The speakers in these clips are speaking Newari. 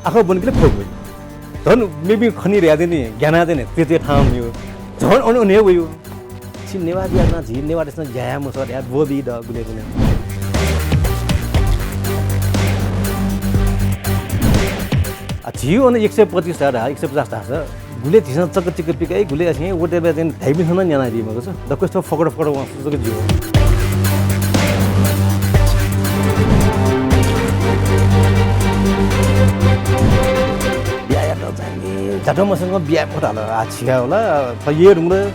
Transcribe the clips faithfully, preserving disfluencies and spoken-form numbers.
आखः ब्वनेके फइ। झन मेपिं खनी धयाः चाहिँ नि ग्यानाः चाहिँ नि तेते थां म्यू। झन अन अन हे वयु। छि नेवाः बिया ना झी नेवाः देशना ग्याया मसः धयाः ब्वबी द गुले गुले। आ, झी अन एक सय पच्चिस धाः, एक सय पचास धाःसा, गुले झीसं चकचिक पिकाइ, गुले असिं व देबे चाहिँ धाइबिसन नं न्यानादी मखु छु। दक्वसित फकड फकड वं सुचक ज्यू। बियायात चाहिँ नि जात मसंक बिया फुटाल, आ, छिया होला, थये रुंगल।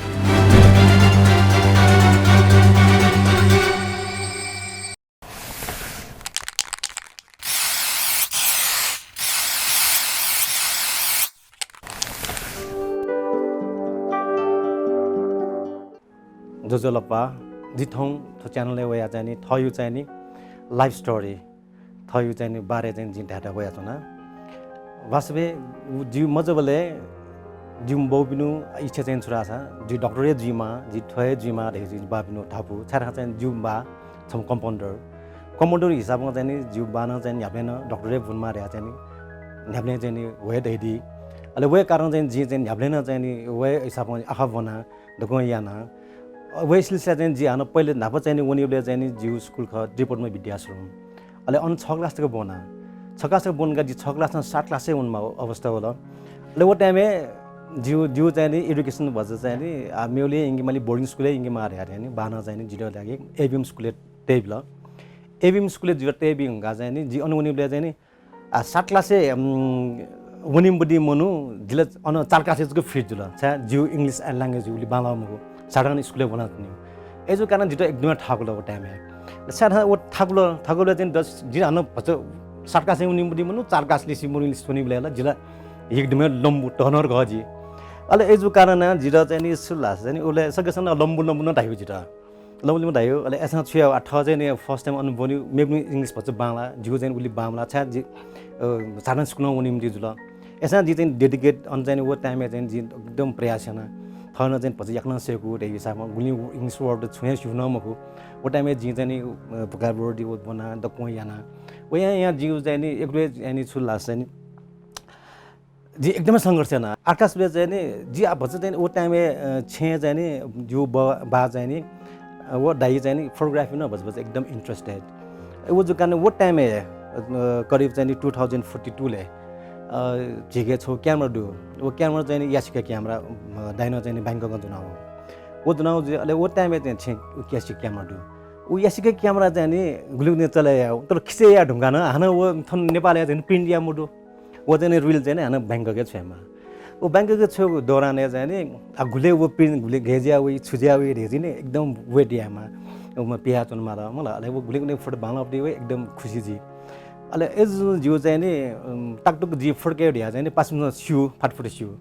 ज्वजलपा, जि थौं थ्व channel-य् वयाः चाहिँ नि थःयु चाहिँ नि life story, थःयु चाहिँ नि बारे चाहिँ नि जिं धायेत वयाच्वना। वास्तवय् जिगु मजबलय् जिगु बौपिनु इच्छा चाहिँ छु धाःसा, जि doctor हे जुइमा, जि थ्व हे जुइमा धयागु जि बापिनु धापू। छाय्धाःसा चाहिँ जिगु बा छम्ह compounder। Compounder हिसाबं चाहिँ नि जिगु बानं चाहिँ नि न्ह्याबलें नं doctor हे ब्वनेमाः धयाः चाहिँ नि न्ह्याबलें चाहिँ नि वये धयादी। अले वये कारण चाहिँ जिं चाहिँ न्ह्याबलें नं चाहिँ नि वये हिसाबं आखः ब्वना, दक्वं याना। वये सिलसिला चाहिँ जि हानं पहिले न्हापा चाहिँ नि वनीबलय् चाहिँ नि जिगु school खः त्रिपद्म विद्याश्रम। अले अन छ class तक ब्वना। छ class तक ब्वंकाः जि छ class नं सात class हे वनेमाः अवस्था वल। अले व time-य् जिगु, जिगु चाहिँ नि education भचा चाहिँ नि, आ, मेगु यंकेमाली boarding school-य् यंकेमाः धयाः नि बानं चाहिँ नि जितः ल्याके एबीएम school-य् तयेबिल। एबीएम school-य् जितः तयेबी धुंकाः चाहिँ नि जि अन वनीबलय् चाहिँ नि, आ, सात class-य्, उम्, वनीम्ह बदी मनू जितः अन चार class-य् जक fit जुल। छाय् जिगु English and language उलि बांलाः मखु। साधारण school-य् ब्वनाच्वनी। अय्जूगु कारण जितः एकदमै थाकुल व time-य्। साधारण व थाकुल, थाकुल चाहिँ दस, जि हानं भचा सात class-य् वनीम्ह बदी मनू, चार class लिसे मनू English वनीबलय् ला जितः एकदमै लम्बु टनर घः जि। अले अय्जूगु कारण जितः चाहिँ नि छु धाःसा चाहिँ नि उबलय् सकसिनं लम्बु लम्बु नं धाइगु जितः। लम्बु लम्बु धाइगु। अले अय्सां छु याये, आ, थः चाहिँ नि first time अन ब्वनी, मेपिनि English भचा बांलाः, जिगु चाहिँ उलि बांलाः, छाय् जि, अ, साधारण school-य् वनीम्ह बदी जुल। अय्सां जि चाहिँ dedicate अन चाहिँ नि व time-य् चाहिँ जि एकदम प्रयास याना। थः नं चाहिँ भचा याकनं सय्कू धयागु हिसाबं गुलिं English word छुं हे स्यू नं मखु। व time-य् जिं चाहिँ नि, अ, vocabulary व ब्वना, दक्वं याना। व यां यां जिगु चाहिँ नि एक दुई चाहिँ नि छु धाःसा चाहिँ नि जि एकदमै संघर्ष याना। आकाशले चाहिँ नि, जि आ भचा चाहिँ नि, व time-य्, अ, छेँय् चाहिँ नि, जिगु ब-, बा चाहिँ नि, अ, व दाइ चाहिँ नि, photography नं भचा भचा एकदम interested। व जु कारण व time-य्, अ, करिब चाहिँ नि, two thousand forty two-ले, अ, झीके छगू camera दु। व camera चाहिँ नि, यासिका camera, अ, दाइनं चाहिँ नि, Bangkok-य् दुना वः। व दुना वः जु, अले व time-य् चाहिँ छेँ यासिका camera दु। व यासिका camera चाहिँ नि, गुलिगुलिं चले याः, तर खिचय् याये धुंकाः नं, हानं व थन नेपालय् चाहिँ नि, print याये मदु। व चाहिँ नि reel चाहिँ नि हानं Bangkok-य् छ्वयेमाः। व Bangkok-य् छ्वयेगु दौरानय् चाहिँ नि, आ, गुले व print गुले गय् जुया वइ, छु जुया वइ धइगु चाहिँ नि एकदम wait यायेमाः। व म पिहां च्वनेमाल, मला, अले व गुले गुले photo बांलाः वइ, एकदम खुसी जुइ। अले अय्जु जिगु चाहिँ नि, उम्, ताकतुक जि photo काये धयाः चाहिँ नि पासापिन्सं स्यू, फातफुत स्यू।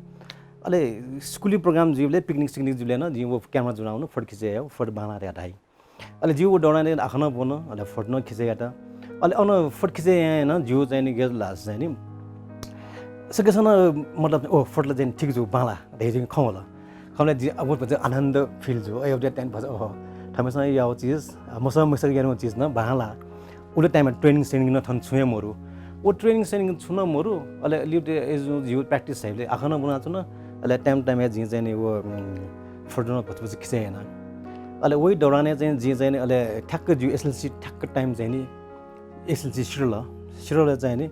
अले school-य् program जुइबलय् picnic सिकनिक जुइबलय् नं जिं व camera ज्वना वना photo खिचय् याये, photo बांलाः धयाः धाइ। अले जिगु व दौरानय् आखः नं ब्वना, अले photo नं खिचय् यात। अले अन photo खिचय् यां यां नं जिगु चाहिँ नि गय् जुल धाःसा चाहिँ नि, सकसिनं मतलब, ओ, photo ला चाहिँ नि ठीक जू, बांलाः धइगु चाहिँ नि खँ वल। खँ वल जि अब भचा आनन्द feel जू। अय्, अब चाहिँ नि भचा, ओहो, थःम्हं याःगु चिज, आ, मसं मसं यानागु चिज नं बांलाः। उलि time-य् training सेनिङ नं थन छुं हे मरु। व training सेनिङ छुं नं मरु, अले लिउटे अय्जु जिगु practice धाइबलय् आखः नं ब्वनाच्वन, अले time time-य् जिं चाहिँ नि व, उम्, photo नं भचा भचा खिचय् याना। अले वइ दौरानय् चाहिँ जिं चाहिँ नि अले ठ्याक्क जिगु SLC ठ्याक्क time चाहिँ नि SLC सिधल, सिधल चाहिँ नि,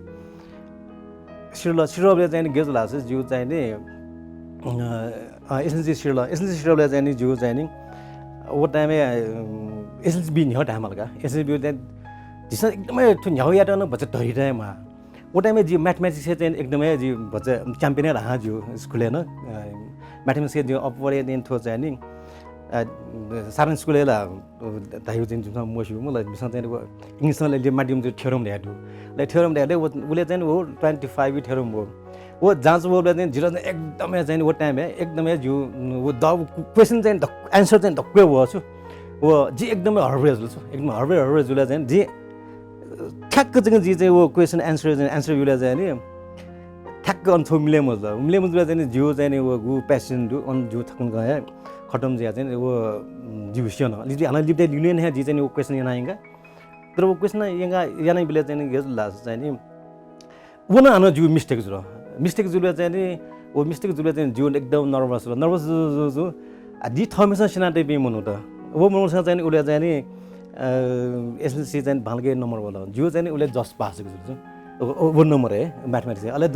सिधल, सिधलय् चाहिँ नि गय् जुल धाःसा जिगु चाहिँ नि, अ, अ, SLC सिधल, SLC सिधलय् चाहिँ नि जिगु चाहिँ नि, व time-य्, अ, SLC बी न्ह्यः धायेमाल का। SLC बी चाहिँ झीसं एकदमै थ्व न्ह्यागु यायेत नं भचा धैर्य तयेमाः। व time-य् जि mathematics-य् चाहिँ एकदमै जि भचा champion हे धाःगु जि school-य् नं, अ, mathematics-य् जि upper-य् चाहिँ थ्व चाहिँ नि, अ, साधारण school-य् ला, अ, धाइगु चाहिँ जिमिसं मस्यू, मला, जिमिसं चाहिँ व English-य् ला माध्यम चाहिँ theorem धयागु दु। अले theorem धयागु दु, व, उलय् चाहिँ व twenty five theorem व। व जाँच वःबलय् चाहिँ जितः एकदमै चाहिँ व time-य् एकदमै जि व द-, question चाहिँ दक्व-, answer चाहिँ दक्व वः छु। व जि एकदमै हरबरे जुल छु। एकदम हरबरे, हरबरे जुल चाहिँ जि ठ्याक्क चाहिँ जि चाहिँ व question answer चाहिँ answer ब्यूबलय् चाहिँ नि ठ्याक्क अन छगू मिले मजुल। मिले मजुबलय् चाहिँ नि जिगु चाहिँ नि व गु passion दु, अन जिगु थकंक हे खतम जुया चाहिँ नि व जिगु स्यन। अले जि हानं लिपा लिउने हे जि चाहिँ नि व question याना यंका। तर व question यंका यानाबलय् चाहिँ नि गय् जुल धाःसा चाहिँ नि व नं हानं जिगु मिस्टेक जुल। मिस्टेक जुल चाहिँ नि, व मिस्टेक जुल चाहिँ जिगु एकदम नर्भस जुल। नर्भस जु, जु, जु। आ, जि थःम्हेसिनं स्यनातःपिं मनूत। व मनूतय्सं चाहिँ नि, उले चाहिँ नि, अ, एसएलसी चाहिँ बांलाक नम्बर वल। जिगु चाहिँ नि उले जस पास जुल। व, व, व नम्बर हे, म्याथमेटिक्स हे। अले द,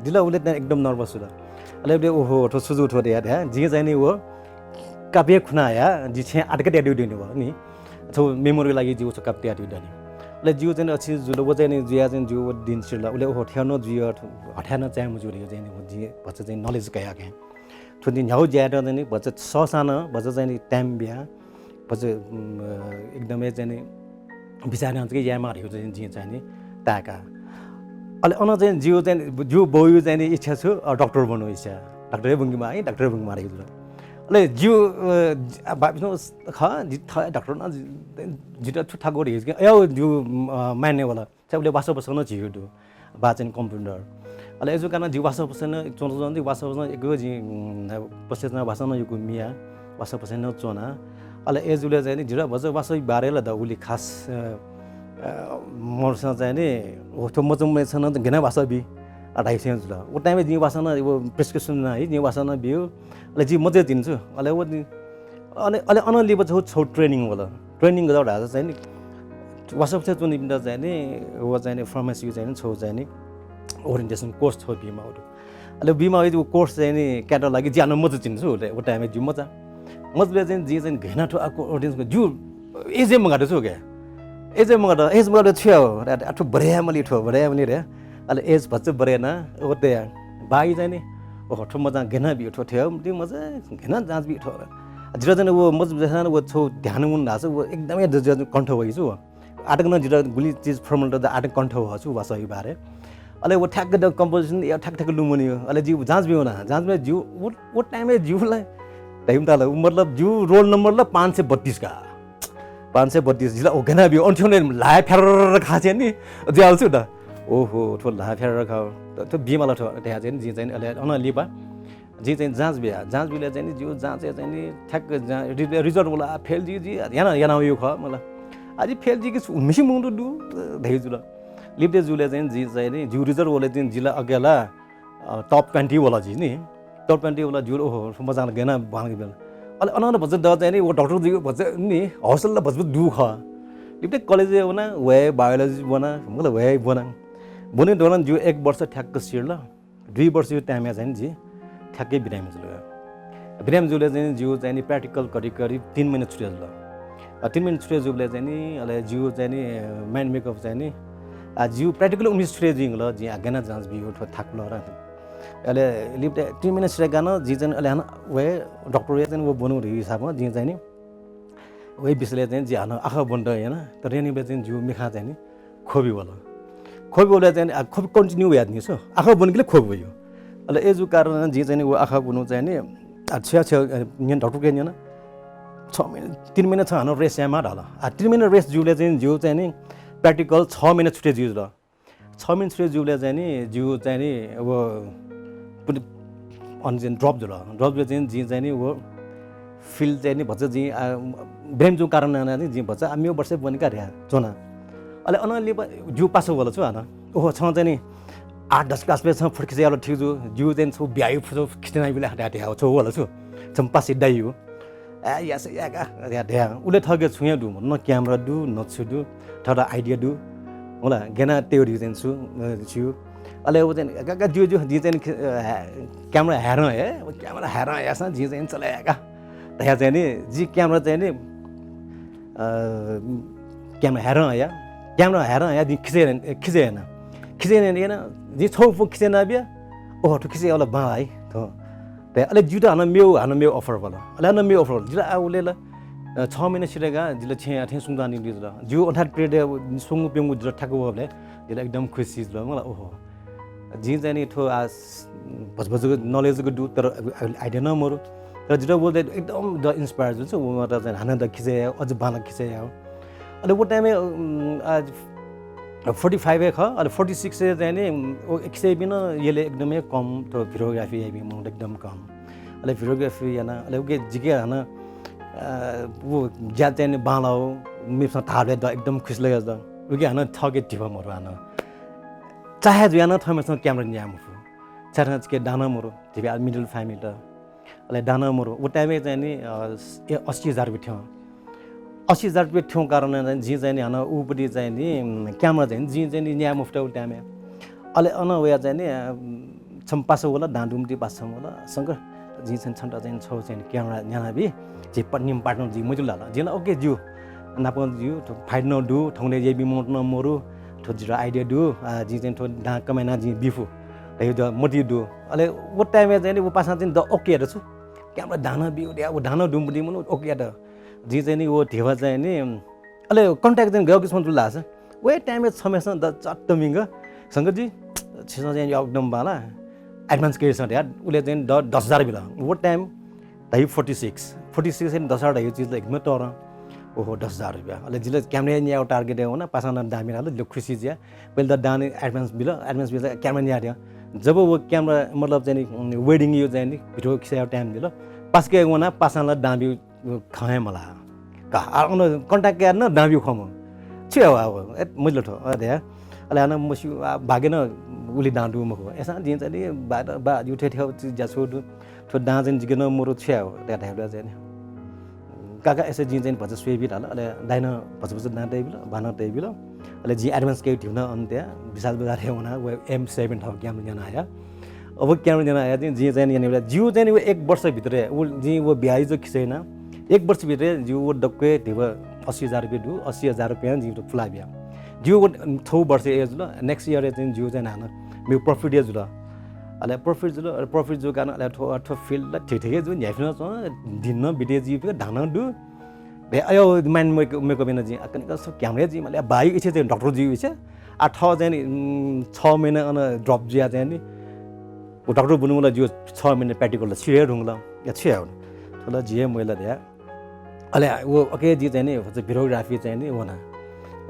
जिला उले चाहिँ एकदम नर्भस जुल। अले उले, ओहो, थ्व छु जू थ्व धया, धया। जिं चाहिँ नि व कापी खुना हया, जि छेँ आटक तया दु नि व नि। छौ मेमोरीको लागि जिगु छौ कापी तया दु नि। अले जिगु चाहिँ नि अछि जुल, व चाहिँ नि जुया चाहिँ जिगु व दिन सिल। उले ओहो, थ्याउ न जुया, हथाय् न चाय् मजू धया चाहिँ नि व जि भचा चाहिँ नलेज कया के। थ्व दिन न्ह्याउ ज्यायेत चाहिँ नि भचा सःसां न, भचा चाहिँ नि टाइम बिया, भचा, उम्, एकदमै चाहिँ नि बिचाः याना चाहिँ यायेमाः धया चाहिँ जिं चाहिँ नि ताय्का। अले अन चाहिँ जिगु चाहिँ नि, जिगु बौयु चाहिँ नि इच्छा छु, अ, डाक्टर बनु इच्छा। डाक्टर हे बंकेमाः, डाक्टर हे बंकेमाः धया जुल। अले जिगु, अ, जि-, आ, बापिसं ख, जि थ, डाक्टर न, जि-, जितः छु थाकु धया जुल। अय् जिगु, अ, माइन्डय् वल। चाहिँ उले वासः पसः नं झीगु दु। बा चाहिँ नि कम्पाउन्डर। अले अय् जूगु कारणं जि वासः पसः नं च्वना च्वना जि वासः पसः नं यक्व जि, उम्, पसः नं वासः नं यक्व मिया, वासः पसः नं च्वना। अले अय् जुल चाहिँ नि जितः भचा वासः बारे ला द उलि खास, अ, अ, मरुसं चाहिँ नि, व थ्व मचाम्हय्सिनं त गन वासः बी, अ, धाइसें जुल। व टाइमय् जिं वासः नं, व प्रेस्क्रिप्सन नं है, जिं वासः नं बिउ। अले जि मचाय् तिनि छु। अले व नि, अले, अले अनं लिपा छौ, छौ ट्रेनिङ वल। ट्रेनिङ गजाउ धाःसा चाहिँ नि, वासः पसः च्वनीपिन्त चाहिँ नि, व चाहिँ नि, फार्मासीयु चाहिँ नि, छौ चाहिँ नि, ओरिएन्टेसन कोर्स छौ बीमाउ दु। अले बीमाउ व कोर्स चाहिँ नि, कायेत लागि जि हानं मचा तिनि छु, अले व टाइमय् जि मचा। मचा बे चाहिँ जि चाहिँ नि, घ्यना थ्व आ को-, ओरिएन्टेसन जि एजै मगात छु के। एजै मगात, एज मगात छु याउ, आ, आ, थ्व बढे मली थ्व, बढे मली रे। अले एज भचा बढे ना, व ते बाई चाहिँ नि, ओहो, थ्व मचा घ्यना बी थ्व थ्व, ति मचा घ्यना जाँच बी थ्व। जितः चाहिँ नि व मचा जैसा व छौ ध्यान वं धाःसा व एकदमै द-, द-, कण्ठ वइ छु। आटक नं जितः गुलि चिज फर्मुला त आटक कण्ठ वः छु वासःयु बारे। अले व ठ्याक्क द कम्पोजिसन या ठ्याक्क ठ्याक्क लुमनी। अले जिउ जाँच बिउ ना, जाँच बिउ जिउ व, व टाइमय् जिउ ला धइम ताल, मतलब जिउ रोल नम्बर ला पाँच सय बत्तीस का। पाँच सय बत्तीस जिला ओ घ्यना बिउ अन छेउने ल्हाः फ्यारर खाचे नि, ज्याल छु द। ओहो, थ्व ल्हाः फ्यारर खा, त, त बिमाला थ्व, धया चाहिँ नि, जिं चाहिँ नि, अले अन लिपा जिं चाहिँ जाँच बिया, जाँच बिले चाहिँ नि, जिउ जाँचय् चाहिँ नि, ठ्याक्क जा-, रि-, रिजल्ट वल, आ, फेल जि, जि, याना, याना वयु खः, मला। आ, जि फेल जि कि छु, मिसी मुंगु दु, धयु जुल। लिपा जुले चाहिँ नि, जि चाहिँ नि, जिउ रिजल्ट वले चाहिँ नि, जिला अगेला, अ, टप ट्वेन्टी वल जि नि। टप ट्वेन्टी वल, जिउ, ओहो, मजां गन बांग बेल। अले अन, अन भचा द चाहिँ नि, व डाक्टर जि भचा नि, हौसला भचा दु खः। लिपा कलेज वना, वये बायोलोजी वना, मतलब वये वना। बने दोलन जिउ एक वर्ष ठ्याक्क सिरल। दुई वर्षयु टाइमय् चाहिँ नि जि ठ्याक्कै बिरामी जुल। बिरामी जुले चाहिँ नि जिउ चाहिँ नि प्र्याक्टिकल करिब करिब तीन महिना छुट्टी जुल। अ, तीन महिना छुट्टी जुबले चाहिँ नि, अले जिउ चाहिँ नि, अ, माइन्ड मेकअप चाहिँ नि, आ, जिउ प्र्याक्टिकल उन्नीस छुट्टी जुइगल, जि आ गन जाँच बिउ थ्व थाकुल र। अले लिपा तीन महिना छुट्टी गान, जि चाहिँ नि, अले हानं वये डाक्टर वये चाहिँ नि, व बनु हिसाबमा, जि चाहिँ नि, वये बिसले चाहिँ नि, जि हानं आखः बन्द याना, तर यानिबले चाहिँ नि, जिउ मिखां चाहिँ नि, ख्वबि वल। ख्वबि वल चाहिँ नि, आ, ख्वबि कन्टिन्यू यात नि छु। आखः ब्वनकेले ख्वबि वयु। अले अय् जूगु कारणं जिं चाहिँ नि व आखः ब्वनु चाहिँ नि, आ, छ्या, छ्या, अ, न्यन डाक्टर के न्यन। छ महिना, तीन महिना छ हानं रेस्ट यायेमाः धाल। आ, तीन महिना रेस्ट जूबले चाहिँ जिउ चाहिँ नि practical छ महिना छुट्टी जुइ जुल। छ महिना छुट्टी जूबले चाहिँ नि जिउ चाहिँ नि व पुनि अन चाहिँ drop जुल। Drop जुल चाहिँ जिं चाहिँ नि व field चाहिँ नि भचा जिं, आ, ब्रेम जूगु कारणं याना जिं भचा आ मेव वर्ष ब्वनेका रे च्वना। अले अन लिपा जिउ पासा वल छु हानं। ओहो, छं चाहिँ नि आठ दस class पे छं फोटो खिचय् याल ठीक जू। जिउ चाहिँ छु ब्याहा फुसो खिचय् यानाबिल हाते हाते छौ वल छु। छं पासा दाइ यु। आ, यास, याका, या, धया। उले थःके छुं हे दु, न camera दु, न छु दु, थःत idea दु। होला, गेना theory चाहिँ छु, अ, छु। अले उ चाहिँ, का, का, ज्यू, ज्यू, जिं चाहिँ नि, अ, camera हायरं हे, camera हायरं याःसां जिं चाहिँ चले याका। धया चाहिँ नि, जि camera चाहिँ नि, अ, camera हायरं या, camera हायरं या, जिं खिचय्, खिचय् याना। खिचय् याना, याना, जिं छौ फु खिचय् याना बिया, ओहो, थ्व खिचय् याःबलय् बांला है, थ्व। धया, अले जिउत हानं मेव, हानं मेव offer वल। अले हानं मेव offer वल। जिला आ उले ला, अ, छ महिना सिधयेका, जिला छेँ आः थें सुंगु दां निंतिं जुल। जिउ अथात period स्वंगू प्यंगू जिला ठ्याक्क वःबलय्, जिला एकदम खुसी जुल, मला, ओहो। जिं चाहिँ नि थ्व आ स-, भजभज knowledge दु, तर idea नं मरु। तर जित व एकदम द inspire जुल, व मत चाहिँ हानं द खिचय् याये, अझ बांलाक खिचय् याये। अले व time य्, उम्, आ, forty five हे खः, अले forty six हे चाहिँ नि, व खिचय् याइपिं नं यलय् एकदमै कम, थ्व videography याइपिं मनूत एकदम कम। अले videography याना, अले उके जिके हानं, अ, व ज्या चाहिँ नि बांलाउ, मेपिसं धाःबलय् द एकदम खुसी लगे द। उके हानं थःके धिबा मरु हानं। चाहे जुयाः नं थःम्हेसिनं क्यामेरा न्याये मफु। छाय् थन चिके दानं मरु, झीपिं मिडल फ्यामिली त। अले दानं मरु। व टाइमय् चाहिँ नि, अ, ए, अस्सी हजार रुपियाँ थ्यं। अस्सी हजार रुपियाँ थ्यं कारणं चाहिँ जिं चाहिँ नि हानं उबलय् चाहिँ नि, उम्, क्यामेरा चाहिँ जिं चाहिँ नि न्याये मफुत व टाइमय्। अले अन वया चाहिँ नि, अ, छम्ह पासा वल, दां दुम्हति पासा छम्ह वल, "शंकर, जिं चाहिँ छन्त चाहिँ छौ चाहिँ क्यामेरा न्यानाबी, झी प-, निम्ह पार्टनर जुइ मजिल ला।" जिं ला, "OK ज्यू, नापं ज्यू, थ्व फाइट नं दु, थौंकन्हय् येँबी मनूत नं मरु, थ्व जितः आइडिया दु, आ, जिं चाहिँ थ्व दां कमाय् याना जिं बी फु" धयागु द मतिइ दु। अले व टाइमय् चाहिँ नि व पासां चाहिँ द OK यात छु। क्यामेरा दां नं ब्यु धया, व दां नं दुम्हति मनू OK यात। जिं चाहिँ नि व धिबा चाहिँ नि, अले कन्ट्याक्ट चाहिँ गय् किसिमं जुल धाःसा, व टाइमय् छम्हेसिनं द चट्ट मिंग, "शंकरजी, छिसं चाहिँ एकदम बांला, एडभान्स कयादिसँ" धया, उले चाहिँ द दस हजार बिल। व टाइम धाइ फोर्टी सिक्स, फोर्टी सिक्स दस हजार धाइ चिज एकदमै तःधं। ओहो, दस हजार रुपियाँ। अले जिं ला क्यामेरा न्यायेगु टार्गेटय् वना, पासां नं दां बिल, जिं ला खुसी जुया। पहिले त दां advance bill, advance bill, camera न्याये दिया। जब व क्यामेरा, मतलब चाहिँ नि, वेडिङ यो चाहिँ नि, भिडियो खिचायेगु टाइम बिल, पासाके वना, पासां ला दां ब्यु खँ हे मल्हाः। का, आ, अन कन्ट्याक्ट याये नं दां ब्यु खँ मल्हाः। छु याये अब, ए, मजिल थ्व, अ, धया। अले हानं मस्यू, आ, बागे नं उलि दां दु मखु। अय्‌सां जिं चाहिँ नि, बा, बा, यु थे थे ज्या छु दु, थ्व दां चाहिँ जिके नं मरु, छु याये धया धायेबलय् चाहिँ नि, "काका, अय्‌सा जिं चाहिँ भचा स्वये बी" धाल। अले दाइनं भचा भचा दां तयाबिल, बां नं तयाबिल। अले जिं एडभान्स कयागु धिबा नं अन तया, विशाल बजारय् वना, व एम सेभेन थें क्यामेरा न्याना हया। अब क्यामेरा न्याना हया चाहिँ जिं चाहिँ नि यानाबिल। जिगु चाहिँ नि व एक वर्ष भित्रय्, व जिं व ब्याहा जो खिचय् याना, एक वर्ष भित्रय् जिगु व दक्व हे धिबा अस्सी हजार रुपियाँ दु, अस्सी हजार रुपियाँ जिं फुला बिया। जिगु व छगू वर्ष हे जुल, next year य् चाहिँ जिगु चाहिँ हानं मेगु profit हे जुल। अले profit जुल, अले profit जूगु कारणं अले थ्व, थ्व field ला ठीक ठीक हे जू, न्ह्याइपुसे नं च्वं, दिन नं बिते जुइ, धां नं दु। भे अयो mind make-, make up याना जिं, आ, कनिका सु क्यामेरा जुइ माल, आ, बायु इच्छा चाहिँ डाक्टर जुइ इच्छा। आ, थः चाहिँ नि, उम्, छ महिना अन drop जुया चाहिँ नि, व डाक्टर ब्वनेबलय् जिगु छ महिना practical ला सिधये धुंकल। या छु याये? थ्व ला जि हे मजिल धया। अले व OK जि चाहिँ नि भचा videography चाहिँ नि वना।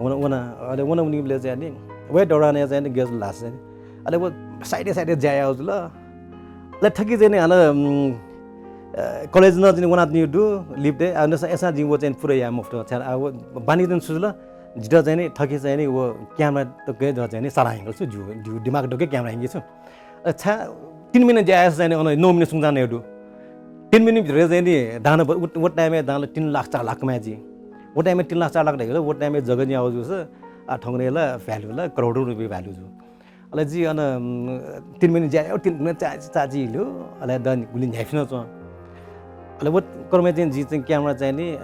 वना, वना, अले वना वनीबलय् चाहिँ नि, व दौरानय् चाहिँ नि गय् जुल धाःसा चाहिँ नि, अले व side side ज्या याः जुल। अले थुकी चाहिँ नि हानं, उम्, अ, कलेज नं चाहिँ नि वनातुनिगु दु, लिपतय्, आ, अय्‌सां, अय्‌सां जिं व चाहिँ नि पुरा याये मफुत। छाय्, आ, व बानी चाहिँ छु जुल, जितः चाहिँ नि थुकी चाहिँ नि व क्यामेरा तक हे द चाहिँ नि साला हिंगल छु, जिगु, जिगु दिमाग तक हे क्यामेरा हिंगल छु। अ, छाय् तीन महिना ज्या याःसा चाहिँ नि अन नौ महिना सुंचां नये दु। तीन महिना भित्र चाहिँ नि दां ब-, व, व टाइमय् दां ला तीन लाख चार लाख कमाये जुइ। व टाइमय् तीन लाख चार लाख धइगु ला, व टाइमय् जग्गा न्याः जूसा, आ, थौंकन्हय् ला value ला करोडौं रुपियाँ value जू। अले जि अन, उम्, तीन महिना ज्या याः, तीन महिना चा-, चाची इलु, अले द गुलि न्ह्याइपुसे नं च्वं। अले व क्रमय् चाहिँ जि चाहिँ क्यामेरा चाहिँ नि, अ,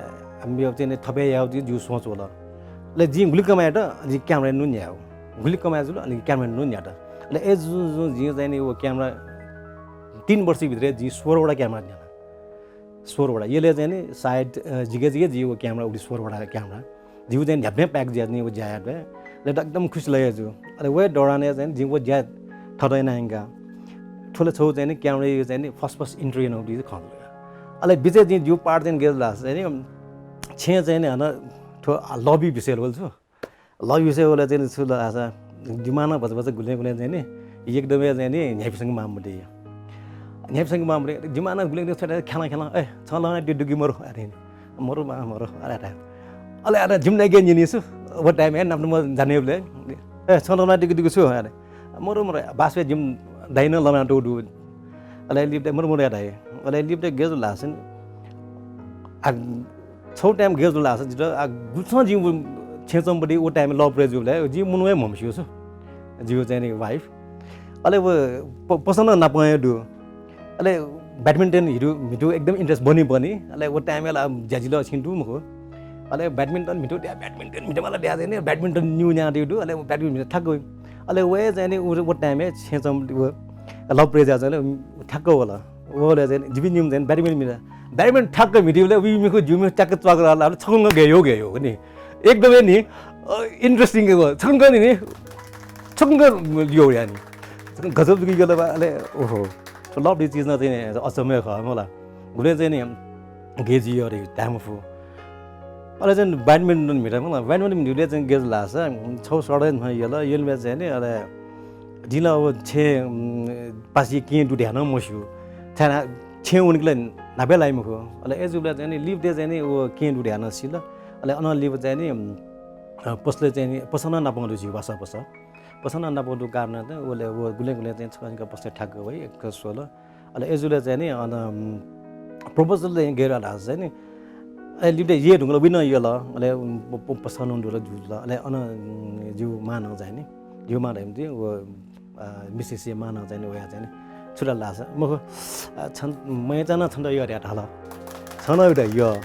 मेगु चाहिँ नि थपे याः जि, जिगु सोच वल। अले जिं गुलि कमायेत, जिं क्यामेरा नं न्याये। गुलि कमाय् जुल, अले क्यामेरा नं न्यात। अले अय् जुं जुं जिं चाहिँ नि व क्यामेरा तीन वर्ष भित्र जिं सोह्र वटा क्यामेरा न्याना। सोह्र वटा। यलय् चाहिँ नि सायद, अ, जिके जिके जि व क्यामेरा उलि सोह्र वटा क्यामेरा। जिगु चाहिँ न्ह्याबलें pack जुया नि व ज्या यात। अले एकदम खुसी लगे जू। अले व दौरानय् चाहिँ नि जिं व ज्या थत याना यंका। थ्व ला छगू चाहिँ नि क्यामेरा चाहिँ नि first first entry यानागु खँ जुल। अले बिचय् जिं जिगु part चाहिँ गय् जुल धाःसा चाहिँ नि छेँय् चाहिँ नि हानं थ्व love विषय वल छु। Love विषय वल चाहिँ नि छु धाःसा, जिमि मांनं भचा भचा गुलें गुलें चाहिँ नि एकदम हे चाहिँ नि न्ह्याइपुसे माःम्ह मते। न्ह्याइपुसे माःम्ह मते, जिमि मांनं गुलें गुलें छ्वया ख्यालं ख्यालं, "ए, छं लःना दु कि मरु?" अरे, "मरु मां, मरु," अरे, अरे। अले, अरे, जिमि दाइके न्यनी छु, व टाइमय् नाप नाप जानेबलय्, "ए, छं लःना दु कि छु?" अरे, "मरु, मरु, बासय् जिमि दाइनं लःना तःगु दु।" अले लिपतय् मरु मरु या धाइ। अले लिपतय् गय् जुल धाःसा नि, आ, छगू टाइम गय् जुल धाःसा जितः, आ, गुलिं जिं व छेँय् च्वंबलय् व टाइमय् love affair जूबलय् जिं मनू हे म्हमस्यू छु। जिगु चाहिँ नि wife। अले व प-, पसंद नापं हे दु। अले badminton हिरु म्हितु एकदम interest बनी बनी। अले व टाइमय् ला ज्याझ्वः ला छिं दु मखु। अले badminton म्हितु द्या, badminton म्हितु मला द्या चाहिँ नि badminton न्यू न्या दु। अले badminton म्हितु ठ्याक्क वइ। अले व हे चाहिँ नि उ, व टाइमय् छेँय् च्वंबलय् व love affair जुया चाहिँ नि ठ्याक्क वल। वःबलय् चाहिँ नि, जिमि निम्ह चाहिँ नि badminton म्हित। Badminton ठ्याक्क म्हितीबलय् उइ मिखु, जिमि मिखु ठ्याक्क च्वाक लाल, आः छकूगु गय् यः, गय् यः नि। एकदम हे नि, अ, interesting हे व। छकूगु नि, नि, छकूगु यः या नि। छकूगु गजब जुइ गेल बा, अले, ओहो। थ्व love चिज नं चाहिँ नि अचम्म हे खः, मला। गुलें चाहिँ नि, गय् जुइ यः रे, धाये मफु। अले चाहिँ badminton म्हित, मला, badminton म्हितबलय् चाहिँ गय् जुल धाःसा, छगू सडक न्ह्यः यल, यलबलय् चाहिँ नि, अले जिं ला अब छेँ, उम्, पासाय् केहेँ दु धया नं मस्यू। छाय् छेँय् वनेबलय् न्हापा लाइ मखु। अले अय् जूबलय् चाहिँ नि लिपतय् चाहिँ नि व केहेँ दु धया नं सिल। अले अनं लिपा चाहिँ नि, उम्, अ, पसलय् चाहिँ नि पसंद नापं दु जिगु वासः पसः। पसना नाप दु कारणं चाहिँ उले व गुलें गुलें चाहिँ छकः छकः पसना ठ्याक्क वइ, एक स्वल। अले अय्‌जूगुलिं चाहिँ नि अन, उम्, proposal चाहिँ गय् यात धाःसा चाहिँ नि, अले लिपा यः धुंकल, वइ नं यल, अले, उम्, प-, प-, पसना नं दुल जुल, अले अन, उम्, जिगु मां नं चाहिँ नि, जिगु मां धइम्ह व, अ, मिसेस मां नं चाहिँ नि वया चाहिँ नि छु धाल धाःसा, मखु, अ, छन, मय्‌चां नं छन्त यः धया धाल। छं नं उइत यः।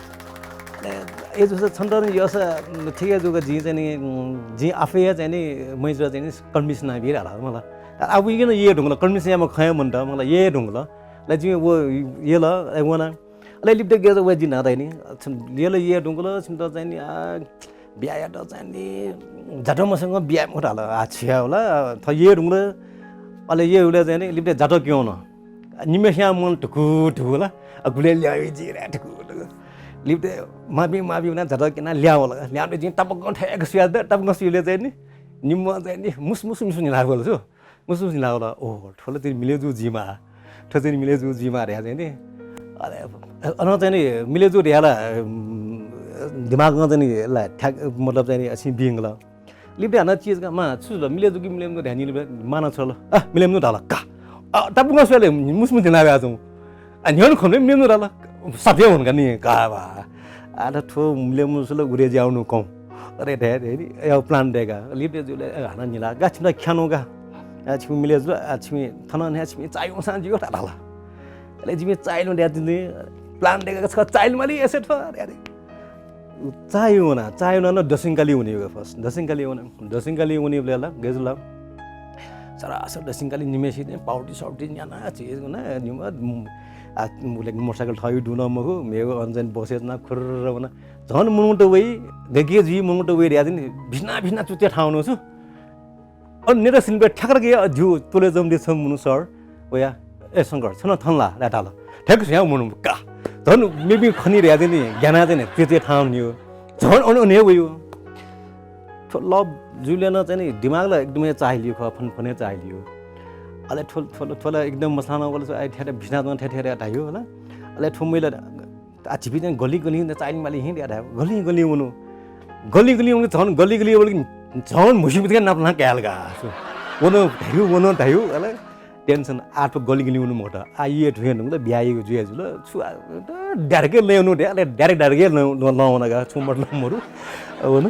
अले अय्‌जूसा छन्त नं यःसा, उम्, ठीक हे जूगु, जिं चाहिँ नि, उम्, जिं आफै हे चाहिँ नि मय्‌जुयात चाहिँ नि convince यानाबी धाल मला। तर आः वइके नं यः धुंकल, convince यायेमाः खँ हे मन्त, मला यः धुंकल। अले जिं व यल, अले वना। अले लिपा गय् यात वया जिं न्हापा धाइ नि, छन यल यः धुंकल, छिमित चाहिँ नि, आ, बिया यायेत चाहिँ नि जातः मसंक बिया याये मखु धाल। आ, छु याये वल, थः यः धुंकल। अले यः हुले चाहिँ नि लिपा जातः क्यं वन। निम्हस्यां मन धुकु धुकु ला, अ, गुलें ल्याः वइ जि रे धुकु धुकु। लिपा माःबि माःबि वना जातः क्यना ल्याः वल। ल्याः वल जिं तबकं थय्‌क सुया द, तबकं सुइले चाहिँ नि, निम्हं चाहिँ नि मुसु मुसु मिसु निला वल छु। मुसु मुसु निला वल, ओ, थ्व ला चाहिँ नि मिले जू जुइमाः। थ्व चाहिँ नि मिले जू जुइमाः धया चाहिँ नि। अले, अन चाहिँ नि मिले जू धया ला, उम्, दिमागं चाहिँ नि ला ठ्याक, मतलब चाहिँ नि असिं बिंगल। लिपा हानं चिज का, मां, छु जुल, मिले जू कि मिले मजू धया नि लिपा मां नं छ्वल। आ, मिले मजू धाल, का। आ, तबकं सुयाले मुसु मुसु निला वया च्वं। आ, न्ह्यःने खन मिले मजू धाल। सत्य हुन का नि, का बा। आ, थ्व मिले मजू ला उरे ज्याउनु कं। अले धया धया नि, या plan दय्‌का। लिपा जुल, ए, हानं निला, का छिमित ख्यानु का। आ, छिमि मिले जू, आ, छिमि थन न्ह्या छिमि चाय् वंसां जियो धाल। अले जिमि चाय् ल्यं धया नि, plan दय्‌का छकः चाय् ल्यं माली एसे थ्व, अरे, अरे। चाय् वना, चाय् वना नं दसिंकाली वनी first। दसिंकाली वना, दसिंकाली वनीबलय् ला, गय् जुल। सरासर दसिंकाली निम्हय्‌सित पाउटी साउटी न्याना, चिज वना, निम्ह, आ, उले motorcycle थःगु दु नं मखु, मेगु अन चाहिँ बसय् च्वना खुर्र वना। झन मनूत वइ, गय् गय् जुइ मनूत वइ धया नि, भिस्ना भिस्ना चुत्या थाहां वनु छु। अन नेता सिल्बे ठ्याक्क के अ, ज्यू तोले जम दे छम मुनु सर। वया, ए शंकर, छन थन ला, ला धाल। ठ्याक्क स्यां मुनु का। झन मेबी खनी रे यादे नि, ज्ञाना दे नि, ते ते ठाम नियो। झन अन अन हे वयो। थ्व love जुले न चाहिँ नि दिमाग ला एकदमै चाहिलियो ख, फन फने चाहिलियो। अले थ्व, थ्व, थ्व ला एकदम मसाना वाला छ, आइ ठ्याठ्या भिस्ना जन ठ्याठ्या धायो होला। अले थ्व मैला आ, झीपिं चाहिँ गल्ली गल्ली चाहिं माली हिं दया धाये। गल्ली गल्ली वनु। गल्ली गल्ली वनु, झन गल्ली गल्ली वल कि झन म्हुसि बितिके नाप ना कायल का। वनु धायु, वनु धायु, अले tension आठ गल्ली गल्ली वनु मत। आ, ये धुये नुंगल, ब्याये जुये जुल। छु आ, direct ले वनु दे, अले direct direct ले वनु का, छु मतलब मरु। वनु।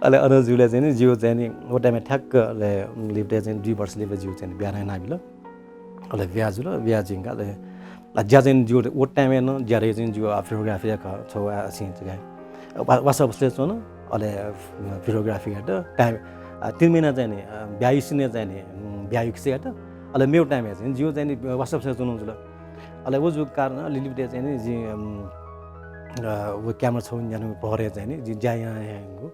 अले अन जुले चाहिँ नि, जियो चाहिँ नि, वो time ठ्याक्क अले लिपटे चाहिँ दुई वर्ष लिपटे जियो चाहिँ नि ब्याना नाबिल। अले ब्या जुल, ब्या जिंका, अले आ, ज्या चाहिँ जियो, वो time न ज्या रे चाहिँ जियो, आ, photography या क, छौ, आ, सिं चाहिँ। वा-, वासा बसले चोन, अले, आ, photography यात time, आ, तीन महिना चाहिँ नि, आ, ब्यायु सिने चाहिँ नि, उम्, ब्यायु खिसे यात, अले मेउ time या चाहिँ जियो चाहिँ नि, वासा बसले चोन जुल। अले वो जु कारण, लिलिपटे चाहिँ नि, जि, उम्, आ, वो camera छौ न्यानु पहरे चाहिँ नि, जि ज्या या, या, या,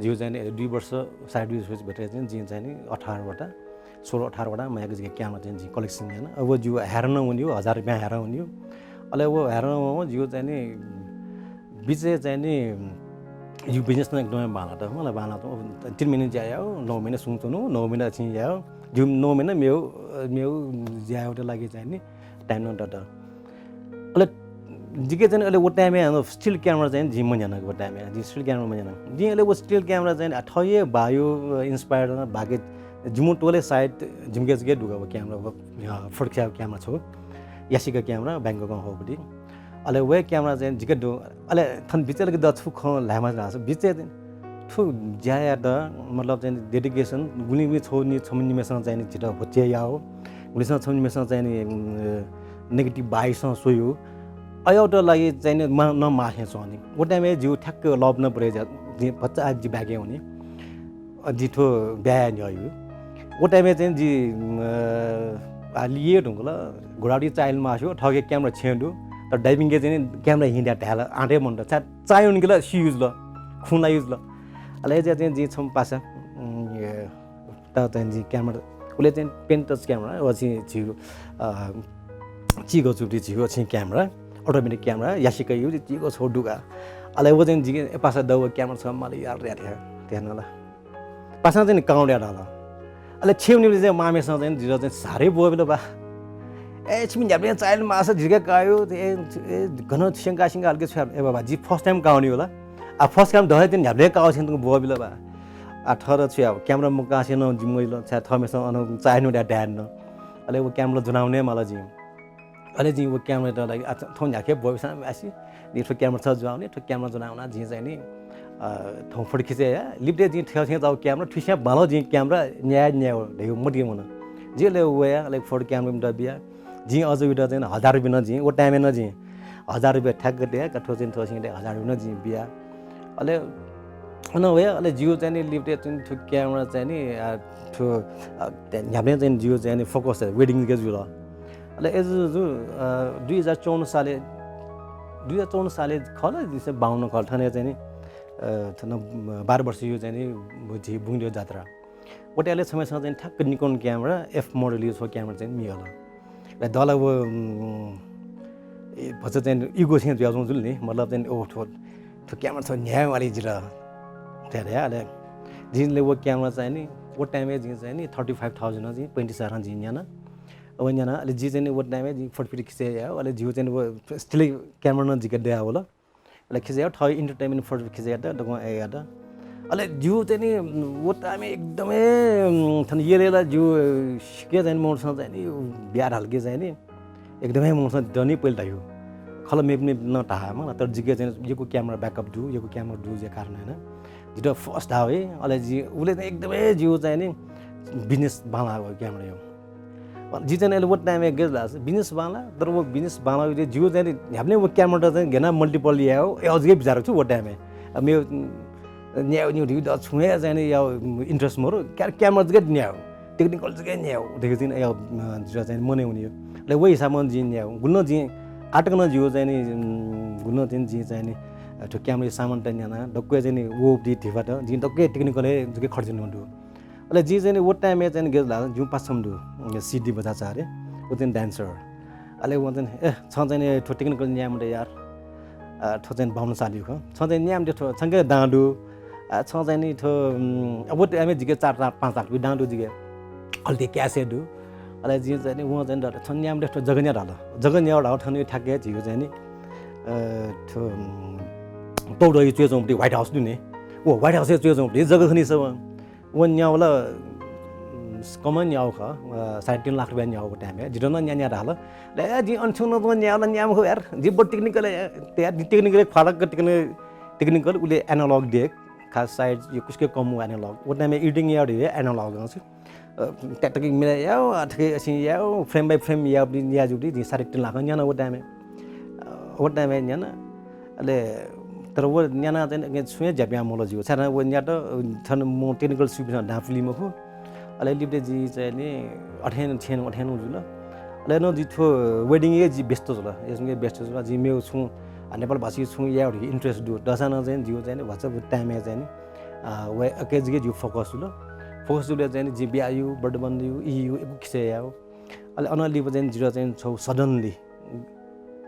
जियो चाहिँ नि, दुई वर्ष, साढे दुई वर्ष भित्र चाहिँ जि चाहिँ नि, अठार वटा, सोह्र अठार वटा मयाक जिके camera चाहिँ जि collection याना। अब जियो हायरान वनियो, हजार रुपैयाँ हायरान वनियो। अले वो हायरान व जियो चाहिँ नि बिचे चाहिँ नि जियो business न एकदमै बांला त, मला बांला त। तीन महिना ज्या याओ, नौ महिना सुं चुनु, नौ महिना छिं याओ, जियो नौ महिना मेउ, मेउ ज्या याओ लागि चाहिँ नि time न दत। अले जिके चाहिँ अले वो time या still camera चाहिँ जि मन्याना वो time या, जि still camera मन्याना। जि अले वो still camera चाहिँ आ थये बायो inspire न बाके जिमु टोले सायद जिमके जगे दुगा वो camera वो, अ, फोटो camera छौ। यासिका camera Bangkok हो बुटी। अले वे camera चाहिँ जिके दु, अले थन बिचे लगे द छु खं लामा रास बिचे चाहिँ थु ज्या यात, मतलब चाहिँ dedication, गुलिं गुलिं छौ नि छम निमेसं चाहिँ नि झित भोचे याओ, गुलिसं छम निमेसं चाहिँ नि, उम्, negative vibes सं सोयो। अयौत लागि चाहिँ नि मा-, न माखे च्वनी। वो time या जियो ठ्याक्क love न परे जा, जि बच्चा जि बाके हुने। अ, जि थो ब्याया न्ययु। वो time या चाहिँ जि, उम्, आ, लिए ढुंगल, घोडाडी चाइल मास्यो, थगे camera छें दु। तर diving के चाहिँ नि camera हिंड्या ढाल, आँटे मन त, चा-, चायुन गेला सी use ल, खुला use ल। अले चाहिँ जि छम पासा, उम्, ये, त चाहिँ जि camera, उले चाहिँ pen touch camera, व चाहिँ झिउ, अ, चिगो चुटी झिउ चाहिँ camera, automatic camera, यासिका यु चिगो छौ दुगा। अले व चाहिँ जि पासा दव camera छ माले यार रे रे, ध्यान ला। पासा चाहिँ नि काउंड यार ला। अले छेउ नि चाहिँ मामेसं चाहिँ जिरो चाहिँ सारे बोबिल बा। ए, छिमि न्याबले चाइल मासा झिके कायो, ए, ए, घन सिंगा सिंगा हल्के छ्या, ए बाबा, जि first time काउनी होला। आ, first time दहे दिन न्याबले काउ छेन तुम बोबिल बा। आ, थः छु याः, camera मकासे नं जिं मजिल, छाय् थःम्हेसिनं अन चाहे नु धाये धाये न। अले व camera ज्वनावने माल जिं। अले जिं व camera त लागि, आ, थौं न्ह्याखे भविष्यमा आसि, जिं थ्व camera छ ज्वनावने, थ्व camera ज्वनावना जिं चाहिँ नि, अ, थौं photo खिचे या। लिपटे जिं थ्यः थें जाउ camera, थुस्यां बांलाउ जिं camera न्याये न्याये धैगु मतिइ वन। जिं ले वया, अले photo camera मित बिया। जिं अझ उइत चाहिँ हजार रुपियाँ नं जिं, व time-य् नं जिं हजार रुपियाँ ठ्याक्क दया, का थ्व चाहिँ थ्व सिं दया, हजार रुपियाँ नं जिं बिया। अले अन वया, अले जिगु चाहिँ नि लिपटे चाहिँ थ्व camera चाहिँ नि, आ, थ्व, आ, न्ह्याबलें चाहिँ जिगु चाहिँ नि focus wedding के जुल। अले ए जु, जु, आ, दुई हजार चौवन्न साले, दुई हजार चौवन्न साले खः ला, जिसे बाउन्न खः थने चाहिँ नि, अ, थन बाह्र वर्ष यो चाहिँ नि झी बुंगदेव जात्रा। वटाले छम्हेसिनं चाहिँ ठ्याक्क Nikon camera F model यो छगू camera चाहिँ मियल। अले दला व, उम्, ए, भचा चाहिँ ego छेँ जुयाच्वं जुल नि, मतलब चाहिँ, ओ, थ्व, थ्व camera छ न्ह्याये वाली जित। धया, अले जिं ले व camera चाहिँ नि, व time-य् जिं चाहिँ नि thirty five thousand जिं पैंतिस हजार जिं न्याना। अब न्याना, अले जि चाहिँ नि व time-य् जिं photo photo खिचे या, अले जिउ चाहिँ नि व still camera नं जिके दया वल। अले खिचे यात, थः entertainment photo खिचे यात, दक्वं ए यात। अले जिउ चाहिँ नि व time-य् एकदमै, उम्, थन यलय् ला जिउ सिके चाहिँ नि मनूसं चाहिँ नि ब्याहा धाल कि चाहिँ नि एकदमै मनूसं दनि पहिले धायु। खल मेपिं मेपिं नं धाः, मला, तर जिके चाहिँ नि यक्व camera backup दु, यक्व camera दु जे कारण है ना। जित first धाव है, अले जि उले चाहिँ एकदमै जिउ चाहिँ नि business बांला camera यो। जि चाहिँ नि अले व time-य् गय् ला business बांला, तर व business बांला जिउ चाहिँ नि न्ह्याबलें व camera त चाहिँ गेना multiple याउ, ए अझ गय् बिचार छु व time-य्। अब मे न्याउ नि ढिउ द छुं हे चाहिँ नि या interest मरु, क्या-, camera जगे न्याउ, technical जगे न्याउ, देखि दिन या, अ, जिउ चाहिँ नि मने उनी। अले व हिसाबं जि न्याउ, गुल्न जि आटक न जिउ चाहिँ नि, उम्, गुल्न चाहिँ जि चाहिँ नि, अ, थ्व camera सामान त न्याना, दक्व चाहिँ नि वो दि धिबा त, जि दक्व technical हे जगे खर्च नु दु। अले जि चाहिँ नि व time-य् चाहिँ नि गेज ला, जिउ पाछम दु, अ, सिडी बजाचार्य, व चाहिँ dancer। अले व चाहिँ, ए, छ चाहिँ नि थ्व technical न्याये मते यार। अ, थ्व चाहिँ बाहुन साली खः। छ चाहिँ न्याये मते थ्व, छंके दां दु। अ, छ चाहिँ नि थ्व, उम्, अब व time-य् जिके चार लाख, पाँच लाख रुपियाँ दां दु जिके। अले cash हे दु। अले जि चाहिँ नि, व चाहिँ नि, छ न्याये मते थ्व जगन्या धाल। जगन्या धाल थन ठ्याक्कै झिउ चाहिँ नि, अ, थ्व, उम्, तौदय् च्वय् च्वंपति White House दु नि। व White House-य् च्वय् च्वंपति जग खनि सब। व न्याउ ला, उम्, कम न्याउ खः, अ, साढे तीन लाख रुपियाँ न्याउ व time-य्। जित नं न्या न्या धाल। ले, जिं अन छुं नं न्याउ ला न्याउ मखु यार। जिं बडे technical हे, ते यार, जिं technical हे ख्वालक technical, technical उले analog देख, खास side यो कुछ के कम analog। व time-य् editing याउ रे analog हंस। अ, त्याक त्याक मिले याउ, अ, थके असिं याउ, frame by frame याउ, या जुबडी, जिं साढे तीन लाख न्याना व time-य्। अ, व time-य् न्याना। अले, तर व न्याना चाहिँ नि छुं हे ज्या ब्यां मल जिउ। छाय् धाःसा व न्यात, अ, थन म technical सुविधा दां पुली मखु। अले लिपटे जि चाहिँ नि अथेन छेन अथेन जुल। अले न जि थ्व wedding-य् जि व्यस्त जुल। यसंगे व्यस्त जुल। जि मेउ छुं, अ, नेपाल भाषी छुं याउ interest दु। दसां नं चाहिँ जिउ चाहिँ नि भचा व time-य् चाहिँ नि, अ, व occasion-य् जिउ focus जुल। Focus जुल चाहिँ नि जि ब्याहा यु, बडे बन्द यु, ई यु, एकु खिसे याउ। अले अन लिपा चाहिँ जिउ चाहिँ छौ suddenly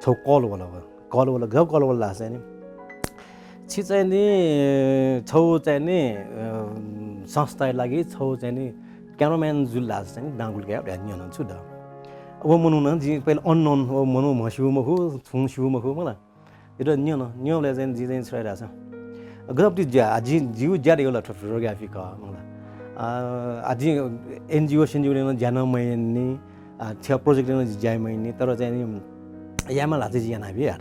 छौ call वल, call वल, गजब call वल धाःसा नि। छि चाहिँ नि, छौ चाहिँ नि, अ, संस्थाया लागि छौ चाहिँ नि cameraman जुल धाःसा चाहिँ नि दां गुलि काये धया न्यन छु द। व मनू न जि पहिले unknown, व मनू म्हस्यू मखु, छुं स्यू मखु मला। जित न्यन, न्यंबलय् चाहिँ जि चाहिँ छु धाःसा। गजब ति ज्या, आ, जि, जिउ ज्या धइगु ला थ्व photography खः मला। आ, आ, जि NGO सेनजिओ नं ज्या नं मयानि, आ, थ्व project नं जि ज्या मयानि, तर चाहिँ नि यायेमाल धाःसा जि यानाबी धया।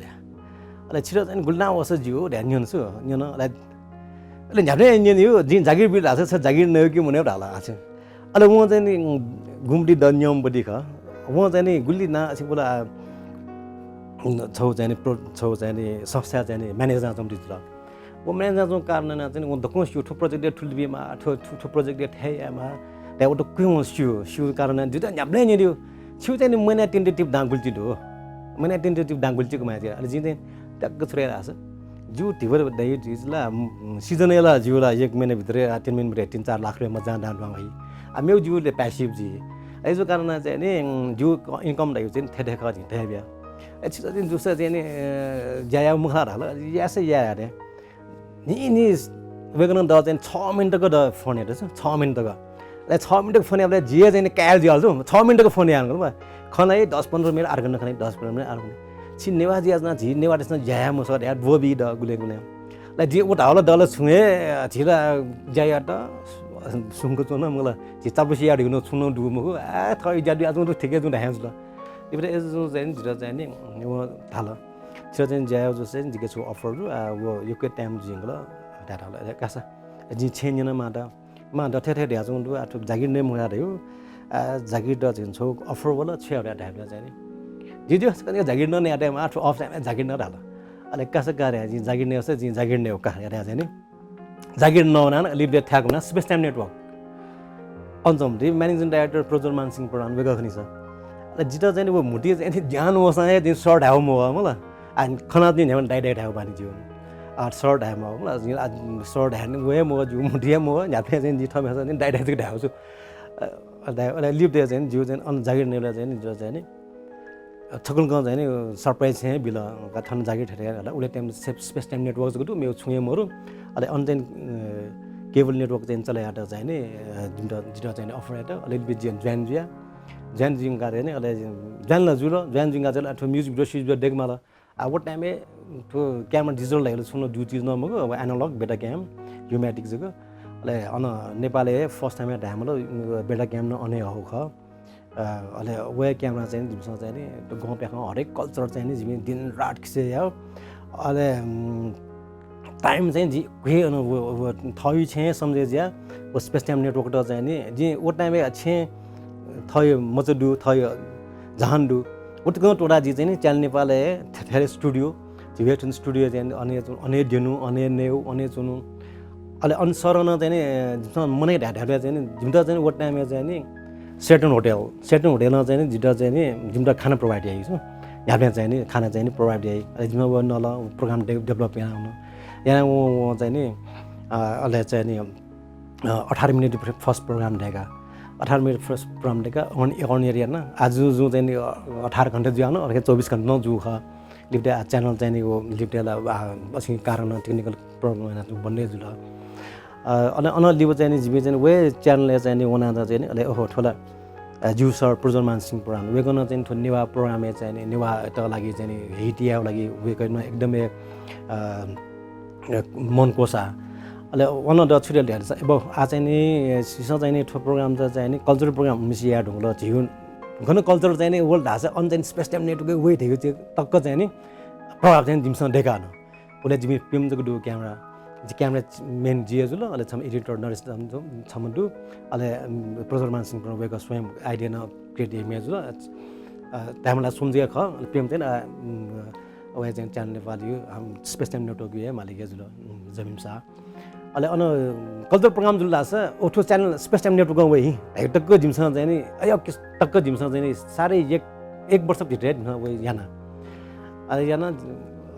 अले छित चाहिँ नि गुलि दां वःसा जिउ धया न्यन छु, न्यन, अले, अले न्ह्याबलें न्यन यु, जिं जागिर बी धाःसा छ जागिर नयु कि मने धाल आछि। अले वं चाहिँ नि गुम्बदी द न्यंबदी खः। वं चाहिँ नि गुलि दां आछि बोला, आ, छौ चाहिँ नि pro-, छौ चाहिँ नि संस्था चाहिँ नि manager च्वंबदी जुल। व manager च्वं कारण याना चाहिँ नि व दक्वं स्यू, थ्व project-य् थुलि बीमाः, थ्व, थ्व, थ्व project-य् थथे यायेमाः, धया व दक्वं स्यू, स्यू कारण याना जित न्ह्याबलें न्यंदिउ। छिउ चाहिँ नि महिना tentative दां गुलि ति दु। महिना tentative दां गुलि ति कमाय् ति। अले जिं चाहिँ ट्याक्क छु याये धाःसा, जिउ धिबा दइ, जिउ ला, उम्, season-य् ला जिउ ला एक महिना भित्र, आ, तीन महिना भित्र तीन चार लाख रुपियाँ मजां दां दुहां वइ। आ, मेउ जिउ ले passive जि। अय्जु कारण याना चाहिँ नि, उम्, जिउ क-, income धइगु चाहिँ थथे खः जिं थथे बिया। ए, छित चाहिँ जुसा चाहिँ नि, अ, ज्या याउ मखु ला धाल, यासे या यारे। नि, नि, वय्कलं द चाहिँ छ मिनेट तक द phone यात, छ मिनेट तक। अले छ मिनेट तक phone याबलय् जिं चाहिँ नि कायल जुयाल छु, छ मिनेट तक phone याल छु। खनाइ दस पन्ध्र मिनेट, आधा घण्टा खनाइ दस पन्ध्र मिनेट, आधा घण्टा। छि नेवाः जुयाच्वना, झी नेवाःतय्सं ज्या याये मसः धया द्वबी द गुलें गुलें। ला जि उ धाःगु ला दल छुं हे झी ला ज्या यात, सुंक च्वन मला, झी चापुसी यात हिउन छुं नं दु मखु, आ, थः ज्या दुया छुं दु, ठिकै जुं धाये जुल। इबरे एज जुं चाहिँ नि, जितः चाहिँ नि, व धाल। छितः चाहिँ ज्या याउ जुसे जिके छु offer दु, आ, व यक्व time जुइगल, धाल। अले कासा, जिं छेँ न्यन माता, मां दथे थे धयाच्वं दु, आ, थ्व जागिर नये मखु धयागु, आ, जागिर द झिन छौ offer वल, छु याउ धायेबलय् चाहिँ नि। जिं जिउ, कने जागिर नये यात, आ, थ्व off time जागिर न धाल। अले कासा का रे, जिं जागिर नये वसे, जिं जागिर नये का यात चाहिँ नि। जागिर नवनान, लिपदे थाय्‌क वना, Space Time Network। अन च्वंम्ह दि managing director प्रज्वल मान सिंह प्रधान वय्‌कः खनी सर। अले जितः चाहिँ नि व म्हुतुइ चाहिँ नि ज्ञान वःसां हे जिं सर धायेगु मवः मला। आ, खना जिं न्ह्याबलें दाइ दाइ धायेगु बानी जिउ। आ, सर धाये मवः मला, जिं आ, सर धाये नि वये मवः, जिउ म्हुतुइ हे मवः, न्ह्याबलें चाहिँ जि थःम्हस्यां नि दाइ दाइ जक धायेगु छु। अ, दाइ, अले लिपदे चाहिँ नि जिउ चाहिँ अन जागिर नयेबलय् चाहिँ नि जितः चाहिँ नि छकुलकं चाहिँ नि surprise छेँ बिल, का थन जागिर थथे यात। उले time Space Time Network जक दु, मेउ छुं हे मरु। अले अन चाहिँ, अ, cable network चाहिँ चले यात चाहिँ नि, अ, जितः, जितः चाहिँ नि offer यात। अले लिपदे जिं join जुया। Join जुइका चाहिँ नि, अले join ला जुल, join जुइका चाहिँ अथवा music video, music video देक माल। आ, व time-य् थ्व camera digital धाइगु छुं नं दु चिज नं मखु, अब analog, Betacam, U-matic जक। अले अन नेपालय् first time धायेमाल, Betacam नं अन हे हःगु खः। अ, अले व camera चाहिँ जिमिसं चाहिँ नि, थ्व गं प्याखं हरेक culture चाहिँ नि, जिमि दिन रात खिसे याउ। अले, उम्, time चाहिँ जि हे अन व, व थःगु छेँ सम्झे जुया, व Space Time Network त चाहिँ नि, जि व time-य् छेँ थःगु मचा दु, थःगु जहान दु। उतकं त्वःता जि चाहिँ नि, Channel Nepal-य् थे-, थेरे studio, झीगु थन studio चाहिँ नि, अन हे च्वनु, अन हे द्यनु, अन हे नयेउ, अन हे च्वनु। अले अन सरं नं चाहिँ नि, जिमिसं मनय् धाये धाये चाहिँ नि, जिमित चाहिँ नि व time-य् चाहिँ नि, Sheraton Hotel, Sheraton Hotel-नं चाहिँ नि, जितः चाहिँ नि, जिमित खाना provide याइ छु। न्ह्याबलें चाहिँ नि, खाना चाहिँ नि provide याइ। अले जिमिसं व नल, program de-, develop याना वन। याना व, व चाहिँ नि, अ, अले चाहिँ नि, अ, अठार minute first program दयेका। अठार minute first program दयेका, on, on air याना। आ जु, जु चाहिँ नि, अ, अठार घण्टा जुया नं, अले चौबिस घण्टा नं जू खः। लिपदे आ channel चाहिँ नि, व लिपदे ला, आ, असिं कारण technical problem याना बन्द हे जुल। अ, अन, अन लिपा चाहिँ नि, जिमि चाहिँ नि, व channel-य् चाहिँ नि, वना चाहिँ नि, अले ओहो, थ्व ला, अ, जिउ सर प्रज्वल मान सिंह प्रधान, वय्‌कलं चाहिँ नि, थ्व नेवाः program-य् चाहिँ नि, नेवाःत लागि चाहिँ नि, hit यायेगु लागि वय्‌कलं एकदमै, अ, अ, मन क्वसा। अले अन द छु धाल धाःसा, अब आ चाहिँ नि, सिसं चाहिँ नि, थ्व program त चाहिँ नि, culture program म्हिसि याये धुंकल, झीगु गन culture चाहिँ नि, वल धाःसा अन चाहिँ नि, Space Time Network-य् वइ धइगु चाहिँ तक्क चाहिँ नि, प्रभाव चाहिँ नि, जिमिसं दयेका वन। उले जिमि प्यम्ह जक दु camera। जि camera main जि हे जुल, अले छम्ह editor नरेश छम्ह दु, अले, उम्, प्रज्वल मान सिंह प्रधान वय्‌कः स्वयं idea नं create याइम्ह जुल। अ, धायेमाल स्वम्ह जक खः, अले प्यम्ह चाहिँ, अ, उम्, वय्‌कः चाहिँ Channel Nepal-यु, हम Space Time Network-यु हे मालिक हे जुल, उम्, जमिम शाह। अले अन culture program जुल धाःसा, ओ थ्व channel Space Time Network-य् वइ, धइगु तक्क जिमिसं चाहिँ नि, अय्, तक्क जिमिसं चाहिँ नि, साह्रै एक, एक वर्ष भित्र हे जिमिसं वइ याना। अले याना,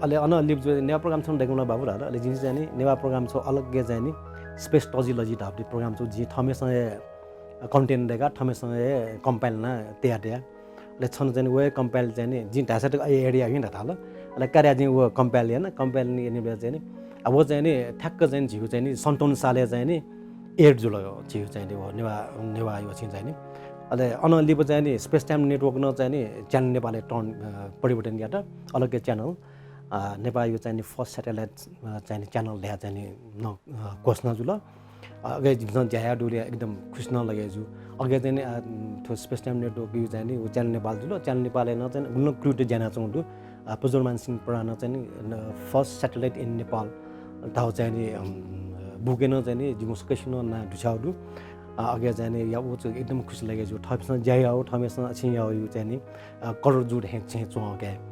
अले अन लिपा जु नेवाः program छुं दयेकाम्ह बाबु धाल। अले जिं चाहिँ नि नेवाः program छुं अलग्गै चाहिँ नि Space Touchy Logy धाःगु program छुं जिं थःम्हस्यां हे content दयेका, थःम्हस्यां हे compile याना तयार तया। अले छन्हु चाहिँ नि व compile चाहिँ नि जिं धाःसा तक अय् area हिं धाल। अले कार्य जिं व compile याना, compile यानाबलय् चाहिँ नि, आ, व चाहिँ नि ठ्याक्क चाहिँ नि झीगु चाहिँ नि सन्ताउन्न सालय् चाहिँ नि air जुल झीगु चाहिँ नि व नेवाः, नेवाः यु चाहिँ नि। अले अन लिपा चाहिँ नि Space Time Network नं चाहिँ नि Channel Nepal-य् turn, अ, परिवर्तन यात, अलग्गै channel, अ, नेपाःयु चाहिँ नि first satellite, अ, चाहिँ नि channel धया चाहिँ नि न, अ, घोषणा जुल। अ, अले जिमिसं ज्या याये दुगुलिं एकदम खुसी नं लगे जू। अले चाहिँ नि, अ, थ्व Space Time Network-यु चाहिँ नि व Channel Nepal जुल। Channel Nepal-य् नं चाहिँ नि गुलिं crew त ज्या यानाच्वंगु दु। अ, प्रज्वल मान सिंह प्रधानं चाहिँ नि, न, first satellite in Nepal धाःगु चाहिँ नि, अम, book-य् नं चाहिँ नि जिमिगु सकसिनं नां दुथ्याःगु दु। अ, अले चाहिँ नि या व चाहिँ एकदम खुसी लगे जू। थःपिन्सं ज्या याःगु, थःम्हेस्यां अछिं याःगु चाहिँ नि, अ, कदर जू धइगु चाहिँ च्वं का।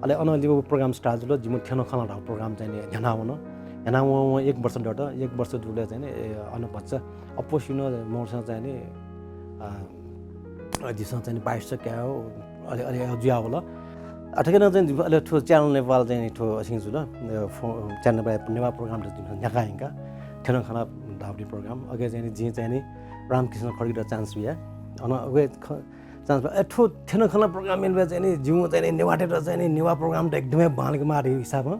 अले अन लिपा program start जुल, जिमिगु थ्यन खला धाःगु program चाहिँ नि न्ह्याना वन। न्ह्याना वं वं एक वर्ष दत, एक वर्ष दुबलय् चाहिँ नि, ए, अन भचा अप्वःसिनं मोर्चा चाहिँ नि, अ, अ, झीसं चाहिँ नि बाइस सय कायेगु, अले, अले जुया वल। अ, थुकिनं चाहिँ नि अले थ्व Channel Nepal चाहिँ नि थ्व असिं जुल, अ, फो-, Channel Nepal नेवाः program त जिमिसं न्ह्याका यंका। थ्यन खला धाःगु program। अले चाहिँ नि जिं चाहिँ नि रामकृष्ण खड्गीयात chance बिया। अन अले ख-, chance बिया। अ, थ्व थ्यन खला program यानाबलय् चाहिँ नि जिमिगु चाहिँ नि नेवाःतय्त चाहिँ नि नेवाः program त एकदमै बांलाक माः धइगु हिसाबं।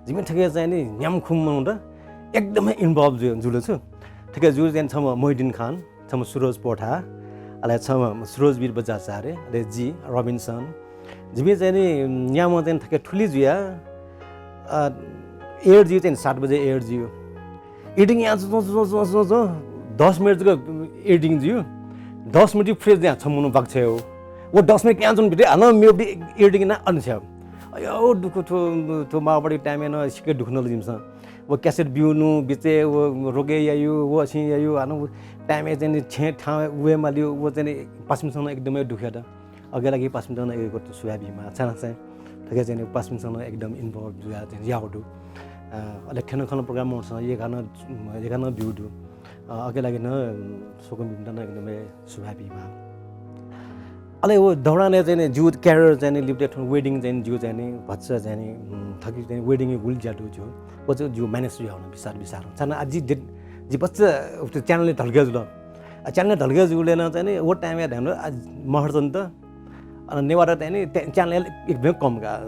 जिमि थुकी चाहिँ नि न्याम्ह खुम्ह मनूत एकदमै involve जु-, जुल छु। थुकी जु चाहिँ छम्ह मोहिउद्दिन खान, छम्ह सुरज पोथाः, अले छम्ह सुरजवीर बज्राचार्य, अले जि, रोबिन्सन। जिमि चाहिँ नि न्याम्ह चाहिँ थुकी थुलि जुया, अ, एयर जियो चाहिँ सात बजे एयर जियो। एडिटिङ याना च्वं, च्वं, च्वं, च्वं, च्वं, दस मिनेट जक एडिटिङ जियो। दस मिनेट फ्रेस जुयाः छम्ह मनू बाकछ्वये हो। व दस मिनेट याना च्वंबलय् हानं मेगु एडिटिङ याना अन छ्याः। अय्यो, दुःख थ्व, थ्व माओवादी टाइमय् नं सिक्क दुःख नल जिमिसं। व क्यासेट ब्यूगु बिचय् व रोके याइगु, व असिं याइगु, हानं व टाइमय् चाहिँ नि छेँ थाहां वये मालीगु, व चाहिँ नि पासापिन्सं नं एकदमै दुःख यात। अकिया लागि पासापिन्त नं एक सुभाय् बीमाः। छाय्धाःसा थुकी चाहिँ नि पासापिन्सं नं एकदम इन्भल्भ जुयाः चाहिँ याःगु दु। अ, अले थ्यन खन प्रोग्राम मनूतय्सं यय्काः नं, यय्काः नं ब्यूगु दु। अ, अकिया लागि नं स्वकुमि मिपिन्त नं एकदमै सुभाय् बीमाः। अले व दौरानय् चाहिँ नि जिगु क्यारियर चाहिँ नि लिपा थन वेडिङ चाहिँ नि जिगु चाहिँ नि भचा चाहिँ नि, उम्, थुकी चाहिँ नि वेडिङ गुलि ज्या दु जिगु। व चाहिँ जिगु म्यानेज जुयावन बिस्तार बिस्तार। छाय्धाःसा जि दे-, जि भचा उत च्यानलय् ढल्के जुल। अ, च्यानलय् ढल्के जूबलय् नं चाहिँ नि व टाइमय् धायेमाल, अ, महर्जन त, अन नेवाःत चाहिँ नि त्या-, च्यानलय् एकदमै कम का।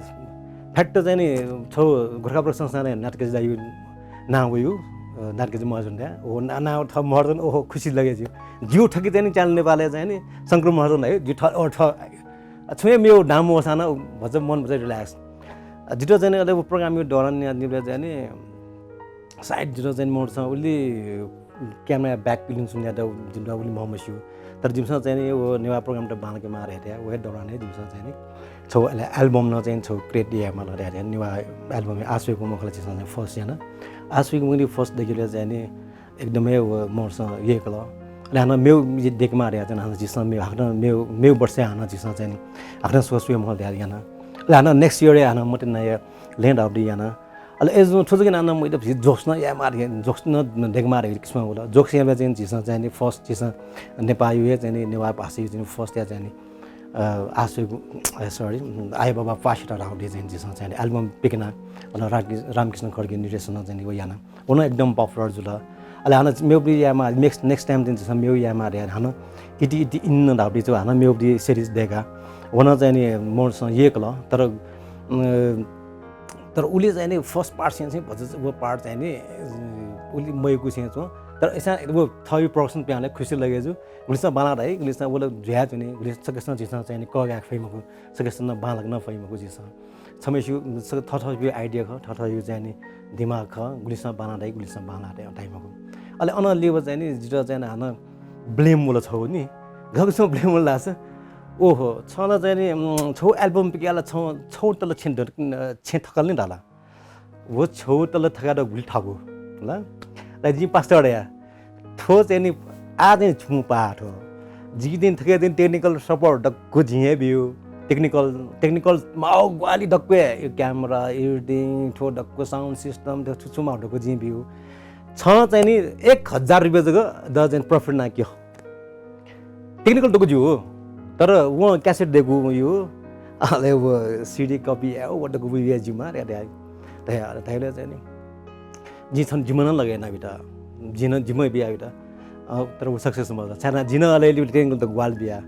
फ्याट्ट चाहिँ नि छगू गोरखापरक संस्थानय् नाटकजि दाइगु नां वइगु, अ, नाटकजि महर्जन दाइ। व ना-, नां थः महर्जन, ओहो, खुसी लगे जिगु। जिगु थुकी चाहिँ नि च्यानल नेपालय् चाहिँ नि शंकर महर्जन धाइगु, जिगु थः, ओ, थः, अ, छुं हे मेगु नां मवःसां नं भचा मन भचा रिल्याक्स। अ, जितः चाहिँ नि अले व प्रोग्रामया दौरान न्यानिबलय् चाहिँ नि सायद जितः चाहिँ नि मनूतय्सं उलि camera back लिन सुन्या द-, जिमित उलि म्हमस्यू। तर जिमिसं चाहिँ नि व नेवाः प्रोग्रामत बांलाकेमाः धयाः, व हे दौरानय् जिमिसं चाहिँ नि छगू अले album नं चाहिँ नि छगू create यायेमाल धयाः नेवाः album आः स्वयेगु मखु ला झीसं चाहिँ first याना। आः स्वयेगु मखु ला first दय्केबलय् चाहिँ नि एकदमै व मनूतय्सं यय्कल। अले हानं मेगु दय्केमाः धयाः चाहिँ हानं झीसं मेगु हाकनं मेगु, मेगु वर्षय् हानं झीसं चाहिँ नि हाकनं स्वये मखु ला धयाः याना। अले हानं next year य् हानं मतिनाया लँय् धाःगु दु याना। अले अय् जुं थ्व जक यानाः नं मखु ला, झी jokes नं यायेमाः धयाः, jokes नं दय्केमाः धयाः किसिमं वल। Jokes यायेबलय् चाहिँ झीसं चाहिँ नि first झीसं नेपाःया हे चाहिँ नि नेवाः भाषाया चाहिँ नि first या चाहिँ नि, अ, आः स्वयेगु, अ, sorry, आया बाबा पासायात धाःगु दु चाहिँ नि झीसं चाहिँ नि album पिकना, अले रामकृ-, रामकृष्ण खड्गीया निर्देशनं चाहिँ नि व याना। व नं एकदम popular जुल। अले हानं मेगु यायेमाः, next, next time चाहिँ झीसं मेगु यायेमाः धयाः हानं इति इति इन धाःगु दु हानं मेगु series दय्का। व नं चाहिँ नि मनूतय्सं यय्कल। तर, अ, तर उलि चाहिँ नि first part चाहिँ नि भचा व part चाहिँ नि, अ, उलि मयय्कू चाहिँ च्वं। तर अय्सां व थःगु production पिहां ला खुसी लगे जू। गुलिसिनं बांलाः धाइ, गुलिसिनं व ला जुयाच्वनी, गुलिसिनं सकसिनं झीसं चाहिँ नि कःघाये फइ मखु, सकसिनं बांलाक नं फइ मखु झीसं। छम्हस्यू स-, थःथःगु idea खः, थःथःगु चाहिँ नि दिमाग खः, गुलिसिनं बांलाः धाइ, गुलिसिनं बांलाः धाइ, धाइ मखु। अले अन लिपा चाहिँ नि जितः चाहिँ नि हानं blame वल छगू नि। गःगुलिं blame वल धाःसा, ओहो, छं ला चाहिँ नि, उम्, छगू album पिकयाः ला छं, छगू तल छेँ द-, अ, छेँ थकल नि धाल। व छगू तल थकायेत गुलि थाकु ला। ला जिं पासायात धया, थ्व चाहिँ नि आः चाहिँ नि छुं पाः थ्व। जिं चाहिँ नि थुकी चाहिँ नि technical support दक्व जिं हे ब्यू। Technical, technical माःगु ग्वाहालि दक्व हे, यो camera, editing, थ्व दक्व sound system, थ्व छु छु माःगु दक्व जिं ब्यू। छं चाहिँ नि एक हजार रुपियाँ जक द चाहिँ नि profit ना क्यः। Technical दक्व ज्यू, तर वं cassette दय्कू मयू, अले व CD copy याये, व दक्व व याये ज्यूमा धया, धया, धया, धयाबलय् चाहिँ नि जिं छन्त जिम्मा नं लगे यानाबित, जिं नं जिम्मा बियाबित। अ, तर व success मजुल। छाय्धाःसा जिं नं अले अलिकति technical दक्व ग्वाहालि बिया।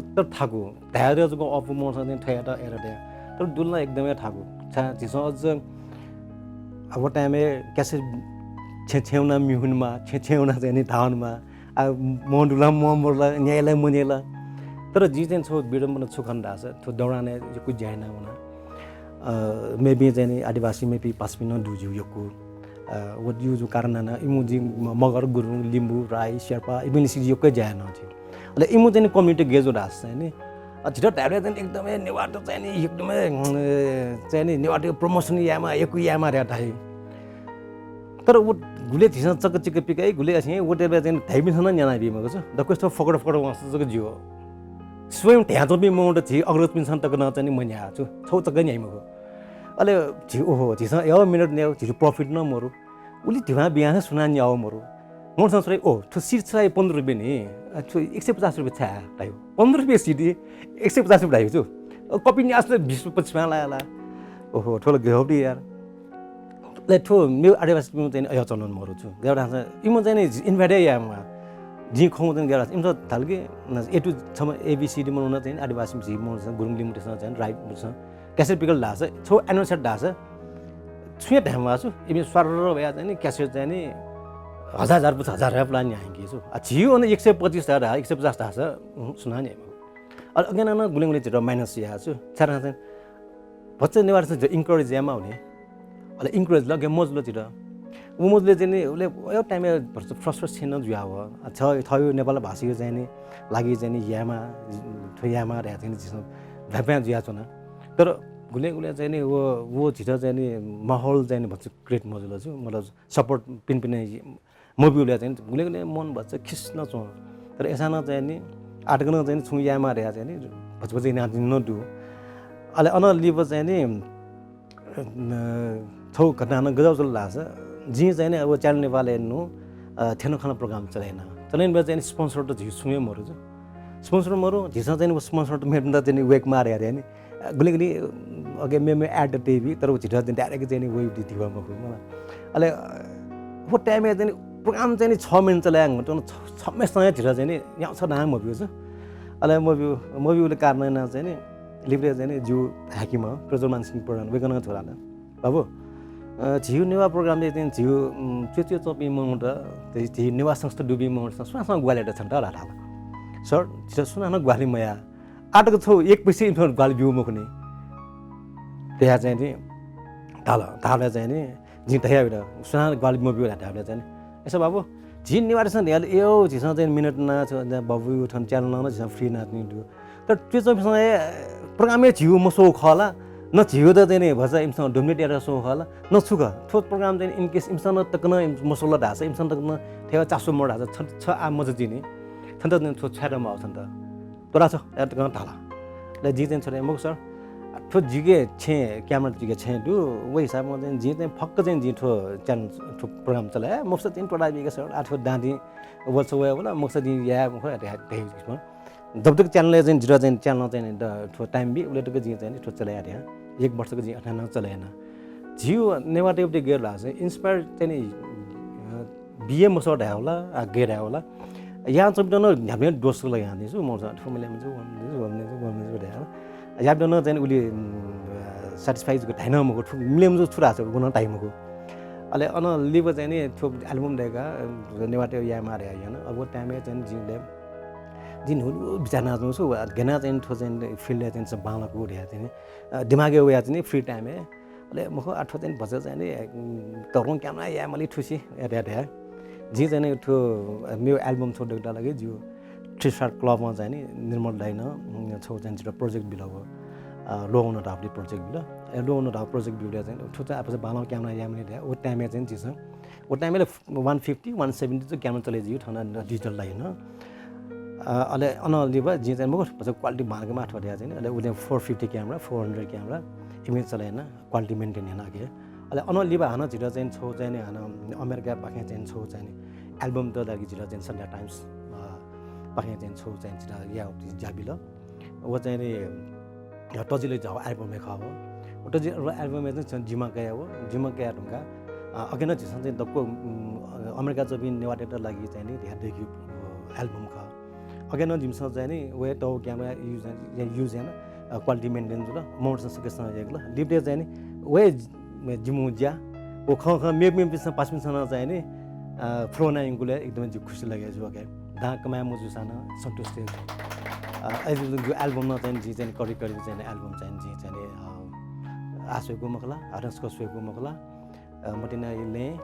तर थाकु, धयातःगु जक अःपु मनूतय्सं चाहिँ थथे यात, अथे यात। तर दुने ला एकदमै थाकु। छाय् झीसं अझ अब time-य् cassette छेँ छेँ वनाः म्ये हुनेमाः, छेँ छेँ वनाः चाहिँ नि धाः हुनेमाः। आ, म्ये दु ला, म्ये मदु ला, न्याइ ला, मन्याइ ला। तर जिं चाहिँ छगू विडम्बना छु खन धाःसा, थ्व दौरानय् यक्व ज्या याना वना। अ, मेपिं चाहिँ नि आदिवासी मेपिं पासापिं नं दु ज्यू यक्व। अ, व दु ज्यू कारण याना इमिगु जिं म-, मगर, गुरुङ, लिम्बू, राई, शेर्पा, इपिंलिसे जिं यक्व ज्या याना वना। अले इमिगु चाहिँ नि community गय् जुल धाःसा चाहिँ नि, अ, झीत धायेबलय् चाहिँ नि एकदमै नेवाःत चाहिँ नि एकदमै, अ, चाहिँ नि नेवाःत promotion यायेमाः, यक्व यायेमाः धयाः धाइ। तर व गुलि झीसं चकचिक पिकाइ, गुलि असिं व तेबे चाहिँ धाइपिन्सं नं न्याना बी मखु छु। दक्वसित फकड फकड वंसा जक ज्यू। स्वयं धयाच्वंपिं मनूत झी अग्रजपिन्सं तक नं चाहिँ नि मन्याः छु। छगू तक न्याइ मखु। अले झी ओहो, झीसं यः मिनेट न्याउ, झीत profit नं मरु। उलि धिबा बियां सुनां न्याउ मरु। मनूसं सोधे, ओ, थ्व seat छ पन्ध्र रुपियाँ नि, अ, थ्व एक सय पचास रुपियाँ छाय् धाइ। पन्ध्र रुपियाँ seat, एक सय पचास रुपियाँ धाइ छु। अ, copy न्याःसा बिस पच्चिस रुपियाँ लाया ला। ओहो, थ्व ला गय् यार। अले थ्व मेगु आदिवासीपिं चाहिँ नि अय् चलन मरु छु। गय् धाःसा इमिसं चाहिँ नि invite हे याये म्वाः। जिं खंगु चाहिँ गय् धाःसा इमिसं धाल कि, न, A to छम्ह A B C D मनू नं चाहिँ नि आदिवासी झी मनू चाहिँ गुरुङ लिम्बूतय्सं चाहिँ राई बुसं cassette पिकल धाःसा, छगू announce यात धाःसा, छुं हे धाये म्वाः छु। इमि स्वार्र वया चाहिँ नि cassette चाहिँ नि हजार हजार पुछ हजार हे पुलां न्यायेकी छु। आ, झी अन एक सय पच्चिस धाः, एक सय पचास धाःसा, उहुँ, सुनां न्याइ मखु। अले अगेन नं गुलिं गुलिं झीत minus याः छु। छाय् धाःसा चाहिँ भचा नेवाःतय्सं झीत encourage यायेमाः हुने। अले encourage ला, गय् मजुल झीत। व मजुले चाहिँ नि, उले, अयो time-य् भचा frustration नं जुया हो। आ, छ, थयो नेपाल भाषायो चाहिँ नि, लागि चाहिँ नि, यायेमाः, थ्व यायेमाः धया चाहिँ नि, झीसं भ्यां भ्यां जुयाच्वना। तर गुले गुले चाहिँ नि, व, व झीत चाहिँ नि, माहौल चाहिँ नि, भचा create मजुल छु, मतलब, support पिने पिने मब्यूले चाहिँ नि, गुले गुले मन भचा खिस नं च्वं। तर अय्सां नं चाहिँ नि, आः तक नं चाहिँ नि, छुं यायेमाः धया चाहिँ नि, भचा भचा यानाच्वना नं दु। अले अन लिपा चाहिँ नि, अ, थ्व घटना नं गज्याःगु जुल धाःसा, जिं चाहिँ नि अब च्यानल नेपालय् नु, अ, थ्यंगु खँ ल्हाना program चले याना। चले यानाबलय् चाहिँ नि sponsor त झीसं छुं हे मरु। Sponsor मरु, झीसं चाहिँ नि व sponsor त मेपिन्त चाहिँ नि वयेकेमाः धया, धया नि। अ, गुलिं गुलिं, अ, अगे मेमे ad त तयाबी, तर व झीत चाहिँ direct चाहिँ नि वइबलय् धिबा मखु मला। अले, अ, व time-य् चाहिँ नि program चाहिँ नि छ minute चले यानागु, तर छ, छम्हस्यां हे झीत चाहिँ नि याउँछ धां मब्यू छु। अले मब्यू, मब्यूगु कारण याना चाहिँ नि लिपा चाहिँ नि ज्यू हाकिम प्रज्वलमान सिंह प्रधान वय्कलं थ्व धाल, "बाबु, अ, झीगु नेवाः program-य् चाहिँ झीगु, उम्, च्वय् च्वय् च्वंपिं मनूत, झी, झी नेवाः संस्था दुपिं मनूत सुनां सुनां ग्वाहालि यात छन्त?" धाल। "सर, झीत सुनां नं ग्वाहालि मया। आः तक छगू एक पैसा इमिसं ग्वाहालि ब्यू मखु नि।" धया चाहिँ नि धाल, धाःबलय् चाहिँ नि जिं धयाबिल, "सुनां ग्वाहालि मब्यू" धयाबिल चाहिँ नि। अय्सा बाबु, झी नेवाःतय्सं धयाबिल, "एओ, झीसं चाहिँ minute ना, बाबु थन च्यानल नं झीसं free यानातःगु दु।" तर च्वय् च्वंपिन्सं हे program हे झीगु मस्वःगु खः ला, न झीगु त चाहिँ नि भचा इमिसं dominate यात स्वःगु खः ला, न छु खः। थ्व program चाहिँ in case इमिसं नं तक नं इमिसं मस्वल धाःसा, इमिसं तक नं थ्व चासो मदु धाःसा, छ, छ आः मचा जुइ नि। छन्त चाहिँ थ्व छ्वयेत माःगु छन्त। त्वःता छ्व, यात तकं धाल। अले जिं चाहिँ छ्वये मखु सर, थ्व जिके छेँ, camera जिके छेँ दु, व हिसाबं चाहिँ जिं चाहिँ फक्क चाहिँ जिं थ्व च्यानल, थ्व program चले मफुसा चाहिँ त्वःताबीके सर, आः थ्व दां दिं वल छु वये वल, मफुसा जिं याये मखु धया, धया। जब तक च्यानलय् चाहिँ जितः चाहिँ च्यानलं चाहिँ नि द-, थ्व time बी, उबलय् तक जिं चाहिँ नि थ्व चले याये धया। एक वर्ष तक जिं अथे नं चले याना। झीगु नेवाःतय् गय् धाःसा inspire चाहिँ नि, अ, बी हे मसः धाये वल, आ, गय् धाये वल। यानाच्वंपिन्त नं न्ह्याबलें दोष लगे यानादी छु, मखुसा थ्व मिले मजू, व मिले मजू, व मिले मजू, व मिले मजू धाये वल। याःपिन्त नं चाहिँ नि उलि, उम्, अ, satisfy जुक धाइ नं मखु, थ्व मिले मजू छु धाःसा व नं धाइ मखु। अले अन लिपा चाहिँ नि थ्व album दय्काः, अ, नेवाःतय् यायेमाः धया याना। अब व time-य् चाहिँ नि जिं ले, जिं न्हू न्हू बिचाः यानाच्वंगु छु, व गय् याना चाहिँ नि थ्व चाहिँ नि field-य् चाहिँ नि बांलाक वये धया चाहिँ नि, अ, दिमागय् वया चाहिँ नि free time-य्। अले मखु, आः थ्व चाहिँ नि भचा चाहिँ नि, उम्, तःधंगु camera याये माली थुसी, याये, याये, याये। जिं चाहिँ नि थ्व, अ, मेगु album छगू दय्केत लागि जिगु Three Star Club-ं चाहिँ नि निर्मल दाइनं, उम्, छगू चाहिँ नि जितः project बिल व, अ, ल्वहं वन धाःगु project बिल। अले ल्वहं वन धाःगु project बिलय् चाहिँ नि थ्व चाहिँ आपाः बांलाक camera याये माली धया। व time-य् चाहिँ नि झीसं, व time-य् ला one fifty, one seventy चाहिँ camera चले जुइ थन digital लाइन। अ, अले अन लिपा जिं चाहिँ मखु, भचा quality बांलाकेमाः थ्व धया चाहिँ नि। अले उलि four fifty camera, four hundred camera, इमि चले याना, quality maintain याना अगे। अले अन लिपा हानं झीत चाहिँ छगू चाहिँ नि हानं अमेरिकापाखें चाहिँ छगू चाहिँ नि album त लागि झीत चाहिँ Sunday Times, अ, पाखें चाहिँ छगू चाहिँ झीत याये ज्या बिल। व चाहिँ नि तजिलय् धाःगु album हे खः व। व तजिलय् album-य् चाहिँ जिम्मा कया व, जिम्मा कया धुंकाः, अ, अगे नं झीसं चाहिँ दक्व, उम्, अमेरिका च्वंपिं नेवाःतय्त लागि चाहिँ नि धया दय्केगु, अ, album खः। अगे नं जिमिसं चाहिँ नि व हे तःगु camera use, use याना, अ, quality maintain जुल, मनूतय्सं सकसिनं यायेगु ला। लिपा चाहिँ नि व हे जि-, जिमिगु ज्या, व खँ खँ मेपिं, मेपिन्सं पासापिन्सं नं चाहिँ नि, अ, follow यानायंगुलिं एकदमै जि खुसी लगे जू अगे। दां कमाय् मजूसां नं सन्तुष्ट हे जू। अ, अय् जूगुलिं album नं चाहिँ नि जिं चाहिँ नि करिब करिब चाहिँ नि album चाहिँ नि जिं चाहिँ नि, अ, आः स्वयेकू मखु ला, हरेक स्वयेकू मखु ला। अ, मतिना इलें,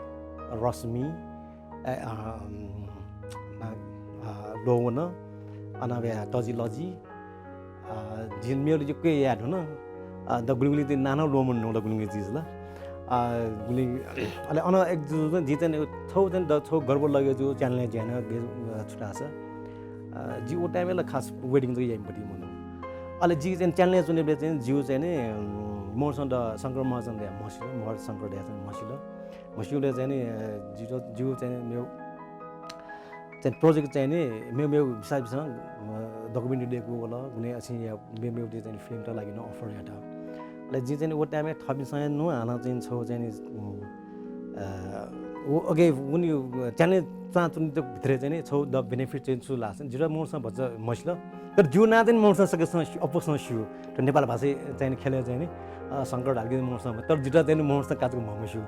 रश्मि, अ, अ, अ, ल्वहं वन, अन वया तजिलजि, अ, जिं मेगु यक्व याये धुन, अ, द गुलिं गुलिं ति नां नं ल्वःमन नु द गुलिं गुलिं चिज ला। अ, गुलिं, अले अन एक जु-, जु-, जिं चाहिँ नि छगू चाहिँ नि द छगू गर्व लगे जू channel-य् ज्या याना गे, अ, छु धाःसा। अ, जि व time-य् ला खास wedding जक याइम्ह पति मनू। अले जि चाहिँ channel-य् च्वनेबलय् चाहिँ जिगु चाहिँ नि, उम्, मनूतय्सं द शंकर महर्जन धया म्हसिल, महर्जन शंकर धया चाहिँ म्हसिल। म्हसिबलय् चाहिँ नि, अ, जिगु, जिगु चाहिँ नि मेगु चाहिँ project चाहिँ नि मेगु, मेगु बिस्तार बिस्तार, अ, documentary दय्कू वल, गुलिं असिं या मेगु, मेगु चाहिँ नि film त लागि नं offer यात। अले जिं चाहिँ नि व time-य् थःपिन्सं हे नु हानं चाहिँ छगू चाहिँ नि, उम्, अ, व अगे उनि channel च्वनाच्वनीत भित्रय् चाहिँ नि छगू द benefit चाहिँ छु धाःसा, जितः मनूतय्सं भचा म्हसिल। तर जिगु नां चाहिँ नि मनूतय्सं सकसिनं स्यू, अप्वःसं स्यू। थ्व नेपाल भाषा चाहिँ नि ख्यलय् चाहिँ नि, अ, शंकर ढालकी मनूतय्सं, तर जितः चाहिँ नि मनूतय्सं काचाक्क म्हमस्यू।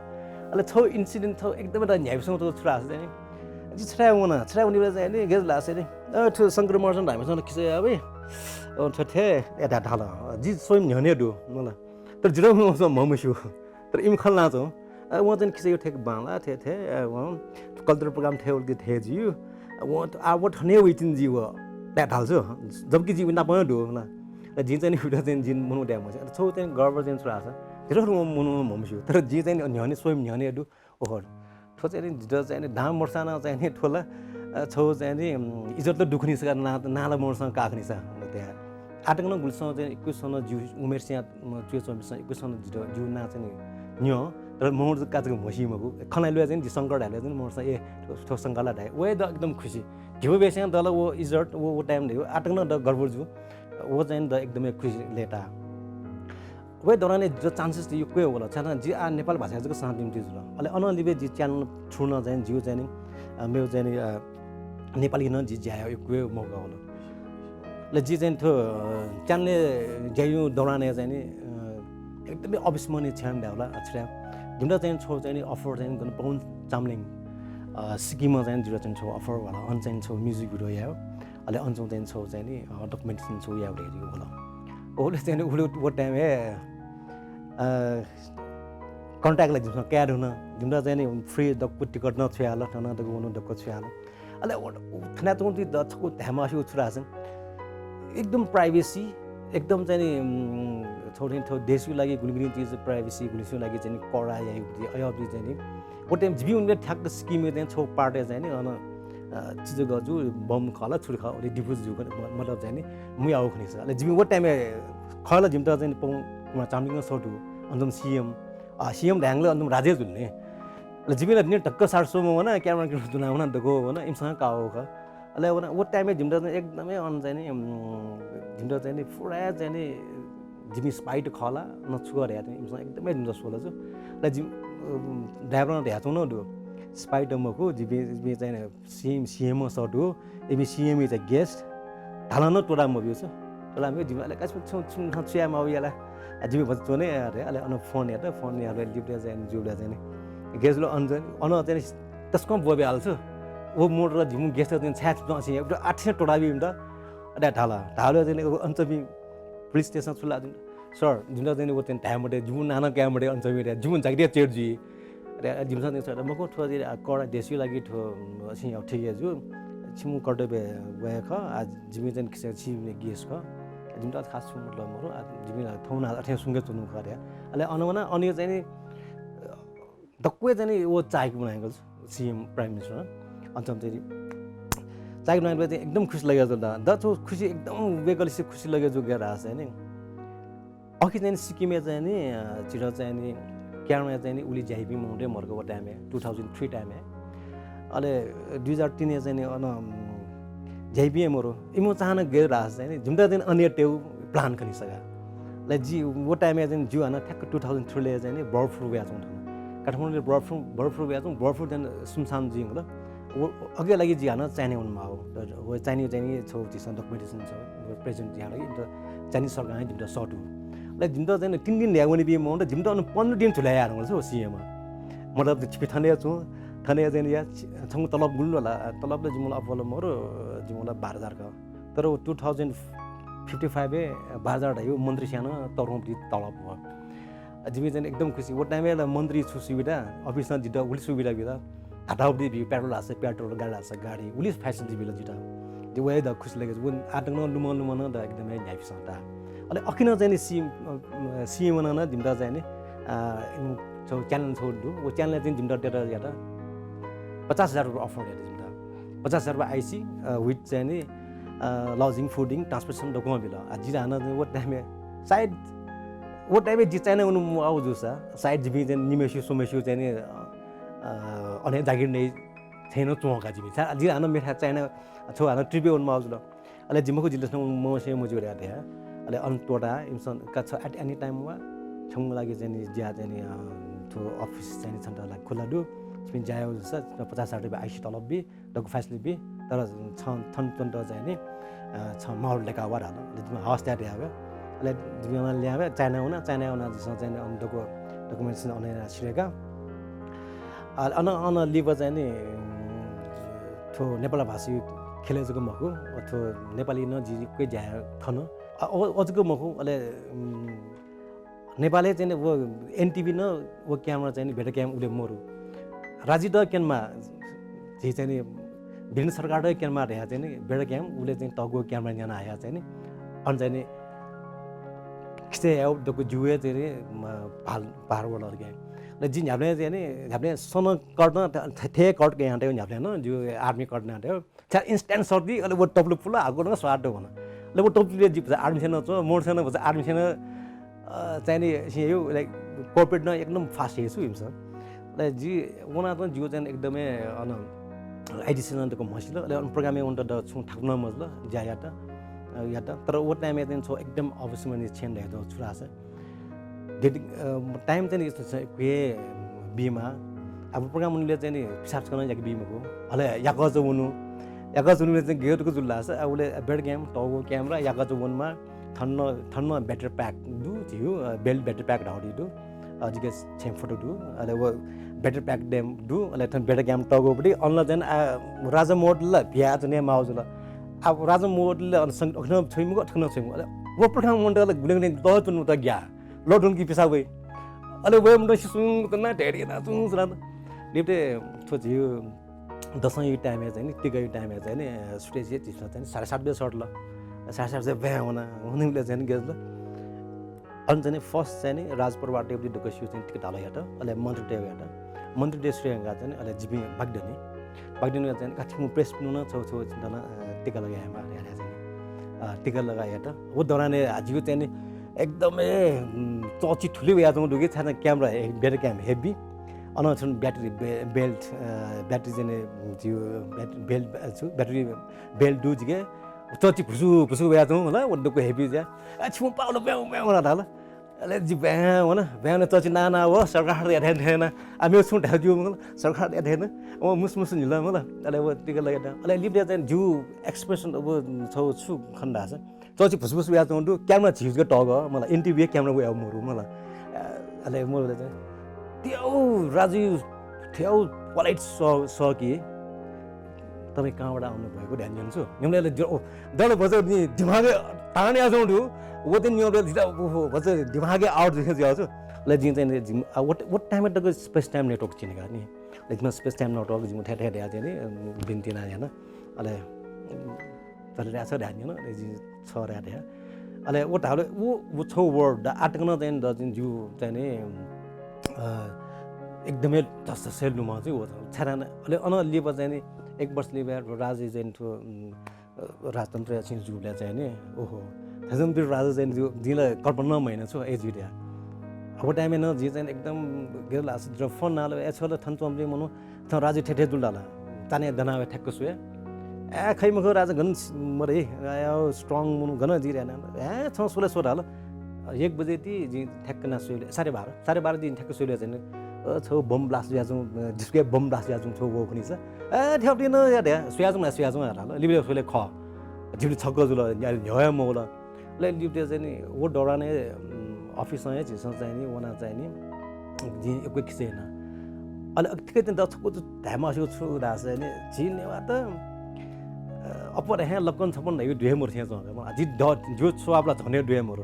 अले छगू incident छगू एकदमै द न्ह्याइपुसे च्वंगु छु धाःसा चाहिँ नि, जि छथाय् वना, छथाय् वनीबलय् चाहिँ नि, गय् जुल धाःसा नि, अ, थ्व शंकर महर्जन धाःम्हय्सं ला खिसा याः वइ। अ, थथे, ए, धा-, धाल। जि स्वयं न्ह्यःने दु, मला। तर जितः मनूतय्सं म्हमस्यू। तर इमि खँ ल्हानाच्वं। अ, वं चाहिँ खिसय् थेक बांला, थे, थे, अ, वं cultural program थें वल कि थे जियु। अ, वं, आ, व थने वइतिनि जि व, ला धाल छु। जबकि जि व नापं दु, ला। अ, जिं चाहिँ नि उत चाहिँ जिं मनू दया मस्यू। अ, छौ चाहिँ गर्व चाहिँ छु धाःसा। धिर व मनू मम्स्यू। तर जिं चाहिँ नि न्ह्यःने स्वयं न्ह्यःने दु। ओहो, थ्व चाहिँ नि जितः चाहिँ नि दां मर्साना चाहिँ नि थ्व ला, अ, छौ चाहिँ नि, उम्, इज्जत ला दुखुनिसा, ना, नाला मर्सा काखुनिसा, मतलब। आतंक नं गुलिसं चाहिँ इक्कीस सन जिउ उमेर सिया, म, चुए चौबिस सन, इक्कीस सन जितः जिउ ना चाहिँ नि न्यँ, तर महर काचक म्हसी मगु। खना लुया चाहिँ नि जि शंकर धाले चाहिँ नि मर्सा ए, थ्व, थ्व शंकर ला धाइ। वे द एकदम खुसी। धिबा बेस्यां दल वो इज्जत, वो, वो time दे, आतंक नं द गर्व जु। वो चाहिँ नि द एकदमै खुसी लेता। वे दौरान जो chances यक्व वल, छाय् जि आ नेपाल भाषा जक साथ दिम जुल। अले अन लिबे जि channel through नं चाहिँ जिउ चाहिँ नि, अ, मेउ चाहिँ नि, अ, नेपाली नं जि ज्या यक्व मौका वल। अले जि चाहिँ थ्व, अ, channel ज्यायु दौरान चाहिँ नि, अ, एकदमै अविस्मरणीय क्षण दया वल, अ, छ्या। जिमला चाहिँ छौ चाहिँ नि offer चाहिँ गन पवन चामलिङ, अ, सिक्किममा चाहिँ जिमला चाहिँ छौ offer वल, अन चाहिँ छौ music video यायो। अले अन चाहिँ छौ चाहिँ नि, अ, documentation छौ यायो रे वल। ओले चाहिँ नि उले वो time हे, अ, contact ला जिमसँग काये धुन। जिमला चाहिँ नि free दक्व टिकट नं छुयाल, थन दक्व वन दक्व छुयाल। अले वो, वो थना तुं ति द छकु धामा सु छुरा सन। एकदम privacy, एकदम चाहिँ नि, उम्, छौ थें थौ देशको लागि गुनगुनी चिज privacy, गुनगुनी लागि चाहिँ नि कडा याइ, अय् चाहिँ नि वो time जिबि उनले ठ्याक्क सिक्किमय् चाहिँ छौ part चाहिँ नि अन, अ, चिज गजु बम खला छुरी खा ओले diffuse जु, मतलब चाहिँ नि मुया हो खनिस। अले जिबि वो time खला जिमता चाहिँ नि पौ कुमार चामलिङ सटु अन्तम CM, अ, CM ढ्याङ्ग्ल अन्तम राजे जुल नि। अले जिबि ला नि टक्क सार सोम वना, camera के दुना वना दगो वना, इमसँग काओ खा। अले वना वो time जिमता चाहिँ एकदमै अन चाहिँ नि, उम्, जिमता चाहिँ नि पुरा चाहिँ नि जिमि spite खला न छुगर यात इमसँग एकदमै जिमता सोला जु। अले जिम, उम्, driver नं ध्याचौ न दु। Spite मखु, जिबि, जिबि चाहिँ नि CM, CM सटु, एबि CM is a guest। धाला न टोडा मबिउ छ। टोडा मबिउ जिमि अले कास छु, छु, छु, छु या माउ याला। आ, जिमि भचा चोने अरे, अले अन phone यात, phone यात, लिप दे चाहिँ, जुब दे चाहिँ। Guest लो अन चाहिँ, अन चाहिँ तस्कं बोबे हाल छ। वो मोटर ला जिमु guest चाहिँ छाया छु चाहिँ, आठ टोडा बिम त। अले धाला, धाला चाहिँ, अन चाहिँ police station छुला जुन। Sir, जिमता चाहिँ वो चाहिँ time मटे, जिमु नाना क्या मटे, अन चाहिँ जिमु जागिर चेर जुइ। अरे, जिमसँग चाहिँ सर, मखु थ्व चाहिँ, आ, कडा देशको लागि थ्व, अ, सिं, अ, ठिक हे जु। छिमु कर्तव्य वया खः, आ, जिमि चाहिँ खिसा छि guest खः। जिमता खास छु मतलब मरु, आ, जिमि ला थौना अथे सुंगे चुनु खः रे। अले अनवना, अनि चाहिँ नि, अ, दक्वे चाहिँ नि वो चाहेको बनाएको छ, CM Prime Minister, अन चाहिँ नि चाहेको बनाएको चाहिँ एकदम खुसी लगे जु दा। द छौ खुसी एकदम वेगल से खुसी लगे जु गे रास चाहिँ नि। अखि चाहिँ नि सिक्किमय् चाहिँ नि, अ, चिर चाहिँ नि क्यारमा चाहिँ नि उलि ज्याइपि मौटे मर्क वो time हे, two thousand three time हे। अले दुई हजार तीन हे चाहिँ नि अन, उम्, ज्याइपि हे मरु। इमो चाहना गे रास चाहिँ नि, जिमता चाहिँ नि अन्य टेउ plan खनि सगा। ले जि वो time हे चाहिँ नि जिउ हाना ठ्याक्क two thousand three ले चाहिँ नि bird flu वया चाहिँ थन। Kathmandu bird flu, bird flu वया चाहिँ, bird flu चाहिँ नि सुनसान जिंगल। वो अगे लागि जि हाना चाइना वन माओ। त वो चाइना चाहिँ नि छौ जिसन documentation छौ। President यार, त Chinese सरकार जिमता सटु। ले जिमता चाहिँ तीन दिन ल्यावनी बी मौन, जिमता अन पन्ध्र दिन झुलाया यार, हो CM। मतलब, छिपि थने छु, थने चाहिँ या, छंगु तलब गुल्लो ला, तलब ले जिमुला अपोलो मोर, जिमुला बाह्र हजार का। तर वो two thousand fifty five हे बाह्र हजार धायो, मन्त्री स्यान तरुं बी तलब हो। जिमि चाहिँ एकदम खुसी। वो time ला मन्त्री छु सुविधा, office न जिदा उलि सुविधा बिदा। धाधाउदी बी, petrol हास, petrol, गाडी हास, गाडी, उलि facility बिल जिदा। जि वया द खुसी लगे। वो आतंक न लुमन लुमन द एकदमै न्यायपिसं ता। अले अखिन चाहिँ नि CM, अ, CM न न जिमता चाहिँ नि, आ, इन छौ channel छौ दु। वो channel चाहिँ जिमता डेटा यात पचास हजार रुपियाँ offer यात जिमता। पचास हजार रुपियाँ IC, अ, with चाहिँ नि, अ, lodging, fooding, transportation दक्वं बिल। आ, जिदा हाना चाहिँ वो time सायद वो time जि चाइना उनु आउ जुसा, सायद जिमि चाहिँ निमेस्यु, सोमेस्यु चाहिँ नि, अ, अ, अने जागिर नै छैन चुहंका जिमि। सा-, जिदा हाना मेथा चाइना, छौ हाना trip उनु आउ जुल। अले जिमखु जिल्लासन मौसे मजु रे आते हा। अले अन टोडा, इमसन का छ at any time वा, छंगु लागि चाहिँ नि ज्या चाहिँ नि, अ, थ्व office चाहिँ नि छन्त लागि खुला दु। छिपिं ज्या जुसा, पचास हजार रुपियाँ IC तलब बी, दक्व facility बी, तर छ, थन, थन चाहिँ नि, अ, छ माहौल लेका वा धाल। अले जिमि हवस त्यार यावे। अले जिमि ल्यावे, चाइना उना, चाइना उना जिसन चाहिँ नि अन दक्व documentation अन सिरेका। अ, अन, अन लिप चाहिँ नि, उम्, थ्व नेपाल भाषी खेले जक मखु, थ्व नेपाली न जि क्वे ज्या थन। अ, अ, अ जक मखु, अले, उम्, नेपालय् चाहिँ नि व एनटिभी नं व क्यामेरा चाहिँ नि बेटर क्याम उले मरु। राजु द क्यनेमाः झी चाहिँ नि वीरेन्द्र सरकार द क्यनेमाः धया चाहिँ नि बेटर क्याम उले चाहिँ तःगु क्यामेरा न्याना हया चाहिँ नि अन चाहिँ नि खिचे याउ दक्व जुए चाहिँ नि म, भाल, भार वल क्या। ल जि न्ह्याबलें चाहिँ नि न्ह्याबलें सन कट नं थे, थे कट के यान्टे न्ह्याबलें नं जु आर्मी कट नाटे छ्या instant सर्दी, अले व टप्लु पुला हाकु नं स्वाद वन। अले व टप्लु जि भचा आर्मी सेना च्वं, मोर सेना भचा आर्मी सेना, अ, चाहिँ नि सिं यु, like, cooperate नं एकदम fast हे छु इमिसं। अले जि वना त जिउ चाहिँ एकदमै अन आइडी सेना तक म्हसिल, अले अन प्रोग्राम वन्त द छु थाकुन मजल, ज्या यात, अ, यात। तर व टाइमय् चाहिँ छो एकदम अवश्य मनि छेन धयात छुरासा। डेडि-, अ, टाइम चाहिँ नि यस्तो छ, क्वे बीमा। अब प्रोग्राम उनले चाहिँ नि पिसाब छकन याके बीमा को। अले याकच वनु। याकच वनु चाहिँ गेट को जुल्ला स। अब उले बेड गेम, तःगु क्यामेरा, याकच वनमा। थन्न, थन्न battery pack दु, झिउ, अ, बेल्ट battery pack धाउडी दु। अ, जिके छें फोटो दु। अले वो battery pack देम दु। अले थन बेड गेम तःगु पटी। अनला चाहिँ आ, राजा मोड ल, भ्या चाहिँ ने माउजुल। अब राजा मोड ल, अन संग, अखन छोइमुगु, अखन छोइमुगु। अले वो प्रोग्राम वन्त ल, गुलेंग दह तुनु त ग्या। लडुन कि पिसाब वइ। अले वय् मत सिसुं तना ढेरी ना सुं सुं। निम्ते थो झिउ दसैँ यु टाइमय् चाहिँ नि, टिका यु टाइमय् चाहिँ नि, सुटे जे झिसं चाहिँ नि साढे सात बजे सर्ट ल। साढे सात बजे ब्यां वना, हुनिमले चाहिँ नि गेज ल। अन चाहिँ नि फर्स्ट चाहिँ नि राजपरिवार देवदी दुःख सिउ चाहिँ टिका धाल यात, अले मन्त्री देव यात। मन्त्री देव श्रेयंगा चाहिँ नि, अले जिबी बागदनी। बागदनी चाहिँ नि काठी मु प्रेस नुन छौ छौ चिन्ता न, अ, टिका लगे हेमा यात चाहिँ नि। अ, टिका लगा यात। वो दौरान हे जिउ चाहिँ नि एकदमै, उम्, चौची ठुली वया चाहिँ दुगे छाना क्यामेरा हे, बेड क्याम हेभी। अन छुन ब्याट्री बे-, बेल्ट, अ, ब्याट्री चाहिँ नि जिउ ब्याट्री बेल्ट, अ, छु, ब्याट्री बेल्ट दु जिके। चौची भुसु, भुसु वया चाहिँ होला, वो दुःख हेभी ज्या। अ, छिमु पाउलो ब्याउ, ब्याउ होला धाल। अले जि ब्यां वन, ब्यां वन चौची नाना वो, सरकार या धेन धेन। आ, मेउ छुं ढाल जिउ मगल, सरकार या धेन। ओ, मुस मुस निल मला। अले वो टिका लगे दा। अले लिप दे चाहिँ जिउ expression अब छौ छु खन्दा छ। चौची भुसभुस वया चाहिँ दु, क्यामेरा झिउके तःग, मला एनटिभी क्यामेरा वया मरु, मला। अ, अले मरु चाहिँ, "थ्याउ राजु, थ्याउ क्वालिटी स-, स कि, तपाईँ कहाँबाट आउनुभएको ध्यान दिनुहोस्।" निम्ले अले दि-, ओ, दल बज नि दिमागे तान या चाहिँ दु, वो दिन निम्ले जिता, ओहो, बज दिमागे आउट जैसे ज्या छ। अले जिं चाहिँ नि, जिम, आ, वो, वो टाइम तक space time network चिने का नि। लेकिन space time network जिम ठ्या ठ्या ध्या चाहिँ नि, बिन्ती ना याना। अले, तर र्‍याछ ध्यान दिएन, अले जिं छ र्‍याथ ध्या। अले वो धाल, वो, वो छौ वर्ड द आटकन चाहिँ द जिं जिउ चाहिँ नि, अ, एकदमै धसधसे लुमा चाहिँ वो छौ। छ्यारान, अले अन लिपा चाहिँ नि, एक वर्ष लिपा राजु चाहिँ थ्व, उम्, अ, राजतन्त्र या छिं जुबले चाहिँ नि, ओहो। थजम बिर राजु चाहिँ नि जु, जिंला कल्पना महिना छु, ए जुइद्या। अब टाइमय् न जिं चाहिँ एकदम गेल आस, जब फोन नाल, ए, छल थन चम्पी मनु, थन राजु ठेठे जुल डाला। ताने दनावे ठ्याक्क सुए। ए, खै मखु राजु गन मरे, ए, strong मनु गन जिर्‍या ना। ए, छौ सुले सो डाल। एक बजे ति जिं ठ्याक्क ना सुले, साढे बाह्र। साढे बाह्र ति ठ्याक्क सुले चाहिँ नि, अ, छौ बम blast या जुं, अ, जिसके बम blast या जुं छौ वो खुनि छ। ए, ठ्याप दिन या ध्या, सुया जुं ना सुया जुं डाल। लिबले सुले ख। जिबले छक्क जुल, या न्ह्यया मौल। ले लिपटे चाहिँ नि, वो दौरान हे, उम्, अफिसं हे झीसं चाहिँ नि, वना चाहिँ नि, जिं एक्व खिचय् याना। अले अतिकै चाहिँ द छक्व छु धायेमाःगु छु धाःसा नि, झी नेवाःत, अ, अप्वः हे लक्कन छप्पन धइगु दुहे मरु थें च्वं का। मला, जि द, जो स्वापला झन्डै दुहे मरु।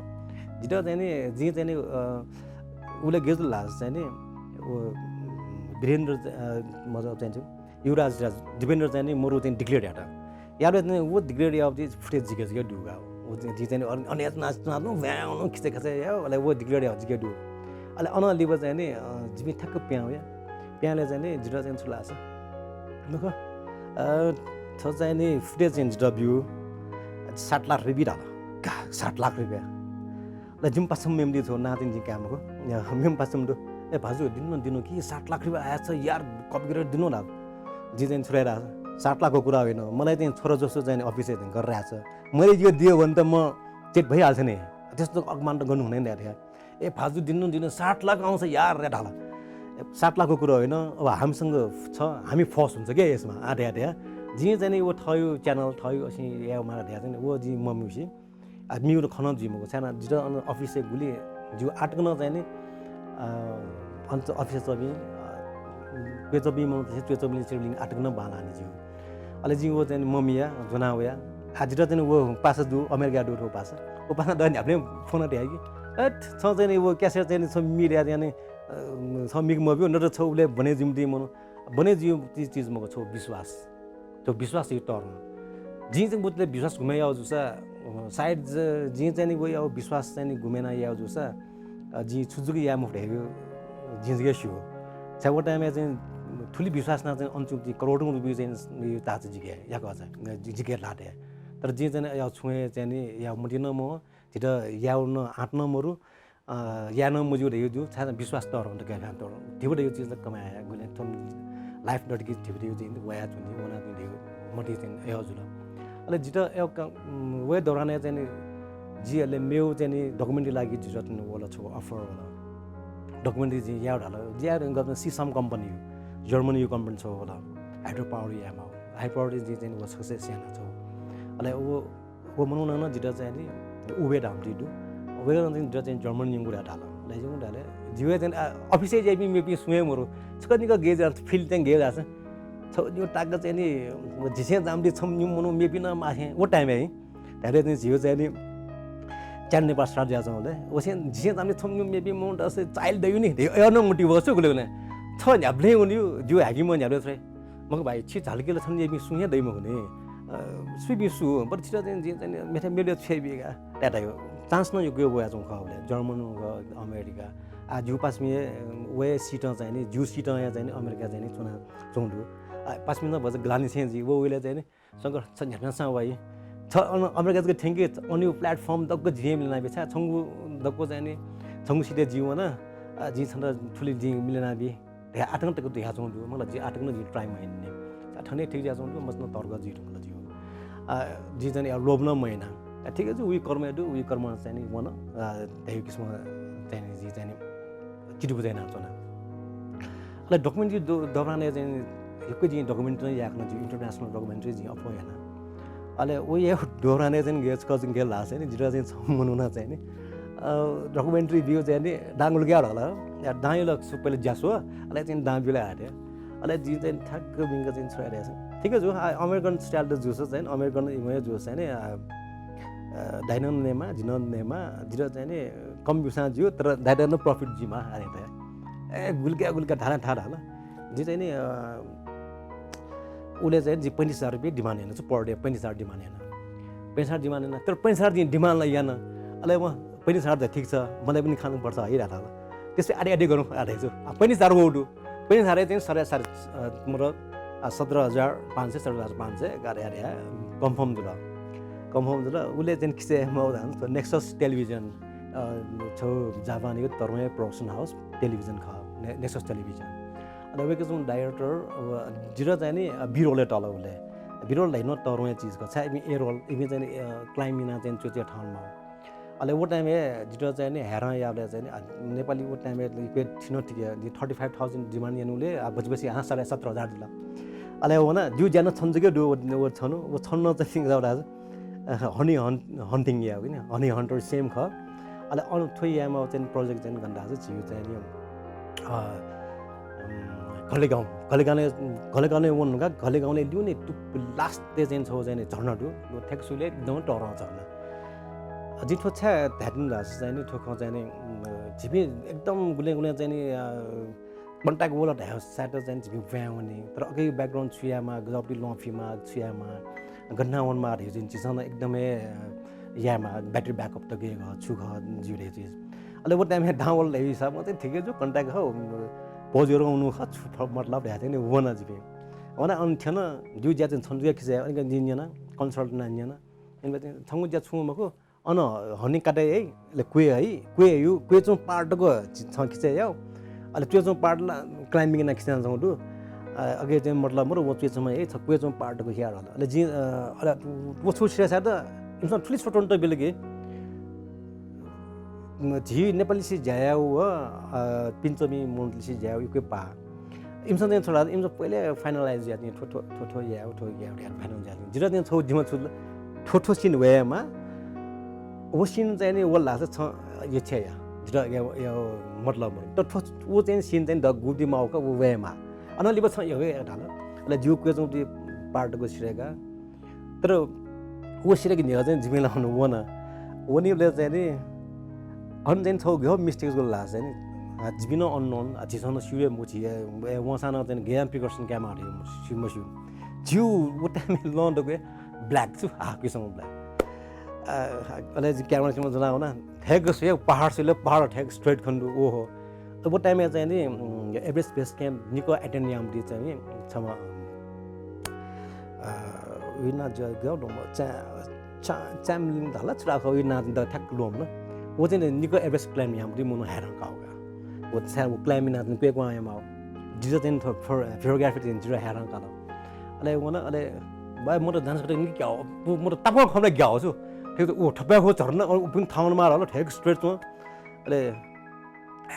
जित चाहिँ नि, जिं चाहिँ नि, अ, उले गेजु धाःसा चाहिँ नि, वो, वीरेन्द्र, अ, मतलब चाहिँ नि, युवराज राज दिपेन्द्र चाहिँ नि मरु चाहिँ declare यात। यात चाहिँ नि वो declare याव चाहिँ footage जिके जिके दु का। वो चाहिँ जि चाहिँ नि अन-, अन यात नाच नाच नु व्याउ नु खिचे खिचे या, अले वो declare याव जिके दु। अले अन लिपा चाहिँ नि, अ, जिमि ठ्याक्क प्याउ या। प्याले चाहिँ नि जित चाहिँ छु लासा। नख, अ, छ चाहिँ नि footage चाहिँ जित ब्यू सात लाख रुपियाँ धाल। का, सात लाख रुपियाँ। ल, जिम पासम मेम दि छौ, नातिन जि कामको। या, मेम पासम दु। ए, भाजु, दिनु, दिनु कि सात लाख रुपियाँ आया छ, यार, copy गरेर दिनु ला। जि चाहिँ छोरा रा, सात लाखको कुरा होइन, मलाई चाहिँ छोरा जस्तो चाहिँ अफिसय् चाहिँ गरेर आया छ। मैले यो दियो भने त म चेट भइहाल्छ नि। त्यस्तो अपमान त गर्नु हुँदैन यार। ए, भाजु, दिनु, दिनु, सात लाख आउँछ यार, रे ढाला। ए, सात लाखको कुरा होइन, अब हामीसँग छ, हामी फर्स्ट हुन्छ क्या यसमा, आधे आधे। जिं चाहिँ नि वो थयु channel, थयु असिं या मारा ध्या चाहिँ नि, वो जि मम्मी उसी। आ, मिउर खन जुइमगु, छाय् जित अन अफिसय् गुलि जिउ आटकन चाहिँ नि, अ, अन अफिस चबि, अ, क्वे चबि मनूत हे, क्वे चबि चिरलिङ आटकन बांलानि जिउ। अले जिं वो चाहिँ नि ममिया, ज्वना वया। आ, जित चाहिँ नि वो पासा दु, अमेरिका दु थो पासा। वो पासा द न्ह्याबलें फोन ध्याइ कि, हट, छं चाहिँ नि व cassette चाहिँ नि छं मिले यात याने, अ, छं मिक मब्यू, नत्र छौ उले बने जुइम्ति मनु, बने जुइम्ति चिज मखु, छौ विश्वास। छौ विश्वास यु तःधं। जिं चाहिँ बुतले विश्वास गुमे याउ जुसा, अ, सायद ज-, जिं चाहिँ नि व याउ विश्वास चाहिँ नि गुमे ना याउ जुसा, अ, जिं छु जुक याये मफु धयागु जिं जक स्यू। छाय् व time-य् चाहिँ थुलि विश्वास ना चाहिँ अन च्वंति करोडौं रुपियाँ चाहिँ नि ताच जिके याक चाहिँ, जि-, जिके लाते। तर जिं चाहिँ नि या छुं हे चाहिँ नि या मुति न म, झीत याउ न आँट न मरु, अ, या न मजू धयागु जू, छाय् विश्वास तःधं त गय् खान तःधं। धिबा धयागु चिज त कमाया, गुले थन life नटकी धिबा धयागु चिज वया च्वंति, वना च्वंति धयागु मति चाहिँ अय् जुल। अले जित अय् क-, उम्, वय् दौरानय् चाहिँ नि जि अले मेउ चाहिँ नि documentary लागि जित वल छगू offer वल। Documentary जिं याउ धाल, जि याउ गप सी सम company यु, German यु company छगू वल, hydro power यायेमाः। Hydro power जिं चाहिँ नि व success याना छगू। अले व व मनूनं नं जित चाहिँ नि उबे धाःम्ति दु। वय्‌कलं चाहिँ जित चाहिँ German निंगु धाल। लय्‌जिं धाल, जिगु चाहिँ नि, आ, office-य् ज्याइपिं मेपिं सुं हे मरु। छकः निकः गय् जुयाः, feel चाहिँ गय् जुयाः। छगू निगू ताक चाहिँ नि, झिसें जामति छम्ह निम्ह मनू मेपिं नं मासें, व time-य् धाय्‌रे चाहिँ झिगु चाहिँ नि च्यान नेपाल start जुयाच्वंबलय्। वसें झिसें जामति छम्ह निम्ह मेपिं मनू दस चाइल दयु नि, धे, अय् नं मुति वःगु गुले गुले। छ न्ह्याबलें वनीगु, जिगु हाकिमं न्ह्याबलें छ्वये। मखु भाइ, छि झालकेल छन याइपिं सुं हे दइ मखु नि। अ, सुइपिं सु, बरु छित चाहिँ जिं चाहिँ मेथाय् मेलय् छ्वये बिगा। ताय्‌ताय् chance नं यक्व यक्व वयाच्वंगु खः उबलय्, German खः, अमेरिका। आ, जिगु पासापिं हे, वया seat-ं चाहिँ नि, जिगु seat-ं हे चाहिँ नि अमेरिका चाहिँ नि च्वना च्वंगु दु। आ, पासापिन्सं भचा ग्लानिसें जुइ, व उबलय् चाहिँ नि, शंकर, छ न्ह्याथनासां वाइ। छ अन अमेरिका जक थ्यंकि, अन यु platform दक्व जिं हे मिले यानाबी। छाय् छंगु दक्व चाहिँ नि, छंगु seat-य् जि वना, आ, जिं छन्त थुलि जिं मिले यानाबी। धया आतंक तक धयाच्वंगु दु, मतलब, जि आतंक नं जिं try मयानि। आ, थन हे ठीक जुयाच्वंगु दु, मचानं तःधंगु जुइ धुंकल जिगु। आ, जिं चाहिँ नि या लोभ नं मयाना। आ, ठीक हे जू, उइ कर्म हे दु, उइ कर्म चाहिँ नि वन, आ, धयागु किसिमं चाहिँ नि जिं चाहिँ नि चितुबुझ यानाच्वना। अले documentary दौ-, दौरानय् चाहिँ नि यक्व जिं documentary नं याकन, जिं international documentary जिं offer याना। अले व यायेगु दौरानय् चाहिँ नि गय् छकः चाहिँ गय् धाःसा नि, जितः चाहिँ छम्ह मनुखं चाहिँ नि, अ, documentary ब्यू चाहिँ नि दां गुलि का धाल। या दां यु ला सु पहिले ज्या स्व, अले चाहिँ दां ब्यू ला हाटे। अले जिं चाहिँ ठ्याक्क मिंक चाहिँ छु याये धयासा, ठीक हे जू, आ, American style त जूसा चाहिँ, American इमं हे जूसा चाहिँ नि, आ, अ, दाइनं नयेमा, जिनं नयेमा, जितः चाहिँ नि कम ब्यूसां ज्यू, तर दाइतः नं profit जुइमा, अले त। ए, गुलि का, गुलि का, धाल, धाल, धाल। जिं चाहिँ नि, अ, उबलय् चाहिँ जिं पैंतिस हजार रुपियाँ demand याना छु, per day पैंतिस हजार demand याना। पैंतिस हजार demand याना, तर पैंतिस हजार जिं demand ला याना। अले वं पैंतिस हजार त ठीक छ, मलाई पनि खानुपर्छ है धाल। त्यसै आधे आधे गरौँ, आधे छु। आ, पैंतिस हजार वःगु दु। पैंतिस हजार चाहिँ साढे सात, अ, मतलब, आ, सत्र हजार पाँच सय, सत्र हजार पाँच सय, आधे आधे confirm जुल। Confirm जुल। उबलय् चाहिँ खिचय् यायेमाः धाल, Nexus Television, अ, छगू जापानीगु तरुवां production house television खः, ने-, Nexus Television। अले वय्‌कःपिं director, अ, जितः चाहिँ नि, अ, B-roll-य् तल उबलय्। B-roll धाइपिं तरुवां चिज खः। छाय् इपिं A-roll, इपिं चाहिँ नि, अ, climb याना चाहिँ च्वय् च्वय् थन माः। अले व time-य् जितः चाहिँ नि हैरान याःबलय् चाहिँ नि, अ, नेपाली व time-य् इक्व थिन थिक, जिं thirty five thousand demand यानाबलय्, आ, बच्छि बच्छि हां साढे सत्र हजार जुल। अले व नं, जिगु ज्या नं छन्हु जक दु, व, व छन्हु, व छन्हु नं चाहिँ नि, अ, honey hunt-, hunting याःगु नि, honey hunter same खः। अले अन थ्व यायेमाःगु चाहिँ project चाहिँ गन धाःसा झीगु चाहिँ नि, अ, उम्, घलेगाउँ, घलेगाउँलय्, घलेगाउँलय् वन धुंकाः घलेगाउँलय् ल्यूने तुप्पु last-य् चाहिँ छगू चाहिँ नि झरना दु। व थ्याक्क स्वयेबलय् एकदम तःधंगु झरना। अ, जिं थ्व छाय् धायेत्यना धाःसा चाहिँ नि थ्व खँ चाहिँ नि, उम्, झीपिं एकदम गुलें गुलें चाहिँ नि, अ, contact wall धायेगु side-य् चाहिँ नि झीपिं ब्वाँय् वनी। तर अकिया background छु यायेमाः, गज्याःगु ल्वहं फीमाः, छु यायेमाः, गन याना वनेमाः धइगु चाहिँ झीसं नं एकदम हे, अ, यायेमाः, battery backup त गय् खः, छु खः, ज्यू धइगु चिज। अले व time-य् दां वल धइगु हिसाबं चाहिँ ठीक हे जू, contact खः, भौजीहरू वंगु खः, छु फ-, मतलब धयाः चाहिँ नि वन झीपिं। वना अन थ्यन, जिगु ज्या चाहिँ छन्हु जक खिचय् याये, अन जिं न्यना, consult याना न्यना। अन चाहिँ छंगु ज्या छुं मखु, अन honey काटे है, अले क्वय् है, क्वय् यु, क्वय् च्वंगु part तक छं खिचय् याउ। अले च्वय् च्वंगु part ला climbing याना खिचय् यानाच्वंगु दु। अ, अकिया चाहिँ मतलब मरु, व च्वय् च्वंम्ह हे, छ क्वय् च्वंगु part तक हियाः धाल। अले जिं, अ, अले व छगू सिधय् सायद इमिसं थुलि स्वतन्त्र बिल कि, उम्, झी नेपालीलिसे ज्या याउ व, अ, पिन्चमी मनूतलिसे ज्या याउ यक्व पाः। इमिसं चाहिँ छु धाल, इमिसं पहिले finalize याःगु, थ्व, थ्व, थ्व, थ्व याये, थ्व याये, याये final याःगु। जितः चाहिँ छगू जिम्मा छु, थ्व, थ्व scene वयेमाः। व scene चाहिँ नि वल धाःसा छं यछ्या या। जितः या, या मतलब मरु। तर थ्व, व चाहिँ scene चाहिँ द गुदी माउका व वयेमाः। अन लिपा छं यः हे धाल। अले जिगु क्वय् च्वंगु part तक सिधय्‌का। तर व सिधय्‌के न्ह्यः चाहिँ जिपिं ला अन वन। वनीबलय् चाहिँ नि अन चाहिँ छौ गयो मिस्टेक जुल ला चाहिँ नि। आ, जिपिं नं अन नं, आ, झीसं नं स्यू हे मखु, झी, ए, वंसां नं चाहिँ गय् यानाः प्रिकसन कायेमाः धइगु स्यू मस्यू। झीगु व टाइमय् लं दक्व ब्ल्याक छु, हाकुइसं ब्ल्याक। आ, अले जि क्यामेरा क्यामेरा ज्वना वना, ठ्याक्क स्वया पहाड स्वया, पहाड ठ्याक्क स्ट्रेट खने दु, ओहो। अब व टाइमय् चाहिँ नि, उम्, एभरेस्ट बेस क्याम्प निक्वः अटेन्ड याःम्ह चाहिँ नि छम्ह, आ, उइ नां ज-, ग-, ग-, चा-, चा-, च्याम्लिङ धाल छु धाल खः, उइ नां द ठ्याक्क ल्वःमन। व चाहिँ नि निक्वः एभरेस्ट क्लाइम्ब याःम्ह मनू हाय्‌धंकाः का। व चाहिँ व क्लाइम्ब यानाः चाहिँ क्वय् क्वहां यायेमाः। जितः चाहिँ नि थ्व फोर-, फोटोग्राफी चाहिँ जितः हाय्‌धंकाल। अले वन, अले बाइ, म त जान सकते नि क्या हो, म त तापाकं खंबलय् ग्याः हो छु। ठिक छ, ऊ थपाय् खो झर्न, ऊ पनि थाउन मार हल, ठ्याक्क स्ट्रेट च्वं। अले,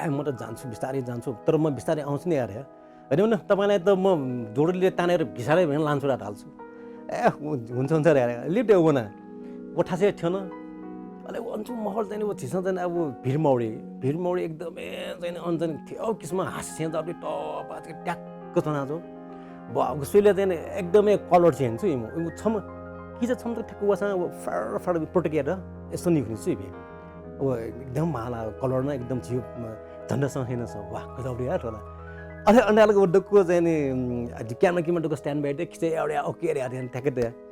ए, म त जान्छु, बिस्तारै जान्छु, तर म बिस्तारै आउँछु नि यार, हे। होइन, होइन, तपाईँलाई त म जोडले तानेर बिस्तारै भएन लान्छु रा धाल्छु। ए, हु-, हुन्छ, हुन्छ रे, लिफ्ट वन। व थासय् थ्यन। अले व अन्चु महल चाहिँ नि व झीसं चाहिँ नि अब भिर मौरी, भिर मौरी एकदमै चाहिँ नि अन चाहिँ नि थ्यौ किसिम हाँस्यं जाबी टपाच ट्याक्क च्वनाच्वं। ब-, स्वइले चाहिँ नि एकदमै कलर चेन्ज छु इमु। इमु छम्ह किजा छम्ह त ठ्याक्क वसां व फर फर प्रोटेक्ट यात। यस्तो नि खुनि छु इबे। व एकदम माला कलर न एकदम झिउ, म, झन्डा सं हेन सं। वाह, गजब रे यार होला। अले अन्डालक व दक्व चाहिँ नि, उम्, क्यामेरा किमा दक्व स्ट्यान्ड बाई दे, खिचे यार, ओके रे यार, ठ्याक्क दे।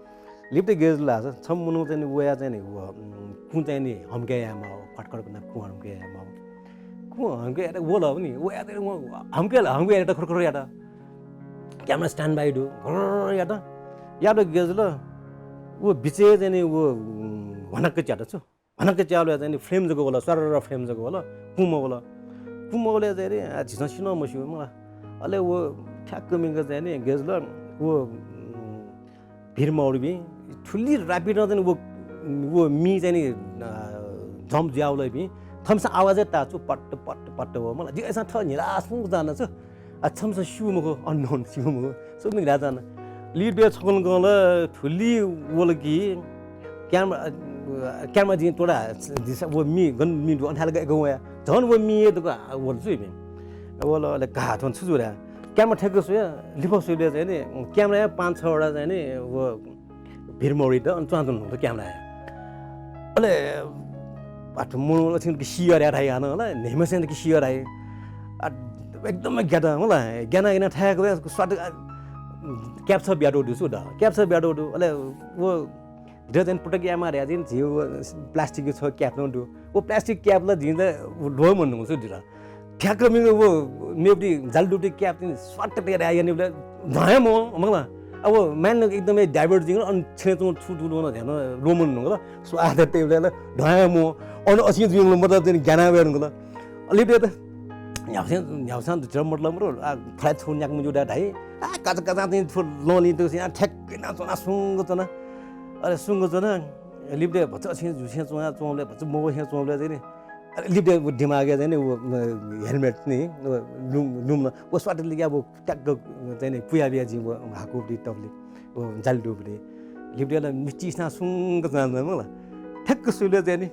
लिफ्ट गेज ला छ, छम्ह मनू चाहिँ नि वया चाहिँ नि व, उम्, कुँ चाहिँ नि हम्के यायेमाः, खटखट कुना कुँ हम्के यायेमाः। कुँ हम्के यात वल पनि, वया चाहिँ नि व हम्के ला, हम्के यात खरखर यात। क्यामेरा स्ट्यान्ड बाई दु, घर्र यात। यात गेज ल, व बिचय् चाहिँ नि व, उम्, भनक्क च्यात छु। भनक्क च्यालय् चाहिँ नि फ्लेम जक वल, स्वारर फ्लेम जक वल, कुँ मवल। कुँ मवलय् चाहिँ नि, आ, झीसं सिनं मस्यू मला। अले व ठ्याक्क मिंक चाहिँ नि गेज ल, व, उम्, भिर मौरीपिं थुलि र्‍यापिडं चाहिँ नि व, व मि चाहिँ नि, अ, जम्प जुयावलपिं थम्हसं आवाजय् ताः छु पट्ट पट्ट पट्ट व मला। जि अय्‌सां थः न्हिला सुंक जान छु। आ, छम्हसं स्यू मखु, अननोन स्यू मखु। सुंक न्हिला जान। लिफ्ट छकन गं ल थुलि वल कि क्यामेरा, अ, क्यामेरा जिं तोडा दिसा व मि गन मि दु अन्थालक एक वया। झन व मि हे दु का वल छु इपिं। वल अले का थन छु जुरा। क्यामेरा ठ्याक्क स्वया, लिफः स्वइबलय् चाहिँ नि, क्यामेराया पाँच छ वटा चाहिँ नि, व भिर मौरी त, अनि च्वनाच्वन नु त क्यामेराया। अले, आ, थ्व मनू अछिन कि सियर या धाइ हानं, होला, न्हेमसें कि सियर धाइ। आ, एकदमै ग्यात, होला, ग्याना ग्याना थाय्‌क वे, स्वाट, आ, क्याप्चर ब्यादो दु छु द, क्याप्चर ब्यादो दु, अले, व, भित्र चाहिँ प्रोटेक्ट यायेमाः धया चाहिँ झी व प्लास्टिक छ क्याप नं दु। व प्लास्टिक क्याप ला जिं त ल्वःमन नु छु दिल। ठ्याक्क मिंग व मेबडी जालडुबडी क्याप चाहिँ स्वाट तयार यानिबलय् ढ्वाँया मो, मखु ला। अब माइन एकदमै डाइभर्ट जिंगल, अन छेँ च्वं छु दु ल्वःन ध्यान ल्वःमन नुगल। स्वाद टेबलय् ढ्वाँया मो, अन असिं जुइंगल मतलब चाहिँ ग्याना वया नुगल। अले बे त न्ह्याउसें, न्ह्याउसां दुसरा मतलब मरु, आ, थलाइ छु न्याक मुजु दा धाइ। आ, काचा काचा चाहिँ छु लंलि त सिं, आ, ठ्याक्कै ना च्वना सुंग च्वना। अले सुंग च्वना, लिपदे भचा असिं जुसें च्वं, च्वंबलय् भचा मोगसें च्वंबलय् चाहिँ नि, अले लिपदे व दिमागय् चाहिँ नि व, अ, हेलमेट नि, व लुम, लुम न, व स्वाट लिग्या व ट्याक्क चाहिँ नि पुया बिया जिं व हाकुबडी तबली, व जालडुबडी। लिपदे ला मिस्ति स्ना सुंग च्वना मला। ठ्याक्क सुले चाहिँ नि,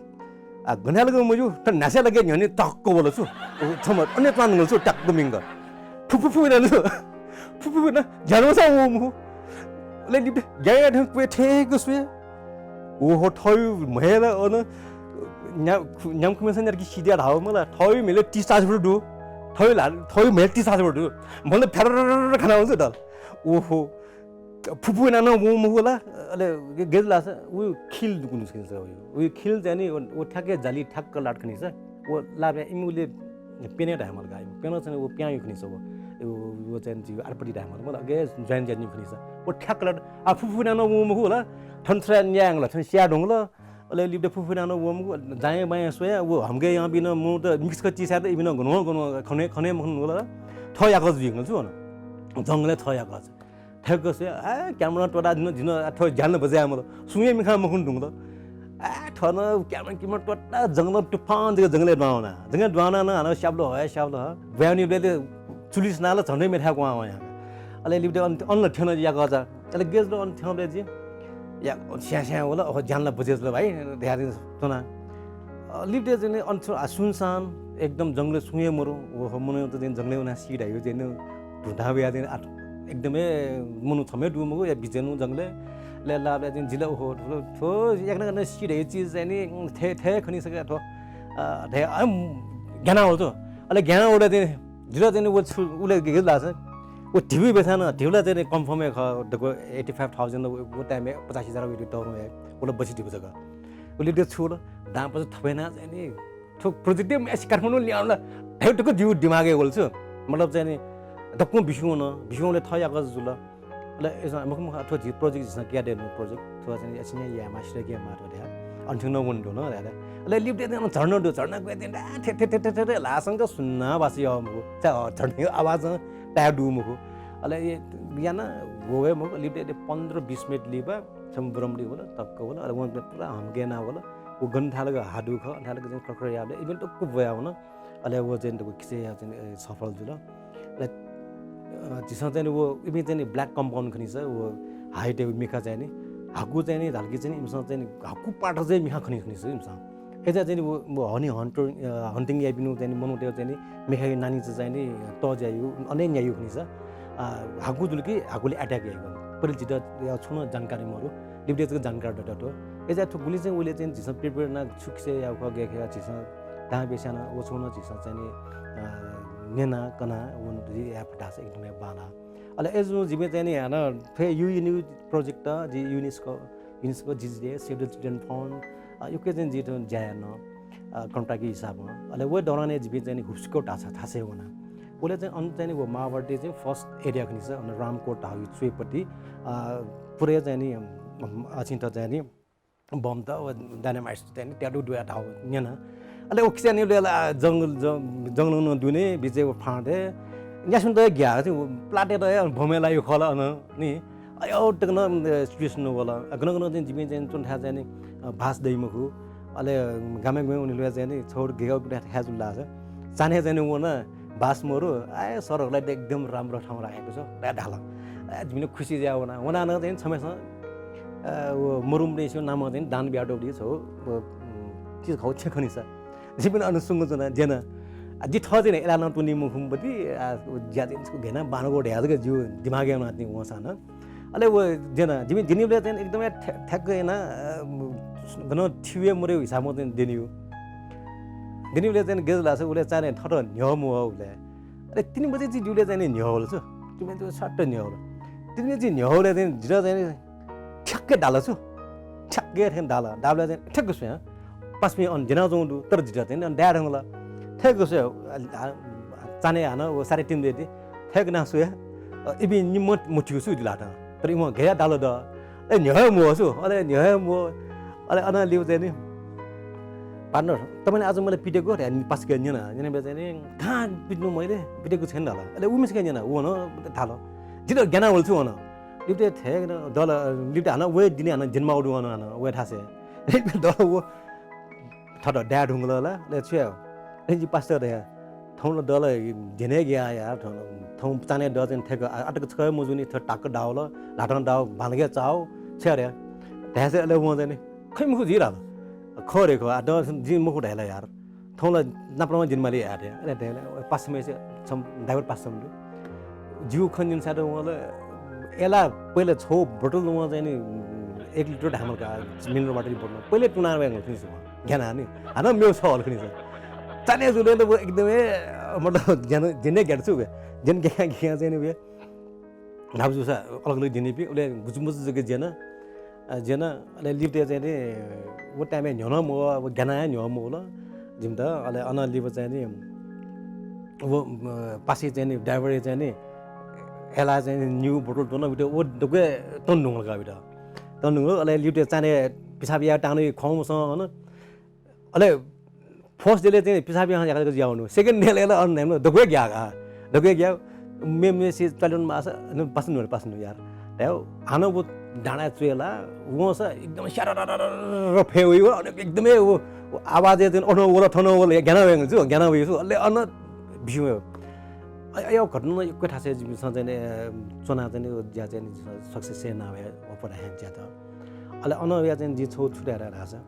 आ, गन्हालक मजू, त न्हास्या लगे न्ह्यःने टक्क वल छु। व छम्ह अन्य च्वान छु, टक्क मिंग। फु, फु, फु, वना छु। फु, फु, वना, ज्यान वसा व मखु। अले लिपदे ग्याया ढं क्वे ठेक सुया। ओहो, थयु म्हय्‌ला अन न्या-, खु-, न्याम्खुमेसं न्यारकि सिद्या धाव मला। थयु म्हय्‌ला तीस चास बरु दु। थयु ला, थयु म्हय्‌ला तीस चास बरु दु। मला फ्यारर खाना हुन्छ दल। ओहो। फु, फु, वना नं व मखु ला, अले गे-, गेज लासा, उ खिल दुकुनु खनिसा उ। उ खिल चाहिँ नि, उ, उ ठ्याक्कै जाली ठ्याक्क लाट खनिसा। उ लाबे इमुले पेने धायेमाल का, इमु पेन चाहिँ उ प्यां खनिसा उ। उ, उ चाहिँ नि आरपटी धायेमाल, मला गे ज्वाइन ज्यानि खनिसा। उ ठ्याक्क लाट, आ, फु, फु, वना नं व मखु ला, थन थ्रा न्यायंगला, थन स्या ढोंगला, अले लिपदे फु, फु, वना नं व मखु, दायाँ बायाँ स्वया, उ हमगे यां बिन मु त मिक्स कर चिसा त इबिन गनो, गनो, खने, खने मखु ला, थ याक जुइंगल छु अन। जंगलय् थ याक। ठ्याक्क स्वया, आ, क्यामेरा त्वःता जिन, जिन, आ, थ्व ज्यान बजाया मत। सुंगे मिखा मखुन धुंगल। आ, थन क्यामेरा किमेरा त्वःता जंगल तुफान जक जंगलय् द्वाना। जंगलय् द्वाना न, हानं स्याब्लो ह, स्याब्लो ह। ब्वानी बेले चुलिस नाल झन्डै मेथाय् क्वां वया। अले लिपदे अन, अन थ्यन याक जा। अले गेज अन थ्यन बे जि। या, स्या, स्या वल, अ, ज्यान ला बजेज ल भाइ, ध्यान च्वना। अ, लिपदे चाहिँ नि अन छु, आ, सुनसान, एकदम जंगलय् सुंगे मरु। व ह, मनू त चाहिँ जंगलय् वना सी धायु चाहिँ नि धुंधा वया चाहिँ आ, एकदमै मनू छम्हे दु मगु या बिचेनु जंगलय्। ले लाबले चाहिँ जिला ओहो, थ्व, थ्व, एक न, एक न सी धायु चिज चाहिँ नि, थे, थे खनि सके थ्व। अ, धया, अ, ग्याना वल त। अले ग्याना वल चाहिँ, जितः चाहिँ व छु, उले के लास, व ढिबु बेथां नं, ढिबुला चाहिँ confirm हे खः, दक्व eighty five thousand व time हे पचास हजार व तौरं हे, उले बसि ढिबु जक। उले दे छु ल, दां पचास थपय् याना चाहिँ नि, थ्व project हे म्यासि काठमाडौं लिहां वल, धयातक जिगु दिमागय् वल छु। मतलब चाहिँ नि, दक्वं बिस्युं वन, बिस्युं वलय् थः याकः जुल। अले अय्‌सां मखु मखु थ्व झी project झीसं कयादीगु project, थ्व चाहिँ नि यासें याये मास्टर कयाः माः थ्व धया। अन थ्यंक नं वने दु नं धया। अले लिपा दे झर्ना दु, झर्ना क्वय् चाहिँ नि थे, थे, थे, थे, थे, थे, ल्हाः संक सुन्ना बास यः मखु। चा, अ, झर्नाया आवाजं ताये दु मखु। अले ए, याना व हे मखु, लिपा दे पन्ध्र बिस मिनेट लिपा छम्ह ब्रह्मचारी वल, तक्क वल, अले वं पुरा हम्के याना वल। व गन थालक हादु खः, थालक चाहिँ क्रक्रया वल, इबेन तक्क ब्वया वन। अले व चाहिँ दक्व खिचय् याये चाहिँ, ए, सफल जुल। अले, अ, झीसं चाहिँ नि व इमि चाहिँ नि black compound खनिस, व hide हे मिखा चाहिँ नि, हाकु चाहिँ नि धाल कि चाहिँ नि इमिसं चाहिँ नि हाकु पाट चाहिँ मिखा खनि खनिस इमिसं। अय्‌सा चाहिँ नि व, व honey hunter, अ, hunting याइपिनु चाहिँ नि मनूतय् चाहिँ नि मिखाया नानी चाहिँ नि तज्यायु, अन हे न्यायु खनिस। अ, हाकु जुल कि हाकुले attack याइगु। पहिले झीत या छुं नं जानकारी मरु, लिपा दे जक जानकारी दत थ्व। अय्‌सा थ्व गुलि चाहिँ उले चाहिँ झीसं prepare याना छु खिचय् याये खः, गय् खः झीसं दां बेस्याना व छुं नं झीसं चाहिँ नि, अ, न्यना कना वन या फुटास एकदमै बांला। अले अय्‌जु जिमि चाहिँ नि हानं फे यु, यु project त जि UNESCO, UNESCO, जिजिडे, Save the Children Fund, अ, यक्व चाहिँ जि थ्व ज्या याना, अ, contract हिसाबं। अले व दौरान जिमि चाहिँ नि हुस्को ढासा थासय् वना। उले चाहिँ अन चाहिँ नि व माओवादी चाहिँ first area खनिस, अन रामकोट धाउ चुयपति, अ, पुरै चाहिँ नि, अम, अ, अछिं त चाहिँ नि बम त, व dynamite त नि त्यादु दुया धाउ न्यना। अले व खिसा निबले ला जंगल, जंगल नं दुने बिचे व फाँदे न्यासुन त ग्या चाहिँ व प्लाटे त बमय् लायु खल अन नि। अयो तक नं situation वल। गन गन चाहिँ जिमि चाहिँ चुन थाय् चाहिँ नि, अ, बास दइ मखु। अले गामे गामे उनि लुया चाहिँ नि छोर गेगा थाय् जुल लास। चान्हय् चाहिँ नि वन बास मरु, आए सरकलाई एकदम राम्रो ठाउँ राखेको छ, ला धाल। ए, जिमिने खुसी ज्या वना। वना न चाहिँ छमेसं, अ, व मरुम रेस्यो नाम चाहिँ दान ब्याटो दि छौ, व, उम, चिज खौ छे खनिसा। जिपिन अन सुंग जना, जेना। आ, जि थः चाहिँ एला न तुनि मुखुम बति, आ, व ज्या चाहिँ छु घेना बानको ढ्या जक जिउ दिमागय् नाति वंसा न। अले व जेना, जिमि दिनिबले चाहिँ एकदमै ठ्या-, ठ्याक्क याना, अ, गन थिवे मरे हिसाबमा चाहिँ दिनियो। दिनिबले चाहिँ गेज लास, उले चाने थट न्ह्यः मुह उले। अरे, तीन बजे चाहिँ जिउले चाहिँ नि न्ह्यः वल छु। तिमी त सट्ट न्ह्यः वल। तीन बजे चाहिँ न्ह्यः वल चाहिँ जिर चाहिँ नि ठ्याक्कै डाल छु। ठ्याक्कै ठ्याक्कै डाल। डाबले चाहिँ ठ्याक्क सुया। पाँच मिनेट अन जेना जौं दु, तर जिर चाहिँ नि अन डायरेक्ट हंगल। ठ्याक्क सुया, आ, आ, चाने हान, व साढे तीन बजे दी। ठ्याक्क ना सुया। अ, इबि निम्म मुठ्यु सु दिला त। तर इम्म घेरा डाल द। ए, न्ह्यः मुह छु। अले न्ह्यः मुह। अले अन लिउ चाहिँ नि, "Partner, तपाईँले आज मलाई पिटेको?" रे पास के न्यना। न्यना बे चाहिँ नि, "कहाँ पिट्नु मैले? पिटेको छैन धाल।" अले उ मिस के न्यना, उ न धाल। जित ज्ञाना वल छु वन। लिप्टे थे दल, लिप्टे हान वे दिने हान जिनमा उडु वन हान, वे थासे। दल वो थट डाय ढुंगल ला, ले छुया। ए, जि पास्टर दया। थौं ला दल ध्यने ग्या यार, थौं, थौं चाने द चाहिँ थेक, आ, अटक छ मजुनी, थ टाक डावल, लाटं डाव, भालगे चाव, छ्या रे। धायसे अले वं चाहिँ नि, खै मुखु जि राल। खरे खो, आ, द जि मुखु धायला यार। थौं ला नापलामा जिन माली यार। अले धायला, पास मेसे, छम, driver पास छम दु। जिउ खन जिन साथ वं ला, एला पहिले छौ बोतल वं चाहिँ नि, एक लिटर ढामल का, mineral water बोतल। पहिले टुना वे गल खनिस वं। ज्ञान हानि। हानं मेउ छ हल खनिस। चाने जुले त वो एकदमै, मतलब, ज्ञान, जिन्ने ज्ञान छु वे। जिन ज्ञान, ज्ञान चाहिँ नि वे। धाप जुसा, अलग अलग जिन्ने पि, उले गुचुमुचु जगे ज्ञान। अ, ज्ञान, अले लिप्टे चाहिँ नि, वो time न्ह्यः न मो, वो ज्ञान न्ह्यः मो ल। जिम त, अले अन लिप चाहिँ नि, वो, अ, पासी चाहिँ नि, driver चाहिँ नि, एला चाहिँ नि, न्यू बोतल टोन, बिट, वो दक्वे टोन ढुंगल का बिट। टोन ढुंगल, अले लिप्टे चाने पिसाब या टांगु खौं मसं, अन, अले first day ले चाहिँ पिसाब यां याका याउनु। Second day ले अन नेम दक्वे ग्या का। दक्वे ग्या मे मे से चलन मास न पास नु पास नु यार। हानं वो डाँडा चुएला, वंसा एकदम स्याररररर फे हुइ, अन एकदमै वो, वो आवाज चाहिँ अन वला थन वला ज्ञान वयंगु छु, ज्ञान वयंगु छु, अले अन बिउ। अ, अयो घटना एक थासे जिमिसं चाहिँ नि, अ, चुना चाहिँ नि, ज्या चाहिँ नि, success हे ना वे, वो पढा हे ज्या त। अले अन या चाहिँ जि छौ छुट्याएर रासा।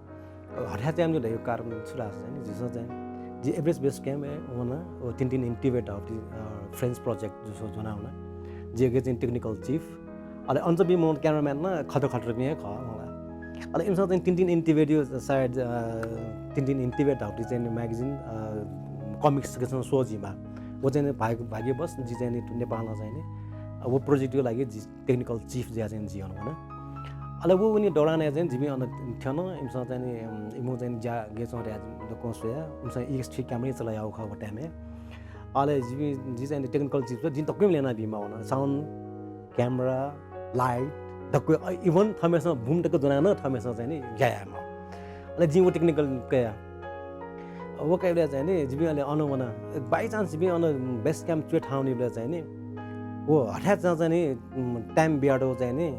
हठात चाहिँ आमजु धयो कारण छु धाःसा चाहिँ नि, जिसं चाहिँ जि Everest Base Camp हे वना, वो तीन तीन intimate of the, a, French project जुसो ज्वना वना। जिके चाहिँ technical chief। अले अन चाहिँ बि मो cameraman न खत खत बि हे खः मला। अले इमिसं चाहिँ टिन्टिन इन टिबेट यो सायद, अ, टिन्टिन इन टिबेट धाःगु चाहिँ नि magazine, अ, comics गथे नं स्वः जिमा। व चाहिँ नि भाग्य, भाग्यवश जि चाहिँ नि नेपालं चाहिँ नि, अ, व project यो लागि जि technical chief जुया चाहिँ नि जि अन वना। अले व वनी दौरानय् चाहिँ जिमि अन थ्यन, इमिसं चाहिँ नि, अम, इमिगु चाहिँ नि ज्या गय् च्वं धया दक्वं स्वया, इमिसं E X three camera चलायागु खः व time य्। अले जिमि, जि चाहिँ नि technical chief, जिं दक्वं ल्यना बीमा वन। Sound, camera, light, दक्व, अ, even थःम्हेसं boom तक ज्वना नं थःम्हेसं चाहिँ नि ज्या यायेमाः। अले जिं व technical कया। व कयेबलय् चाहिँ नि जिमि अले अन वना। By chance जिमि अन base camp च्वय् थाहां वनीबलय् चाहिँ नि व हठाय् चाहिँ नि, उम्, time बियातःगु चाहिँ नि, अ,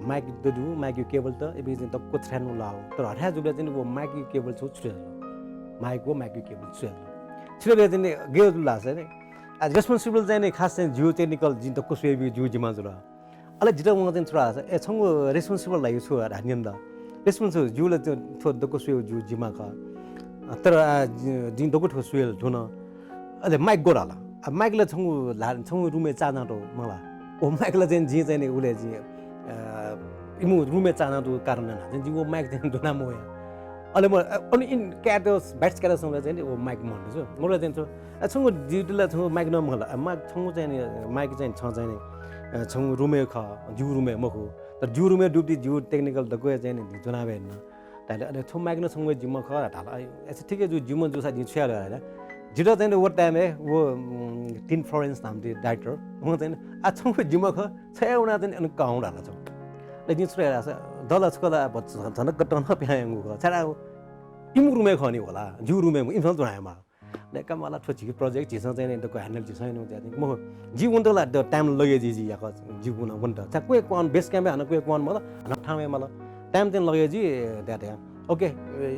mic दु, mic यो cable त, इपिं चाहिँ दक्व छथाय् नं लाः। तर हठाय् जूबलय् चाहिँ नि व mic यो cable छगू छुटे जुल। Mic व mic यो cable छुटे जुल। छुटेबलय् चाहिँ नि गय् जुल धाःसा नि, आ, responsible चाहिँ नि खास चाहिँ ज्यू technical जिं दक्व स्वयाबी ज्यू जिम्मा जुल। अले जितः वं चाहिँ छु धाःसा, ए, छंगु responsible लागि छु धाः न्यन द। Responsible ज्यू ला थ्व दक्व स्वयागु ज्यू जिम्मा खः। अ, तर, आ, जि-, जिं दक्व थ्व स्वये धुन। अले mic ग्व धाल। आ, mic ला छंगु ला-, छंगु room य् charge यानातःगु मला। व mic ला चाहिँ जिं चाहिँ नि उले जिं, अ, इमिगु room य् charge यानातःगु कारणं यानाः चाहिँ जिं व mic चाहिँ ज्वना मवया। अले म, अ, अन इन कायेत, batch कायेत स्वंबलय् चाहिँ नि व mic मन्त छु। मला चाहिँ छु, अ, छंगु duty ला छंगु mic नं मखु ला। अ, mic छंगु चाहिँ नि, mic चाहिँ छ चाहिँ नि, अ, छंगु room य् खः, ज्यू room य् मखु। तर ज्यू room य् दुगुति ज्यू technical दक्व हे चाहिँ नि ज्वना वये न। धाल, अले छंगु mic नं छंगु हे जिम्मा खः धाल। अ, अच्छा, ठीक हे जू, जिम्मा जूसा जिं छु याये धाल। जितः चाहिँ नि व time य् व, उम्, Tim Florence धाःम्ह director, वं चाहिँ नि, आ, छंगु जिम्मा खः, छ हे वना चाहिँ नि अन कां हुँ धाल छं। अले जिं छु याये धाःसा, दल छकः ला भ-, झ-, झनक्क तं नं पिहां यंगु खः। छाय् धाःसा इमिगु room य् खः नि होला, ज्यू room य् मखु, इमिसं ज्वना हयेमाः। अले का मला, थ्व झीगु project झीसं चाहिँ नि दक्व handle झीसं यानागु ज्या चाहिँ मखु। जि वनेत ला द-, time लगे जि, जि याकः जि वना वनेत। छाय् क्वय् क्वहां base camp य् हानं क्वय् क्वहां मला, हानं थाहां वये माल। Time चाहिँ लगे जि, धया धया। OK,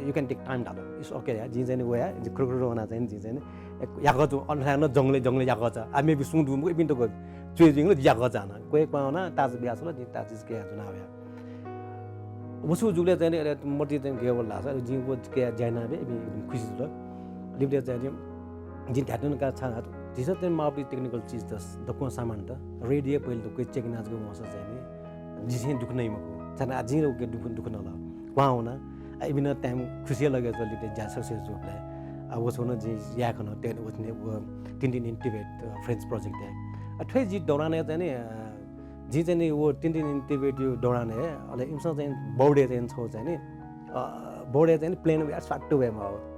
you can take time धाल। It's OK या, जिं चाहिँ नि वया, जि खुरुखुरु वना चाहिँ नि, जिं चाहिँ नि याकः च्वं, अन थाय् नं जंगलय्, जंगलय् याकः च्वं। आ, maybe सुं दु मखु, इपिं दक्व च्वय् जुइगु ला, जि याकः च्वं हानं। क्वय् क्वहां वना, ताज बियाः स्वल, जिं ताज कयाः ज्वना वया। व छु जूबलय् चाहिँ नि, अले मतिइ चाहिँ गय् वल धाःसा, अले जिं व कयाः ज्या याना बी, इपिं एकदम खुसी जुल। लिपा चाहिँ नि, जिं धायेत्यंगु का छाय्, झीसं चाहिँ माःगु technical चिज त दक्वं सामान त, radio हे पहिले दक्व check याना जक वंसा चाहिँ नि, जिं दुःख नइ मखु। छाय् धाःसा जिं ला उके दुःख, दुःख नल। क्वहां वना, आ, इपिं नं time खुसी हे लगे जुल, लिपा ज्या success जूबलय्। आ, व छगू नं जिं याये खन, ते-, व, व टिन्टिन इन टिबेट, अ, French project या। आ, थ्व हे जि दौरानय् चाहिँ नि, अ, जिं चाहिँ नि व टिन्टिन इन टिबेट यो दौरानय्, अले इमिसं चाहिँ नि board य् चाहिँ नि छगू चाहिँ नि, अ, board य् चाहिँ नि plane वया स्वाट्ट वयेमाः।